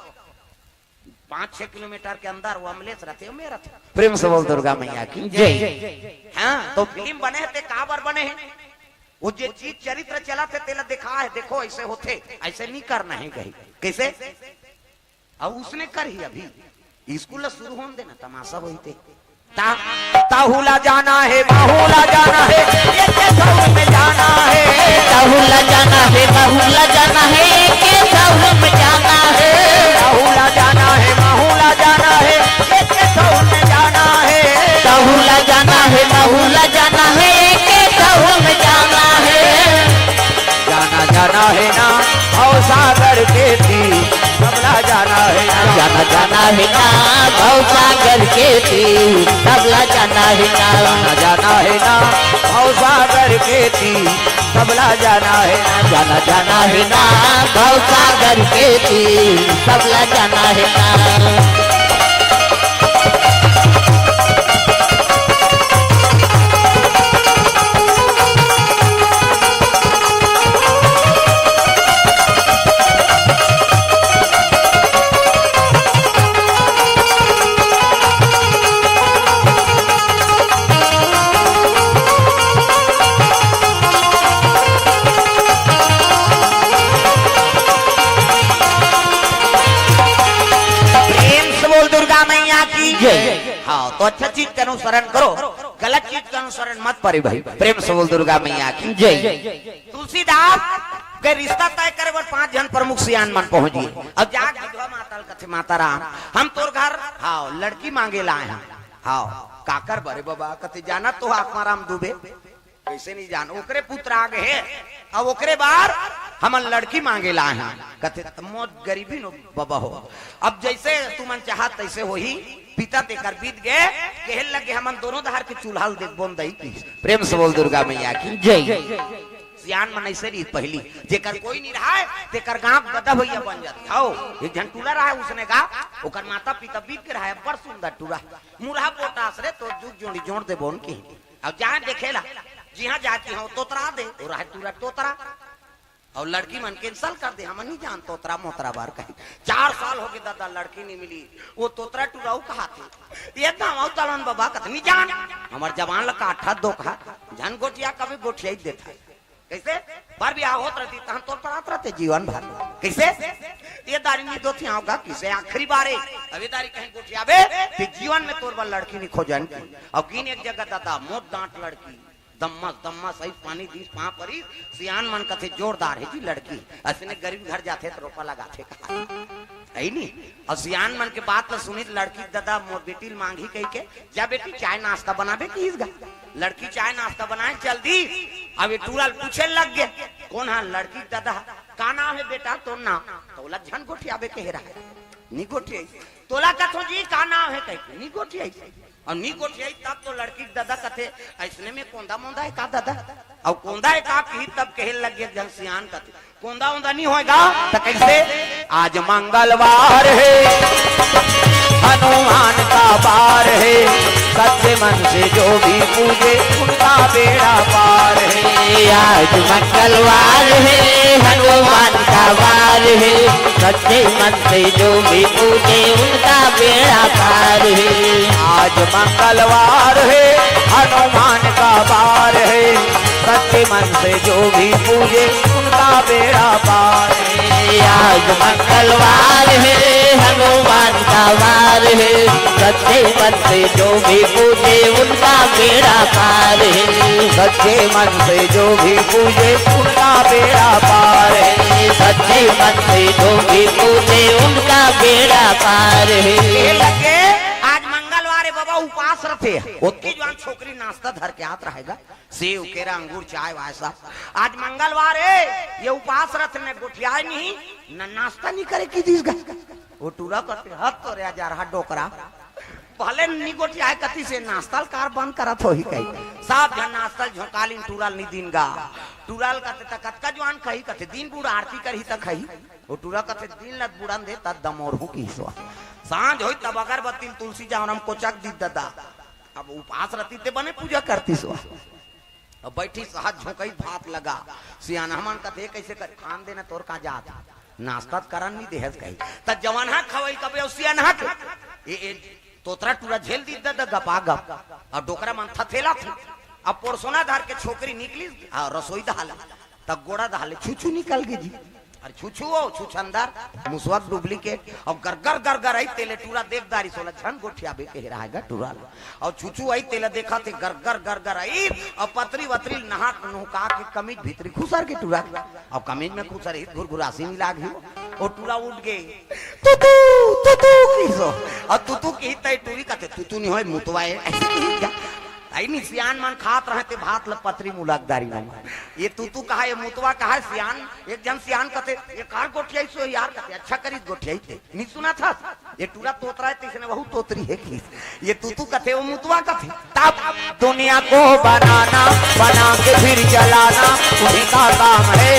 पाँच छह किलोमीटर के अंदर वो अमलेश रथे, वो मेरा था। प्रेम से बोल दुर्गा मैया की जय। हाँ, तो फिल्म बने ते काबर बने है? वो जे चीज चरित्र चला थे, तेला दिखा है, देखो ऐसे होथे, ऐसे नहीं करना है कहीं। कैसे? अब उसने कर ही अभी, स्कूल ला शुरू होन देना, तमाशा होई ते। ता-, ताहू ला जाना है, बाहू ला जाना है, एक के दौड़ में जाना है। ताहू ला जाना है, बाहू ला जाना है, एक के दौड़ में जाना है। ताहू ला जाना है, बाहू ला जाना है, एक के दौड़ में जाना है। ताहू ला जाना है, बाहू ला जाना है, एक के दौड़ में जाना है। जाना जाना है ना भवसागर के तीर, सबला जाना है ना। जाना जाना है ना भवसागर के तीर, सबला जाना है ना। जाना जाना है ना भवसागर के तीर, सबला जाना है ना। जाना जाना है ना भवसागर के तीर, सबला जाना है ना। प्रेम से बोल दुर्गा मैया की जय। हाँ, तो अच्छा चीज के अनुसरण करो, गलत चीज के अनुसरण मत करो भाई। प्रेम से बोल दुर्गा मैया की जय। तुलसीदास के रिश्ता तय करे बर पांच झन प्रमुख सियान मन पहुंच गे। अब जाके विधवा माता ल कथे, "माता राम, हम तोर घर, हाँ, लड़की मांगे ला आए हैं।" हाँ, काकर बरे बाबा? कथे, "जानत तो आत्माराम दुबे।" कैसे नहीं जान, ओकरे पुत्र आ गए, अब ओकरे बार हमन लड़की मांगे ला आए हैं। कथे, "त मोर गरीबी नो बाबा हो, अब जैसे तुमन चाहत तैसे होही।" पिता तेकर बीत गए, कहे लगे, "हमन दोनों धार के चूल्हा ल देखबोन दई की।" प्रेम से बोल दुर्गा मैया की जय। सियान मन ऐसे रही पहली, जेकर कोई नहीं रहा है, तेकर गांव गदा भैया बन जाती। हाओ, एक झन टूरा रहा है, उसने गा, ओकर माता पिता बीत के रहा है, बड़ सुंदर टूरा, मुरहा पोटास रे, तो जुग जोड़ी जोड़ देबोन की। अब जहाँ देखेला, जिहाँ जाती हो, तोतरा दे, वो रहे टूरा तोतरा। और लड़की मन cancel कर दे, हम नहीं जान तोतरा मोतरा बार कहीं। चार साल हो गए दादा, लड़की नहीं मिली, वो तोतरा टूरा वो कहा थे, ये दावा तलन बाबा कत नहीं जान, हमार जवान लगा अठा दो कहा, झन गोटिया कभी गोटिया ही देता है। कैसे? बार भी होत रहती, तहन तोतरात रहते जीवन भर। कैसे? ये दारी नी दोथियाव गा किसे आखिरी बारे। अब ये दारी कहीं गोठियाबे, ते जीवन में तोर बर लड़की नी खोजन की। अब गिन एक जगह ददा, मोट डांट लड़की, दम्मस, दम्मस, अइस पानी दिस, पाँव परिस, सियान मन कथे जोरदार हे जी लड़की। अइसने गरीब घर जाथे त रोपा लगाथे कहा। अइ नी? अउ सियान मन के बात ल सुनिस लड़की ददा मोर बेटी ल मांगही कहिके, जा बेटी चाय नाश्ता बनाबे किहिस गा। लड़की चाय नाश्ता बनाए चल दिस। अब ये टूरा ल पूछे लग गे, कोन हा लड़की ददा, का नाव हे बेटा तोर नाव? त ओला झन गोठियाबे कहे रहय। नी गोठियाइस। तोला कथों जी का नाव हे कहिके, नी गोठियाइस। अउ नी गोठियाइस तब तो लड़की के ददा कथे, अइसने में कोंदा मोंदा हे का ददा? अउ कोंदा हे का किहिस तब कहे लग गे एक झन सियान कथे, कोंदा ओंदा नी होय गा, त कइसे? आज मंगलवार हे, हनुमान का वार हे, सच्चे मन से जो भी पूजे, उनका बेड़ा पार हे। आज मंगलवार हे, हनुमान का वार हे, सच्चे मन से जो भी पूजे, उनका बेड़ा पार हे। आज मंगलवार हे, हनुमान का वार हे, सच्चे मन से जो भी पूजे, उनका बेड़ा पार हे। आज मंगलवार हे, हनुमान का वार हे, सच्चे मन से जो भी पूजे, उनका बेड़ा पार हे। सच्चे मन से जो भी पूजे, उनका बेड़ा पार हे। सच्चे मन से जो भी पूजे, उनका बेड़ा पार हे। कहे लगे, आज मंगलवार हे बाबा, उपास रथे। ओतकी जुवान छोकरी नाश्ता धर के आत रहय गा। सेव, केरा, अंगूर, चाय वाय सब। आज मंगलवार हे, ये उपास रथे, न गोठियाय नहीं, न नाश्ता नहीं करे किहिस गा। ओ टूरा कथे, हद तोरे हजार हाथ डोकरा। भले नी गोठियाय कतिस, नाश्ता ल कार बंद करत होही कहि। सब झन नाश्ता ल झोंकालिन, टूरा ल नी दिन गा। टूरा ल कथे, त कतका जुवान खही कथे, दिन बुढ़ आरती करही त खही। ओ टूरा कथे, दिन ल बुढ़न दे, त दमोरहूं किहिस ओ। सांझ होइस तब अगरबत्ती ल तुलसी जौन म कोचक दिस ददा। अब उपास रतिस ते बने पूजा करतिस ओ। अब बइठिस हाथ झोंकइस भात लगा। सियानहा मन कथे, कइसे कर खान देना तोर का जात? नाश्ता त करन नी देहस कहि। त जवनहा खवई कबे अउ सियानहा के। ए, ए, तोतरा टूरा झेल दिस ददा गपा गप। अउ डोकरा मन थथेला थे। अब पोरसोना धर के छोकरी निकलिस, अउ रसोई डहर ले। त गोड़ा डहर ले छुछू निकल गे जी। अरे छुछू ओ, छुछंदर, मुसवा के duplicate, अउ गरगर गरगर अइस तेला टूरा देख डारिस ओला, झन गोठियाबे कहे रहय गा टूरा ल। अउ छुछू अइस तेला देखथे गरगर गरगर अइस, अउ पतरी वतरी ल नहा नुहका के कमीज भीतरी खुसर गे टूरा, अउ कमीज में खुसर अइस घुरघुरासी नी लागही ओ। ओ टूरा उठ गे, तुतू, तुतू किहिस ओ, अउ तुतू किहिस त टूरी कथे, तुतू नी होय, मुतवा ए, अइसे किहिस गा। अइ नी सियान मन खात रहय ते भात ल पतरी मुलक डारिन। ये तुतू कहा, ये मुतवा कहा, सियान, एक झन सियान कथे, ये का गोठियाइस ओ यार, कथे, अच्छा करिस गोठियाइस ते। नी सुनत हस? ये टूरा तोतरा हे, तइसने वहू तोतरी हे किहिस। ये तुतू कथे, ओ मुतवा कथे। तब दुनिया को बनाना, बना के फिर जलाना, उन्हीं का काम है,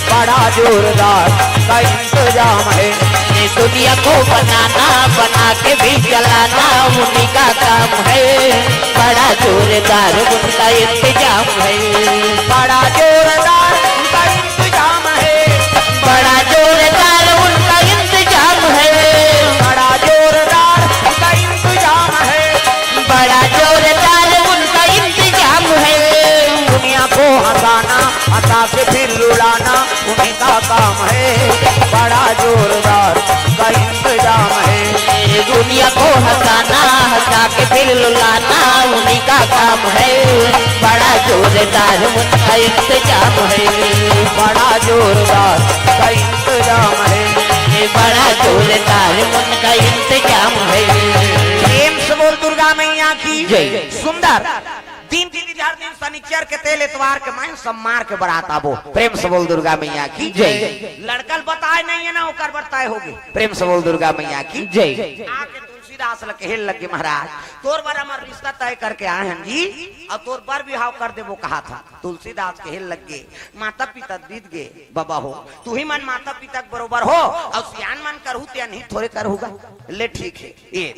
बड़ा जोरदार का इंतजाम है। ये दुनिया को बनाना, बना के भी जलाना, उन्हीं का काम है, बड़ा जोरदार उनका इंतजाम है। बड़ा जोरदार उनका इंतजाम है। बड़ा जोरदार उनका इंतजाम है। बड़ा जोरदार उनका इंतजाम है। बड़ा जोरदार उनका इंतजाम है। दुनिया को हंसाना, हंसा के फिर रुलाना, उन्हीं का काम है, बड़ा जोरदार का इंतजाम है। दुनिया को हंसाना, हंसा के फिर रुलाना, उन्हीं का काम है, बड़ा जोरदार उनका इंतजाम है। बड़ा जोरदार का इंतजाम है। बड़ा जोरदार उनका इंतजाम है। प्रेम से बोल दुर्गा मैया की जय। सुंदर। दिन तिथि हर दिन शनिचर के तेल एतवार के माय सब मार के बरात आबो। प्रेम से बोल दुर्गा मैया की जय। लड़का ल बताय नहीं हे ना, ओकर बर तय होगे। प्रेम से बोल दुर्गा मैया की जय। आके तुलसीदास ल कहे लगे, महाराज, तोर बर हमर रिश्ता तय करके आए हन जी, अउ तोर बर बिहाव कर देबो कहाथन। तुलसीदास कहे लगे, माता पिता बीत गे, बाबा हो, तुही मन माता पिता के बरोबर हो, अउ सियान मन करहू ते अनही थोरे करहू गा। ले ठीक हे, ये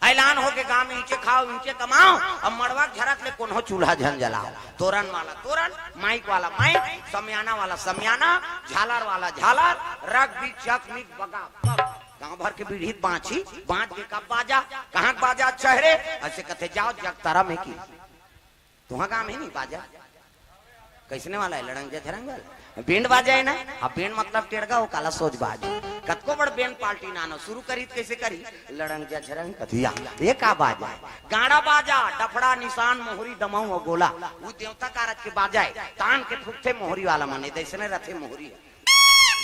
ऐलान होगे गांव में, इचे खाव, इचे कमाव, अब मड़वा के झरत ले कोनो चूल्हा झन जलाव। तोरन वाला तोरन, माइक वाला माइक, समियाना वाला समियाना, झालर वाला झालर, रग बीच चक मिक बगा बग। गांव भर के बीड़ी बांची, बांच के कब बाजा, कहां के बाजा चहरे, अइसे कथे जाव जगतारा में की। तुहां गांव में नहीं बाजा। कइसने वाला हे? लड़ंग झझरंग वाला। बेंड बाजा हे ना? अब बेंड मतलब टेड़गा, ओ काला सोज बाजा। कतको बड़ बेंड पार्टी नानो, सुरू करही त कइसे करही? लड़ंग झझरंग कथे, या, ये का बाजा हे? गाड़ा बाजा, डफड़ा, निसान, मोहरी, दमऊ अउ गोला। ओ देवता कारज के बाजा हे। तान के फूंकथे मोहरी वाला मन, ए दइसने रथे मोहरी।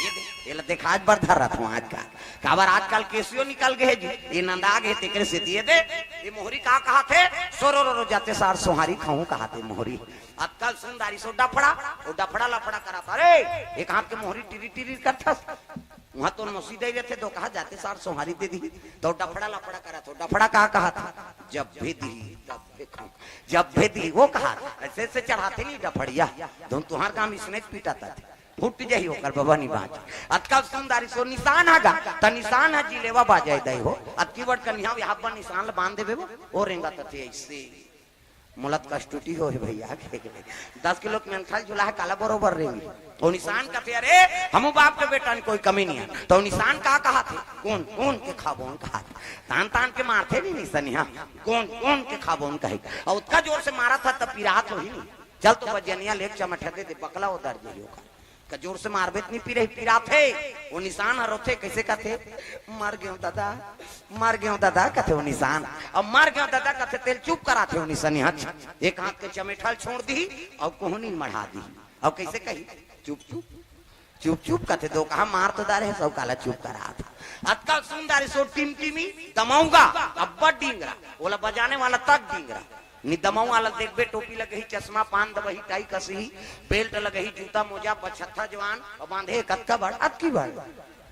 ये दे, एला देखाय बर धरत हंव आजकल। काबर आजकल केसियो निकल गे हे जी, ए नंदा गे हे तेकरे सेती। ये दे, ये मोहरी का कहाथे? सोरो रो रो जाते सार सोहारी खाहूं कहाथे मोहरी। अतका ल सुन दारिस ओ डफड़ा, ओ डफड़ा लफड़ा करत हे। अरे, एक हाथ के मोहरी टिरी टिरी करथस। उहां तो मौसी दे रथे, तो कहा जाते सार सोहारी दे दिही। त ओ डफड़ा लफड़ा करत हे, डफड़ा का कहाथे? जब भी दिही, तब भी खाहूं। जब भी दिही, ओ कहाथे। अइसे अइसे चढ़ाथे नहीं डफड़िया। धुन तुंहर गांव में इसने पीटा था। फूट जाही ओकर बबा नी बाज। अतका ल सुन दारिस ओ निसान ह गा, त निसान ह जिलेवा बाजा हे दई हो। अतकी बड़ कनिहा, ये हब्बा निसान ल बांध देबे वो, ओ रेंगत हे अइसे। मोला त कष्टुटी होहे भइया, के के दस किलो के मेंथा ल झुलाय हे, काला बरोबर रेंगही। ओ निसान कथे, अरे, हमू बाप के बेटा हन, कोई कमी नइ हे। त ओ निसान का कहाथे? कोन, कोन के खाबो, कोन कहाथे? तान तान के मारथे नहीं निसनिहा। कोन, कोन के खाबो, कोन कहे। अउ अतका जोर से मारत हे, त पिरात होही नहीं। चल तो बजनिया ले चमठा दे दे, बकला ओ दर जाही ओकर। का जोर से मारबे त नहीं पिरही, पिराथे। ओ निसान ह रोथे, कइसे कथे? मर गेंव ददा, मर गेंव ददा कथे ओ निसान। अब मर गेंव ददा कथे तेला चुप कराथे ओ निसनिहा। एक हाथ के चमेठा ल छोड़ दिही अउ कोहनी ल मढ़ा दिही। अउ कइसे कही? चुप चुप, चुप चुप कथे। त ओ कहा मार तो डारे हस, अउ काला चुप करात हस। अतका ल सुन दारिस ओ टिमटिमी, दमऊ गा, अब्बड़ डिंगरा, ओला बजाने वाला तक डिंगरा। नि दमऊ वाला ल देखबे, टोपी लगही, चश्मा, पान दबही, टाई कसही, बेल्ट लगही, जूता मोजा, पछत्था जवान, अउ बांधे कतका बड़, अतकी बड़।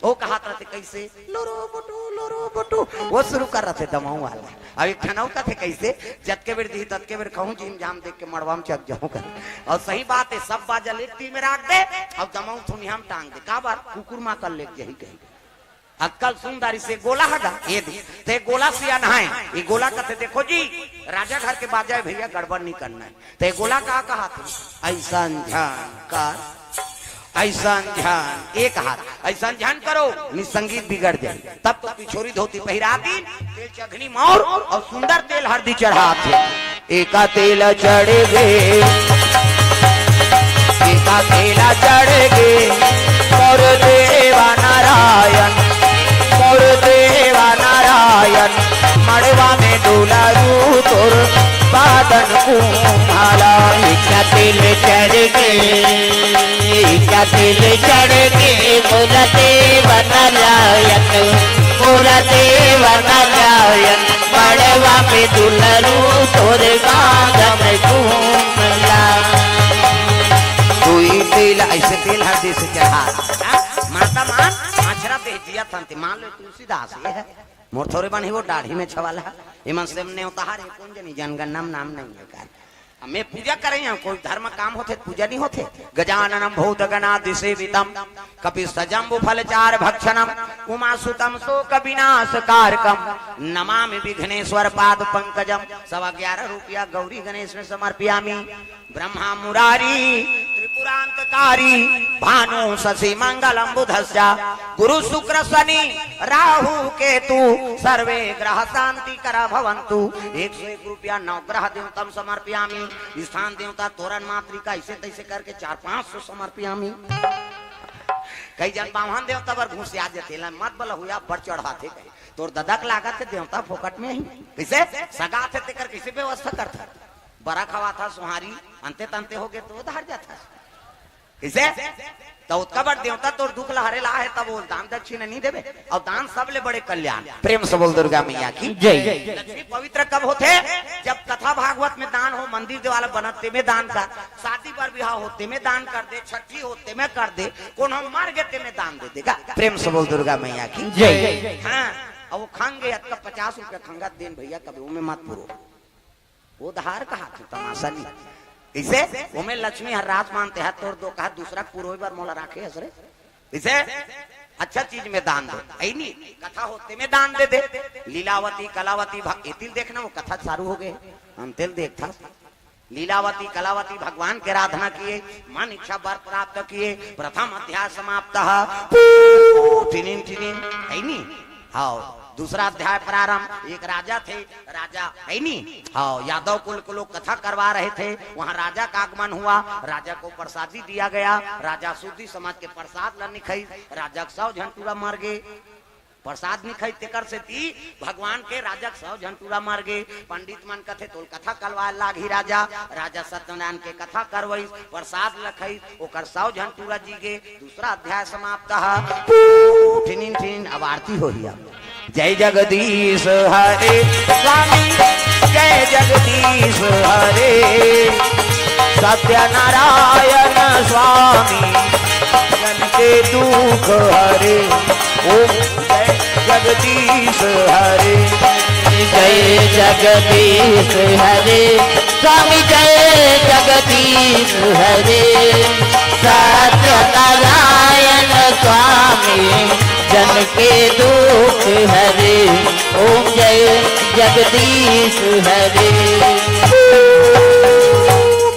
ओ कहात रथे कइसे? लोरो बोटो, लोरो बोटो। ओ सुरू करत हे दमऊ वाला। अब एक ठन अउ कथे कइसे? जतके बेर दिही, ततके बेर खाहूं, जीम जाम देख के मड़वा म चघ जाहूं कथे। अउ सही बात हे, सब बाजा ल एक टीम में राख दे, अउ दमऊ थुनिहा म टांग दे। काबर? कुकुर मां कल लेके जाही कही। अतका ल सुन दारिस ए गोला ह गा, ए दे। त ए गोला सियान हे, ए गोला कथे, देखो जी, राजा घर के बाजा हे भइया, गड़बड़ नहीं करना हे। त ए गोला का कहाथे? अइसन झन कर, अइसन झन, ए कहाथे, अइसन झन करो, नहीं संगीत बिगड़ जाही। तब तो पिछोरी धोती पहिरा दिन, तेल चघनी मौर अउ सुंदर तेल हरदी चढ़ाथे। एका तेल चढ़ गे, एका तेल चढ़ गे, मोर देवा नारायण, मोर देवा नारायण, मड़वा में डोलारू तोर बादन कुम्हाला। एका तेल चढ़ गे, एका तेल चढ़ गे, मोर देवा नारायण, मोर देवा नारायण, मड़वा में दुलरू तोर बादन कुम्हाला। दुई तेल अइसे तेल हरदी से चढ़ा। हाँ? माता मान, मछरा दे जिया थंते, मान लो तुलसीदास ये हे। मोर थोरे बन हे वो दाढ़ी में छवाला हे। एमन से नेवता हरे कोन जनी जनगणना म नाम नहीं हे का। अब मैं पूजा करे हंव, कोई धर्म काम होथे त पूजा नहीं होथे। गजाननम भूत गणादि सेवितम, कपि सजम्बु फल चार भक्षणम, उमा सुतम शोक विनाश कारकम, नमामि विघ्नेश्वर पाद पंकजम। सवा ग्यारह रुपया गौरी गणेश में समर्पयामी। ब्रह्मा मुरारी त्रिपुरांतकारी, भानु शशि मंगलम बुधश्च, गुरु शुक्र शनि राहु केतु, सर्वे ग्रह शांति करा भवंतु। एक सौ एक रुपया नवग्रह देवतम समर्पयामी। स्थान देवता तोरण मातृका, अइसे तइसे करके चार पांच सौ समर्पयामी। कई जन बाम्हन देवता बर घुसिया जथे, ला मत बलहुया, बड़ चढ़ाथे कहे। तोर ददा के लागत हे देवता फोकट में ही। कइसे? सगा थे तेकर कइसे व्यवस्था करथा? बरा खवाथा सोहारी, अंते तंते हो गे त उधार जाथा। कइसे? त ओतका बड़ देवता तोर दुख ल हरे ला हे, तब ओ दान दक्षिणा नहीं देबे। अउ दान सबले बड़े कल्याण। प्रेम से बोल दुर्गा मैया की जय। लक्ष्मी पवित्र कब होथे? जब कथा भागवत में दान हो, मंदिर देवाला बनत तेमे दान कर, शादी बर बिहाव हो तेमे दान कर दे, छठी हो तेमे कर दे, कोनो मर गे तेमे दान दे देगा। प्रेम से बोल दुर्गा मैया की जय। हाँ, अउ वो खंग गे अतका पचास रुपया खंगा देन भइया, कभी ओमे मत पुरो। उधार कहाथे, तमाशा नहीं। कइसे? ओमे लक्ष्मी हर रात मानते हाथ तोड़ दो, कहा दूसरा के पुरोय बर मोला राखे हस रे। कइसे? अच्छा चीज में दान दे। अइ नहीं, कथा होते में दान दे दे। लीलावती, कलावती, भा-, ए तिल देखना, वो कथा चालू हो गे। हम तिल देखथा। लीलावती, कलावती भगवान के आराधना किए, मन इच्छा वर प्राप्त किए, प्रथम अध्याय समाप्त। पू, टिनिन, टिनिन, अइ नहीं? हाँ, दूसरा अध्याय प्रारंभ। एक राजा थे, राजा है नी, हाँ, यादव कुल के लोग कथा करवा रहे थे। वहां राजा का आगमन हुआ, राजा को प्रसादी दिया गया। राजा सूदी समझ के प्रसाद ला निखई, राजा के सौ झन टूरा मर गे। प्रसाद निखई, तेकर सेती भगवान के राजा के सौ झन टूरा मर गे। पंडित मन कथे, "तोल कथा कलवा लाग ही राजा।" राजा सत्यनारायण के कथा करवई, प्रसाद लखई, ओकर सौ झन टूरा जी गे। दूसरा अध्याय समाप्त ह। पू, ठिनिन ठिनिन, अब आरती होही। अब जय जगदीश हरे स्वामी, जय जगदीश हरे, सत्यनारायण स्वामी, जन के दुख हरे। ओम जय जगदीश हरे। जय जगदीश हरे, स्वामी जय जगदीश हरे, सत्यनारायण स्वामी जन के दुख हरे। ओम जय जगदीश हरे।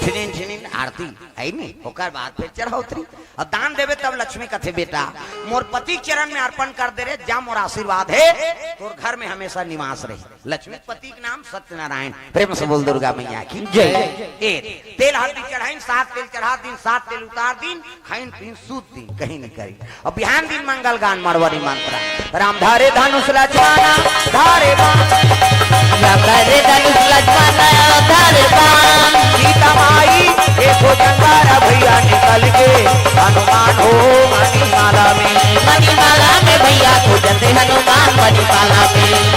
ठिनिन ठिनिन आरती है नी, ओकर बाद फिर चढ़ौतरी। अब दान देबे तब लक्ष्मी कथे, "बेटा, मोर पति के चरण में अर्पण कर दे रे, जा मोर आशीर्वाद है, तोर घर में हमेशा निवास रही।" लक्ष्मी पति के नाम सत्यनारायण। प्रेम से बोल दुर्गा मैया की जय। ए, तेल हल्दी चढ़ाइन, सात तेल चढ़ा दिन, सात तेल उतार दिन, खाइन पीन सूत दिन, कहीं नहीं करी। अब बिहान दिन मंगल गान मड़वरी मंत्र। राम धरे धनुष लक्ष्मण धारे बाण। राम धरे धनुष लक्ष्मण धारे बाण। सीता माई देखो जंगारा भैया निकल के, हनुमान हो मणिमाला में। मणिमाला में भैया खोजते हनुमान मणिमाला में।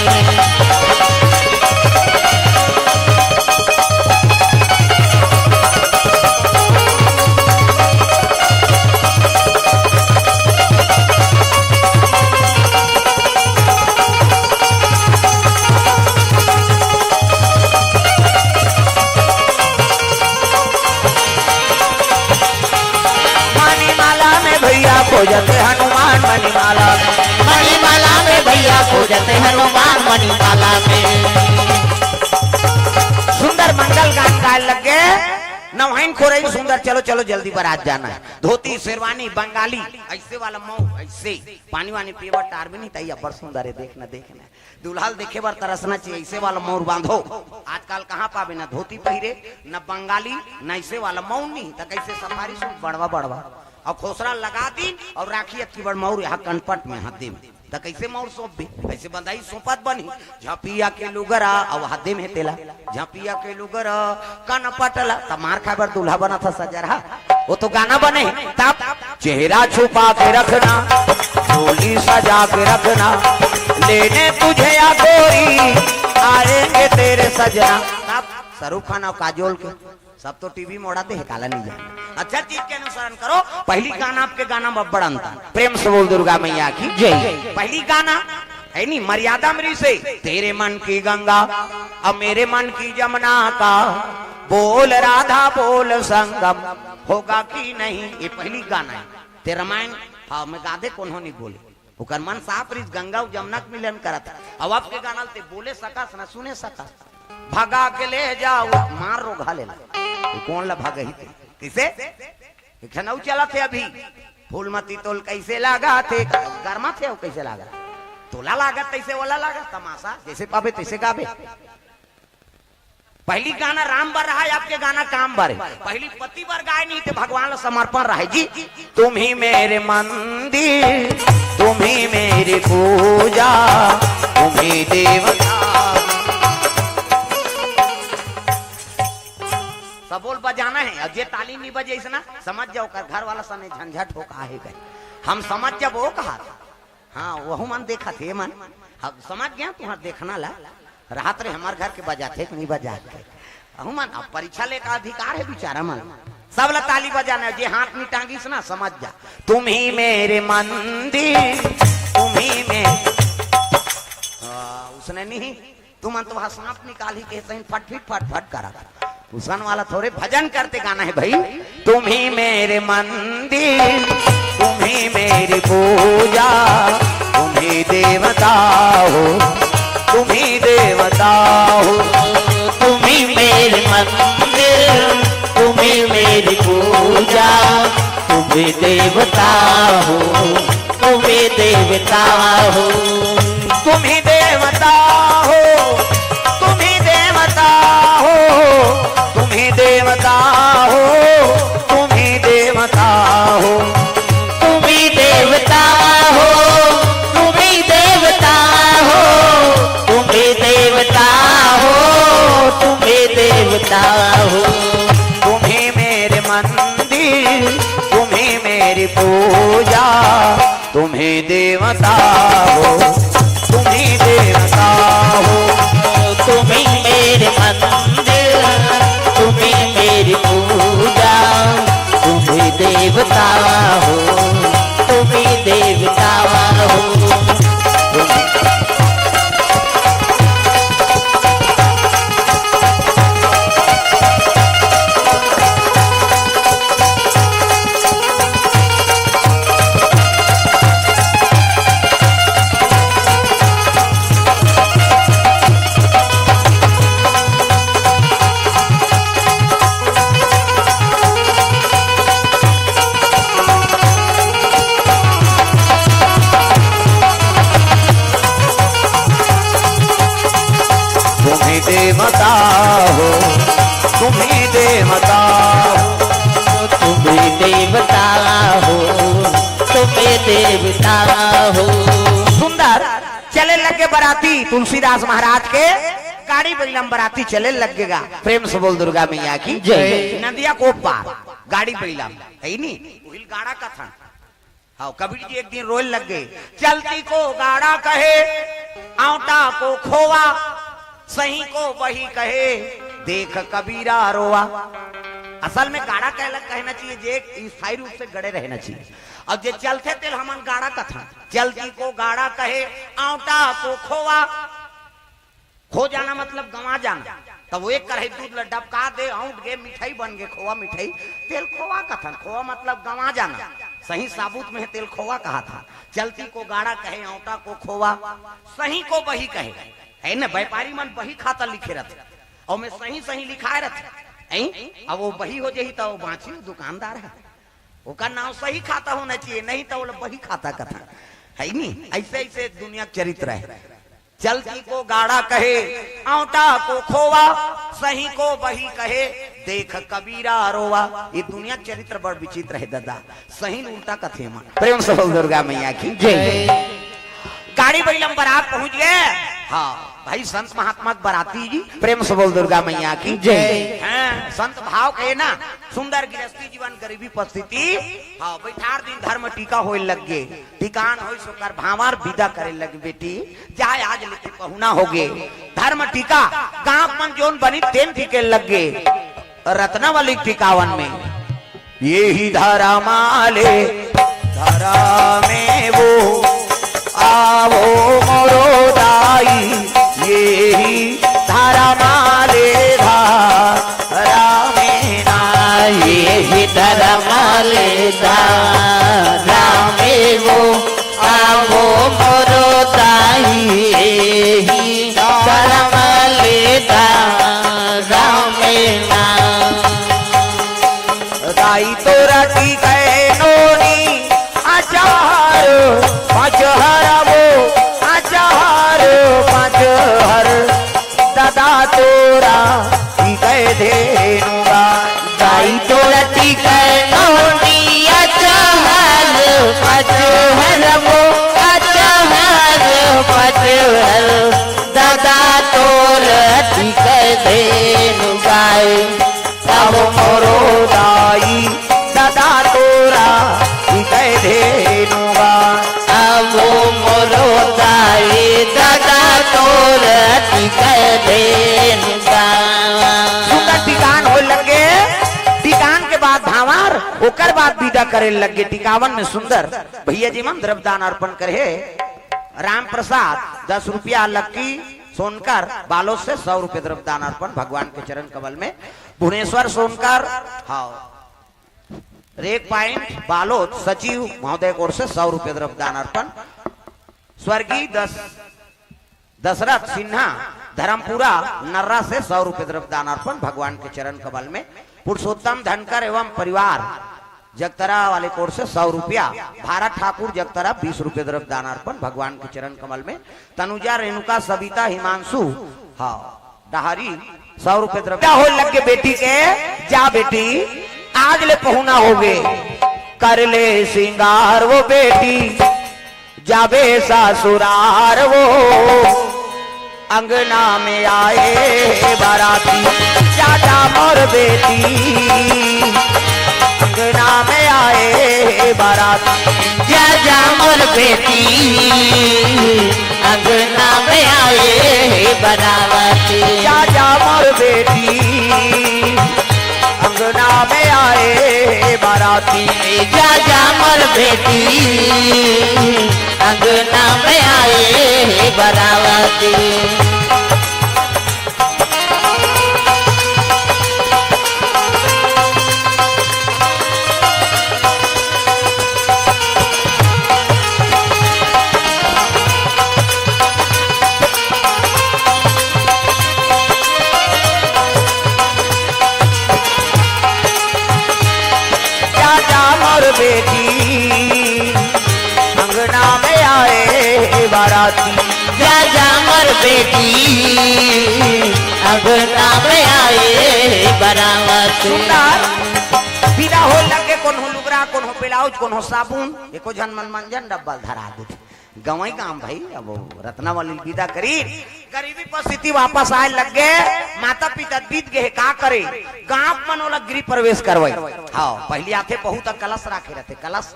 मणिमाला में भैया खोजते हनुमान मणिमाला में। मणिमाला में भैया खोजते हनुमान मणिमाला में। सुंदर मंगल गान गाए लग गे। नवाइन खोरई सुंदर, चलो चलो जल्दी बारात जाना है। धोती शेरवानी बंगाली, ऐसे वाला मऊ, ऐसे पानी वानी पीवा टार भी नहीं तैया, बड़ सुंदर है, देखना देखना। दूल्हा ल देखे बर तरसना चाहिए, ऐसे वाला मऊर बांधो। आजकल कहाँ पाबे, ना धोती पहिरे, ना बंगाली, ना ऐसे वाला मऊर नहीं, त कैसे सफारी सूट बड़वा बड़वा। और खोसरा लगा दिन और राखी अतकी बड़ मऊर यहाँ कनपट में हाथ दे में। त कैसे मऊर सौंप भी? ऐसे बंधाई सौंपत बनी। झपिया के लुगरा, अब हाथ दे में तेला। झपिया के लुगरा, कनपट ला, त मार खाए बर दूल्हा बना था सजरहा। वो तो गाना बने, तब चेहरा छुपा के रखना, डोली सजा के रखना, लेने तुझे या गोरी, आएंगे तेरे सजना। तब शाहरुख खान और काजोल के, सब तो टीवी मोड़ा दे है, काला नहीं जाने। अच्छा चीज के अनुसरण करो। पहली गाना आपके गाना में बड़ अंतर। प्रेम से बोल दुर्गा मैया की जय। पहली गाना है नी, मर्यादा मरी से, तेरे मन की गंगा और मेरे मन की जमुना का, बोल राधा बोल संगम होगा कि नहीं। ये पहली गाना है। ते रामायण, हाँ, मैं गादे कोनो नहीं बोले। ओकर मन साफ रहिस, गंगा अउ जमुना के मिलन करत। अब आपके गाना ल ते बोले सकस ना सुने सकस। भगा के ले जाओ, मार रोघा ले ला। ये कोन ला भगही ते? किसे? एक ठन अउ चलत हे अभी। फूलमती तोल कैसे लागा थे? गरमा थे अउ कैसे लागा? तोला लागत तैसे ओला लागा, तमाशा जैसे पाबे तैसे गाबे। पहली गाना राम बर रहा है, आपके गाना काम बर है। पहली पति बर गाए नहीं थे, भगवान ला समर्पण रहे जी। तुम ही मेरे मंदिर, तुम ही मेरी पूजा, तुम ही देवता। सबोल बजाना है, और जे ताली नहीं बजे इसना समझ जाओ, कर घर वाला सने झंझट हो का है गए। हम समझ जब वो कहा था, हाँ, वहू मन देखत हे मन। अब समझ गया तुम्हार देखना ला। रात रे हमार घर के बजाथे कि नहीं बजाथे। अहू मन अब परीक्षा लेकर अधिकार है बेचारा मन। सब ला ताली बजाना है, जे हाथ नहीं टांगिस ना समझ जा। तुम ही मेरे मंदिर, तुम ही मेरे, हाँ, उसने नहीं, तुमन तो वहाँ सांप निकाली के सही फट फिट फट फट करा। उसन वाला थोड़े भजन करते गाना है भाई। तुम ही मेरे मंदिर, तुम ही मेरी पूजा, तुम ही देवता हो, तुम ही देवता हो। तुम ही मेरे मंदिर, तुम ही मेरी पूजा, तुम ही देवता हो, तुम ही देवता हो। तुम ही देवता हो, तुम ही देवता हो, तुम ही देवता हो, तुम ही देवता हो। तुम ही देवता हो, तुम ही देवता हो, तुम ही देवता हो, तुम ही देवता हो। तुम ही मेरे मंदिर, तुम ही मेरी पूजा, तुम ही देवता हो, तुम ही देवता हो। तुम ही मेरे मंदिर, तुम ही मेरी पूजा, तुम ही देवता हो, तुम ही देवता हो। तुम ही तुम ही देवता हो, तुम ही देवता हो। तुम ही देवता हो, तुम ही देवता हो। सुंदर। चले लगे बराती तुलसीदास महाराज के, गाड़ी बइला म बराती चले लगेगा। प्रेम से बोल दुर्गा मैया की जय। नदिया को पार गाड़ी बइला म, है नी? उहिल गाड़ा कथन। हाँ, कबीर जी एक दिन रोए लग गए, चलती को गाड़ा कहे, औंटा को खोवा, सही को बही कहे, देख कबीरा रोवा। असल में गाड़ा कहला कहना चाहिए जे स्थायी रूप से गड़े रहना चाहिए। अब जे चलथे तेल हमन गाड़ा कथन, चलती को गाड़ा कहे, औंटा को खोवा। खो जाना मतलब गंवा जाना। तब वो एक कढ़ाई दूध ल डबका दे, औंट गे, मिठाई बन गे, खोवा मिठाई, तेल खोवा कथन। खोवा मतलब गंवा जाना। सही साबुत में तेल खोवा कहाथे। चलती को गाड़ा कहे, औंटा को खोवा, सही को बही कहे, है न? व्यापारी मन बही खाता लिखे रथे, अउ में सही सही लिखाए रथे, हैं? अब वो बही हो जाही त वो बाँची दुकानदार ह, ओकर नाम सही खाता होना चाहिए, नहीं त वो बही खाता कथन, है नी? ऐसे ऐसे दुनिया के चरित्र है। चलती को गाड़ा कहे, औंटा को खोवा, सही को बही कहे, देख कबीरा रोवा। ये दुनिया के चरित्र बड़ विचित्र है दादा, सही उल्टा कथे मन। प्रेम से बोल दुर्गा मैया की जय। गाड़ी बइला म बरात पहुंच गए। हाँ भाई, संत महात्मा के बराती जी, प्रेम से बोल दुर्गा मैया की जय। हैं, संत भाव कहे ना, सुंदर गृहस्थी जीवन, गरीबी परिस्थिति। हाँ, बैठार दिन धर्म टीका होए लग गे। टिकान होइस ओकर भांवर, बिदा करे लगे, बेटी, जाय आज ले तैं पहुना होगे। धर्म टीका, गांव मन जोन बनी तेन टीके लगे। रत्नावली टिकावन में, एही धरम ले धरमे वो, आवो मोरो दाई, एही धरम ले धरमे ना। एही धरम ले धरमे वो, आवो मोरो दाई, एही धरम ले धरमे ना। दाई तोरा टीके नोनी अचार पचहर वो, अचार पचहर। दादा तोरा टीके धेनु गा। दाई तोरा टीके नोनी अचार पचहर वो, अचार पचहर। दादा तोरा टीके धेनु गाय। अब मोरो दाई दादा तोरा टीके धेनु गा। अब मोरो दाई दादा तोरा टीके धेनु गा। सुंदर टिकान होए लगे, टिकान के बाद भांवर, ओकर बाद बिदा करे लगे। टिकावन में सुंदर भैया जी मन द्रव्यदान अर्पण करे। राम प्रसाद दस रुपया, लक्की सोनकर बालोद से सौ रुपये द्रव्यदान अर्पण भगवान के चरण कमल में। भुवनेश्वर सोनकर, हाँ, रेक पॉइंट बालोद, सचिव महोदय की ओर से सौ रुपये द्रव्यदान अर्पण। स्वर्गीय दस-, दशरथ सिन्हा धर्मपुरा नर्रा से सौ रुपये द्रव्यदान अर्पण भगवान के चरण कमल में। पुरुषोत्तम धनकर एवं परिवार जगतरा वाले कोर से सौ रुपया, भारत ठाकुर जगतरा बीस रुपये द्रव्य दान अर्पण भगवान के चरण कमल में। तनुजा, रेणुका, सविता, हिमांशु, हाँ, डहारी, सौ रुपये द्रव्य। क्या हो लग के बेटी के, जा बेटी, आज ले पहुना हो गए, कर ले श्रृंगार वो बेटी, जाबे ससुरार वो, अंगना में आए बाराती, जा जा मोर बेटी, अंगना में आए बाराती, जा जा मोर बेटी, अंगना में आए बाराती, जा जा मोर बेटी, अंगना में आए बाराती, जा जा मोर बेटी, अंगना में आए बाराती। जा जा मोर बेटी, अंगना में आए बाराती। जा जा मोर बेटी, अंगना में आए बाराती। सुंदर, बिदा हो लगे कोनो लुगरा, कोनो ब्लाउज, कोनो साबुन, एको झन मन मंजन डब्बा धरा दे। गंवई गांव भाई, अब वो रत्नावली विदा करी, गरीबी परिस्थिति वापस आए लग गए। माता पिता बीत गए, का करे? गांव मन ओला गृह प्रवेश करवाई। हाँ, पहली आथे बहू तक कलश राखे रहते, कलश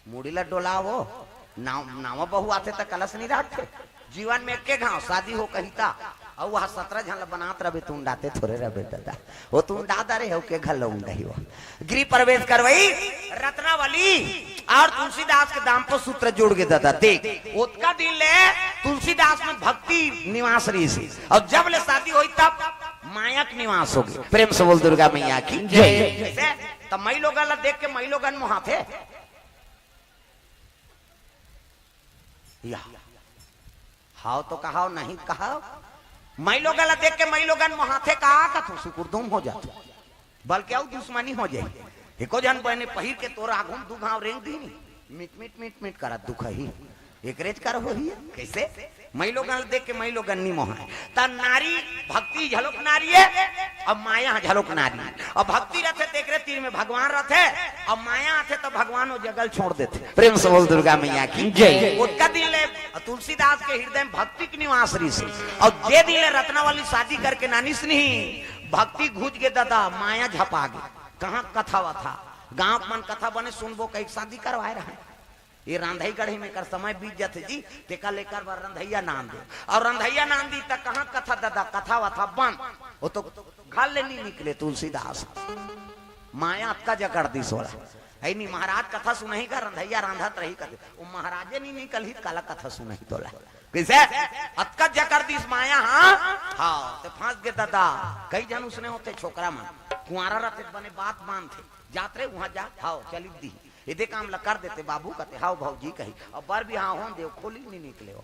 मुड़ी ला डोलावो, नाव, नावा बहू आथे त कलश नहीं राखते। जीवन में एके घाव शादी हो कही ता, अउ वह सतरा झन ला बनात रहे, तू उंडाते थोरे रहे दादा। वो तू उंडा दे रहे हो के घर ला उंडही वो। गृह प्रवेश करवाई रत्नावली और तुलसीदास के दाम्पत्य सूत्र जुड़ गए दादा। देख, ओतका दिन ले तुलसीदास में भक्ति निवास रही सी, और जब ले शादी हुई तब माया के निवास हो गए। प्रेम से बोल दुर्गा मैया की जय। जय। कैसे? तब मई लोगन ला देख के मई लोगन मोहाथे। या। हाव तो कहाव, नहीं कहाव। मई लोगन ला देख के मई लोगन मोहाथे का, का तू सुकुरदुम हो जाथे, बल्कि अउ दुश्मनी हो जाए। एको झन बहने पहिर के तोर आगू म दू घाव रेंग दीनी, मिट मिट मिट मिट करत दुखही। एकरेज कर होही। कैसे? मई लोगन ला देख के मई लोगन नी मोहाय। त नारी भक्ति झलोक नारी है, अब माया झलोक नारी है। अब भक्ति रथे तेकरे तीर में भगवान रथे, अब माया आथे त भगवान वो जगल छोड़ देथे। प्रेम से बोल दुर्गा मैया की जय। ओतका दिन ले तुलसीदास के हृदय में भक्ति के निवास रहिस। और जे दिन ले रत्नावली शादी करके नानिस नहीं, भक्ति घुस गे दादा, माया झपा गे। कहाँ कथा वथा, गांव मन कथा बने सुनबो, कहीं शादी करवाए रहे। ये रांधई गढ़ी में कर समय बीत जाथे जी, तेका लेकर बर रंधैया नान दे। और रंधैया नान दी त कहाँ कथा दादा, कथा वथा बंद। वो तो घर ले नहीं निकले तुलसीदास। माया अतका जकड़ दिस ओला। है नी महाराज कथा सुनही का, रंधैया रांधत रही कथे। वो महाराजे नहीं निकलही त काला कथा सुनही तोला। कैसे? अतका जकड़ दिस माया, हाँ? हाँ, तो फंस गे दादा। कई झन उसने होथे छोकरा मन। कुंवारा रथे बने बात मानथे। जात रे वहाँ जा, हाव, चली दी। एदे काम ला कर देते बाबू, कथे, "हाव भौजी," कही। अब बर भी हाँ होन देव, खोली नहीं निकले हो।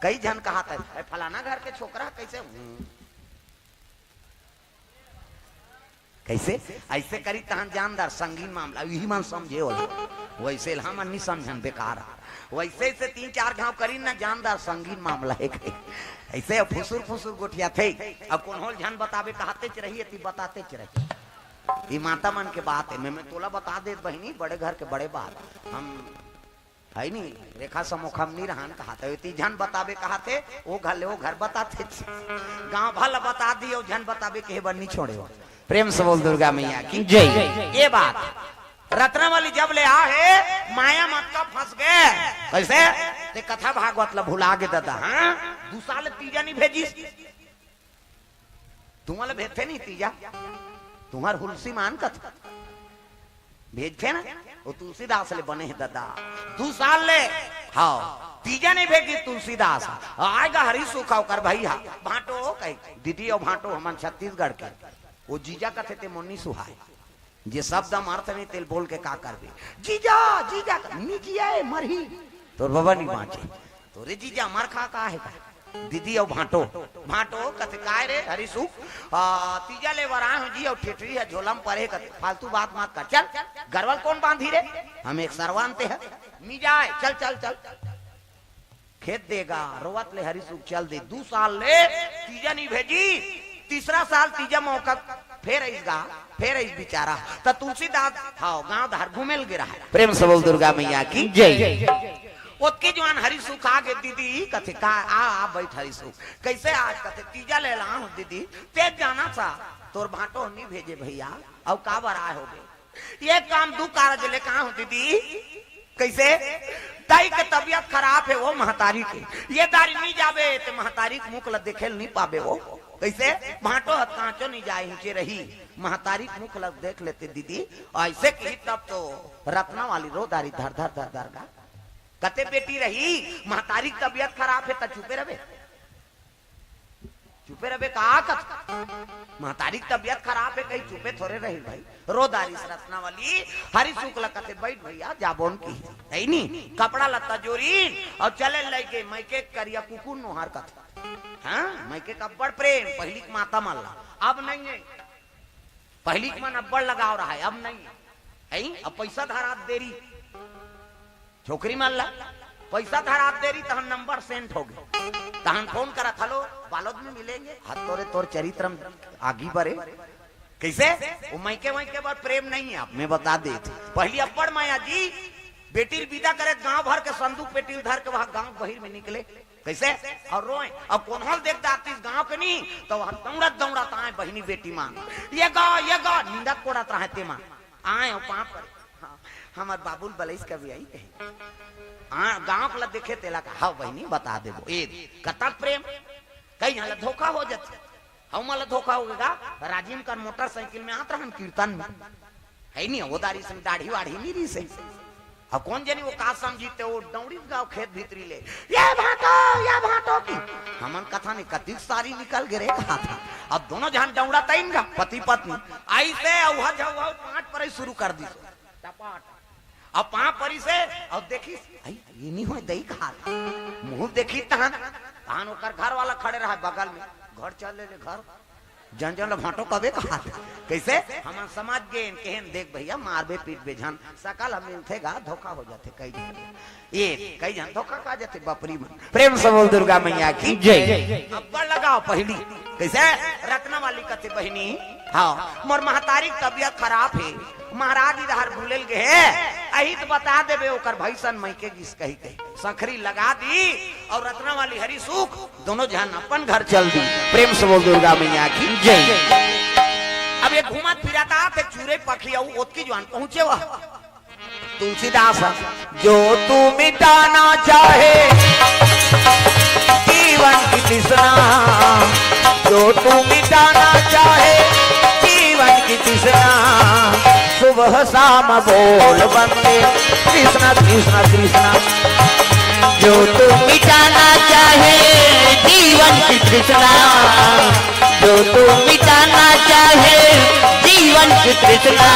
कई झन कहा था, "ए, फलाना घर के छोकरा कैसे?" हम्म। कैसे? ऐसे करी तहन जानदार संगीन मामला, यही मन समझे हो। वैसे ला हमन नहीं समझन, बेकार है। वैसे से तीन चार घाव करी ना जानदार संगीन मामला है कही। ऐसे अब फुसुर फुसुर गोठिया थे। अब कौन होल झन बताबे, कहते च रही, ती बताते च रही। ये माता मन के बात है, मैं, मैं तोला बता देत बहिनी, बड़े घर के बड़े बात। हम है नी, रेखा समूह हम नी रहन कहा थे, ती झन बताबे कहा थे, वो घर ले वो घर बताते थे। गांव भर ला बता दिए, वो झन बताबे कहे बर नी छोड़े हो। प्रेम से बोल दुर्गा मैया की जय। ये बात रत्नावली जब ले आ है, माया मत का फंस गए। कैसे? ते कथा भागवत ला भुला गे दादा, हाँ? दू साल तीजा नहीं भेजिस। तुम्हारे भेजथे नहीं तीजा, तुम्हार हुलसी मान कथा भेजथे ना, वो तुलसीदास ले बने है दादा। दू साल ले, हाँ, तीजा नहीं भेजी तुलसीदास। आएगा हरी सुखा ओकर भैया, भांटो कही, दीदी और भांटो हमन छत्तीसगढ़ के। वो जीजा कथे ते मोनी सुहाय। जे शब्द हम अर्थ नहीं तेल बोल के का करबे? जीजा, जीजा कर, नी जिया ए, मरही। तोर बाबा नहीं बांचे। तोरे जीजा मर खा का है का? दीदी अउ भांटो, भांटो कथे, "काय रे हरिसुख, आ, तीजा ले बर आए हो जी, अउ ठेठरी ह झोला म परे," कथे, "फालतू बात मत कर, चल, गरवा ल कोन बांधी रे, हम एक सरवा अंते ह, मी जाए, चल, चल, चल।" खेत देगा, रोवत ले हरिसुख चल दे, दू साल ले तीजा नी भेजी, तीसरा साल तीजा मौका फेर अइस गा, फेर अइस बिचारा, त तुलसीदास, हाव, गांव धार घूमे ल गे रहा है। प्रेम से बोल दुर्गा मैया की जय। ओतके जुआन हरिसुख आ गे, "दीदी," कथे, "का, आ, आ, बइठ हरिसुख।" "कइसे आज?" कथे, "तीजा ले ला हूं दीदी, तें जाना सा, तोर भांटो नी भेजे भइया, अउ काबर आए होबे?" "ये काम दू कारज ले का हूं दीदी।" "कइसे?" "दाई के तबियत खराब हे वो महतारी के, ये दारी नी जाबे ते महतारी के मुख ल देखे ल नी पाबे वो।" "कइसे?" "भांटो ह कांचो नी जाए, हिंचे रही, महतारी के मुख ल देख लेते दीदी।" अइसे कही तब तो रत्ना वाली रो दारी धर धर धर धर गा। कथे, "बेटी रही, महतारी के तबियत खराब हे त चुपे रबे, चुपे रबे का?" कथे, "महतारी के तबियत खराब हे, कहीं चुपे थोरे रही भाई।" रो दारिस रत्ना वाली, हरिसुख ल कथे, "बइठ भइया, जाबोन की।" हइ नी, कपड़ा लत्ता जोरिन अउ चले लइगे मइके करिया कुकुर नोहर कथे। हां, मइके के अब्बड़ प्रेम, पहिली के माता मन ला, अब नइ हे। पहिली के मन अब्बड़ लगाव रहा है, अब नइ हे। हइ, अब पइसा धरात देरी, छोकरी मन ला पइसा धरात देरी, तहन नंबर सेंट होगे, तहन फोन करत, "हेलो, बालोद में मिलेंगे।" हां, तोरे तोर चरित्र म आगी बरे। कइसे? वो मइके वइके बर प्रेम नइ हे, अब मैं बता देत। पहिली अब्बड़ मया जी, बेटी ल बिदा करे, गांव भर के संदूक पेटी ल धर के वहां गांव बहिर में निकले। कइसे? अउ रोए, अउ कोनो ल देख डारतिस गांव के नी, त वहां दउड़त दउड़त आए बहिनी बेटी मन, "ये गा, ये गा," निंदत कोड़त रहे ते मन। आए अउ पांव परे, "हां, हमर बाबू ल बलइस कभी आई कहे।" हां, गांव के ल देखे तेला कहा, "हां बहिनी, बता देबो।" ए, कतक प्रेम, कई झन ल धोखा हो जाथे। हउ मन ल धोखा होगे गा, राजिम कर मोटरसाइकिल में आत रहन कीर्तन में, हइ नी, वो दारी संग दाढ़ी वाढ़ी नी रिहिसे। अब कोन जनी वो का समझी ते वो दउड़िस गा खेत भीतरी ले, "ये भांटो, ये भांटो" की। हमन कथन कतिक सारी निकल गे रे कहा था। अब दोनों झन दउड़त आइन गा, पति पत्नी। अइसे अउहा झउहा पांव परे शुरू कर दिस। टपाट। अब पांव परिस हे, अउ देखिस, "अई, ये नी होय दई" कहा था। मुंह देखिस तहन, तहन ओकर घर वाला खड़े रहा बगल में, "घर चल ले, ले घर।" जन जन ल भांटो कबे कहा था। कइसे? हमन समझ गेन, केहेन, "देख भइया, मारबे पीटबे झन, सकल ह मिलथे गा, धोखा हो जाथे कई झन।" ए, कई झन धोखा खा जाथे, बापरी मन। प्रेम से बोल दुर्गा मैया की जय। अब्बड़ लगाव पहिली। कइसे? रत्ना वाली कथे, "बहिनी, हां, मोर महतारी के तबियत खराब हे, महाराज इधर बुले ल गे हे, अही त बता देबे, ओकर भइसन मइके गिस कही कही।" संखरी लगा दिस अउ रत्ना वाली हरिसुख दोनों झन अपन घर चल दिस। प्रेम से बोल दुर्गा मैया की जय। अब ये घूमत फिरत आथे चूरे पखिया, ओतकी जुआन पहुंचे वह तुलसीदास, "जो तू मिटाना चाहे जीवन की तृष्णा, जो तू मिटाना चाहे जीवन की तृष्णा, सुबह शाम बोल बंदे कृष्णा कृष्णा कृष्णा।" जो तू मिटाना चाहे जीवन की तृष्णा, जो तू मिटाना चाहे जीवन की तृष्णा,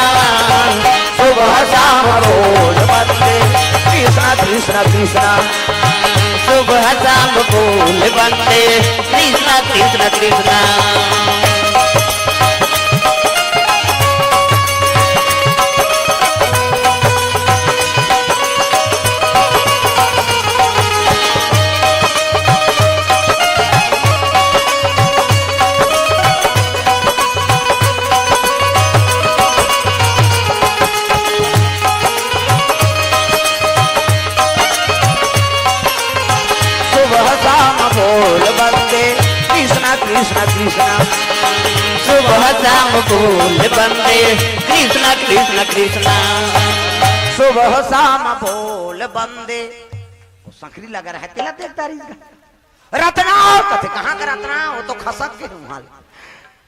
सुबह शाम बोल बंदे कृष्णा कृष्णा कृष्णा। सुबह शाम बोल बंदे कृष्णा कृष्णा कृष्णा। सुबह शाम बोल बंदे कृष्णा कृष्णा कृष्णा। सुबह शाम बोल बंदे कृष्णा कृष्णा कृष्णा। सुबह शाम बोल बंदे। वो संखरी लगा रहा है, तेला देखता रही इसका। "रत्ना!" कथे, "कहां के रत्ना?" वो तो खसक के हूं हाल।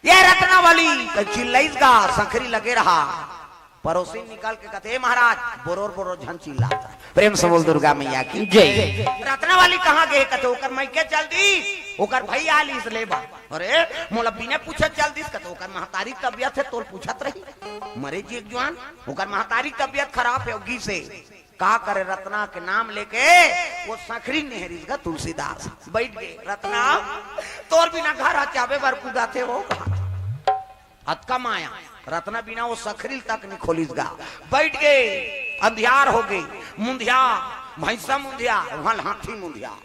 "ये रत्ना वाली!" त चिल्लाइस गा, संखरी लगे रहा। परोसी निकल के कथे, "ए महाराज, बोरोर बोरोर झन चिल्लात।" प्रेम से बोल दुर्गा मैया की जय। "रत्ना वाली कहां गे?" कथे, "ओकर मइके चल दिस, ओकर भई आलिस लेबा।" "अरे, मोला बिना पूछे चल दिस?" कथे, "ओकर महतारी तबियत हे, तोल पूछत रही, मरे जी एक जुआन, ओकर महतारी तबियत खराब हे, ओ गिसे।" का करे, रतना के नाम लेके वो सखरी नेहरिस गा तुलसीदास। बइठ गे, "रतना, तोर बिना घर ह चाबे बर कुदाथे हो।" अतका माया, रतना बिना वो सखरी तक नइ खोलिस गा। बइठ गे, अंधियार हो गे, मुंधिया, भैंसा मुंधिया, वहां हाथी मुंधिया।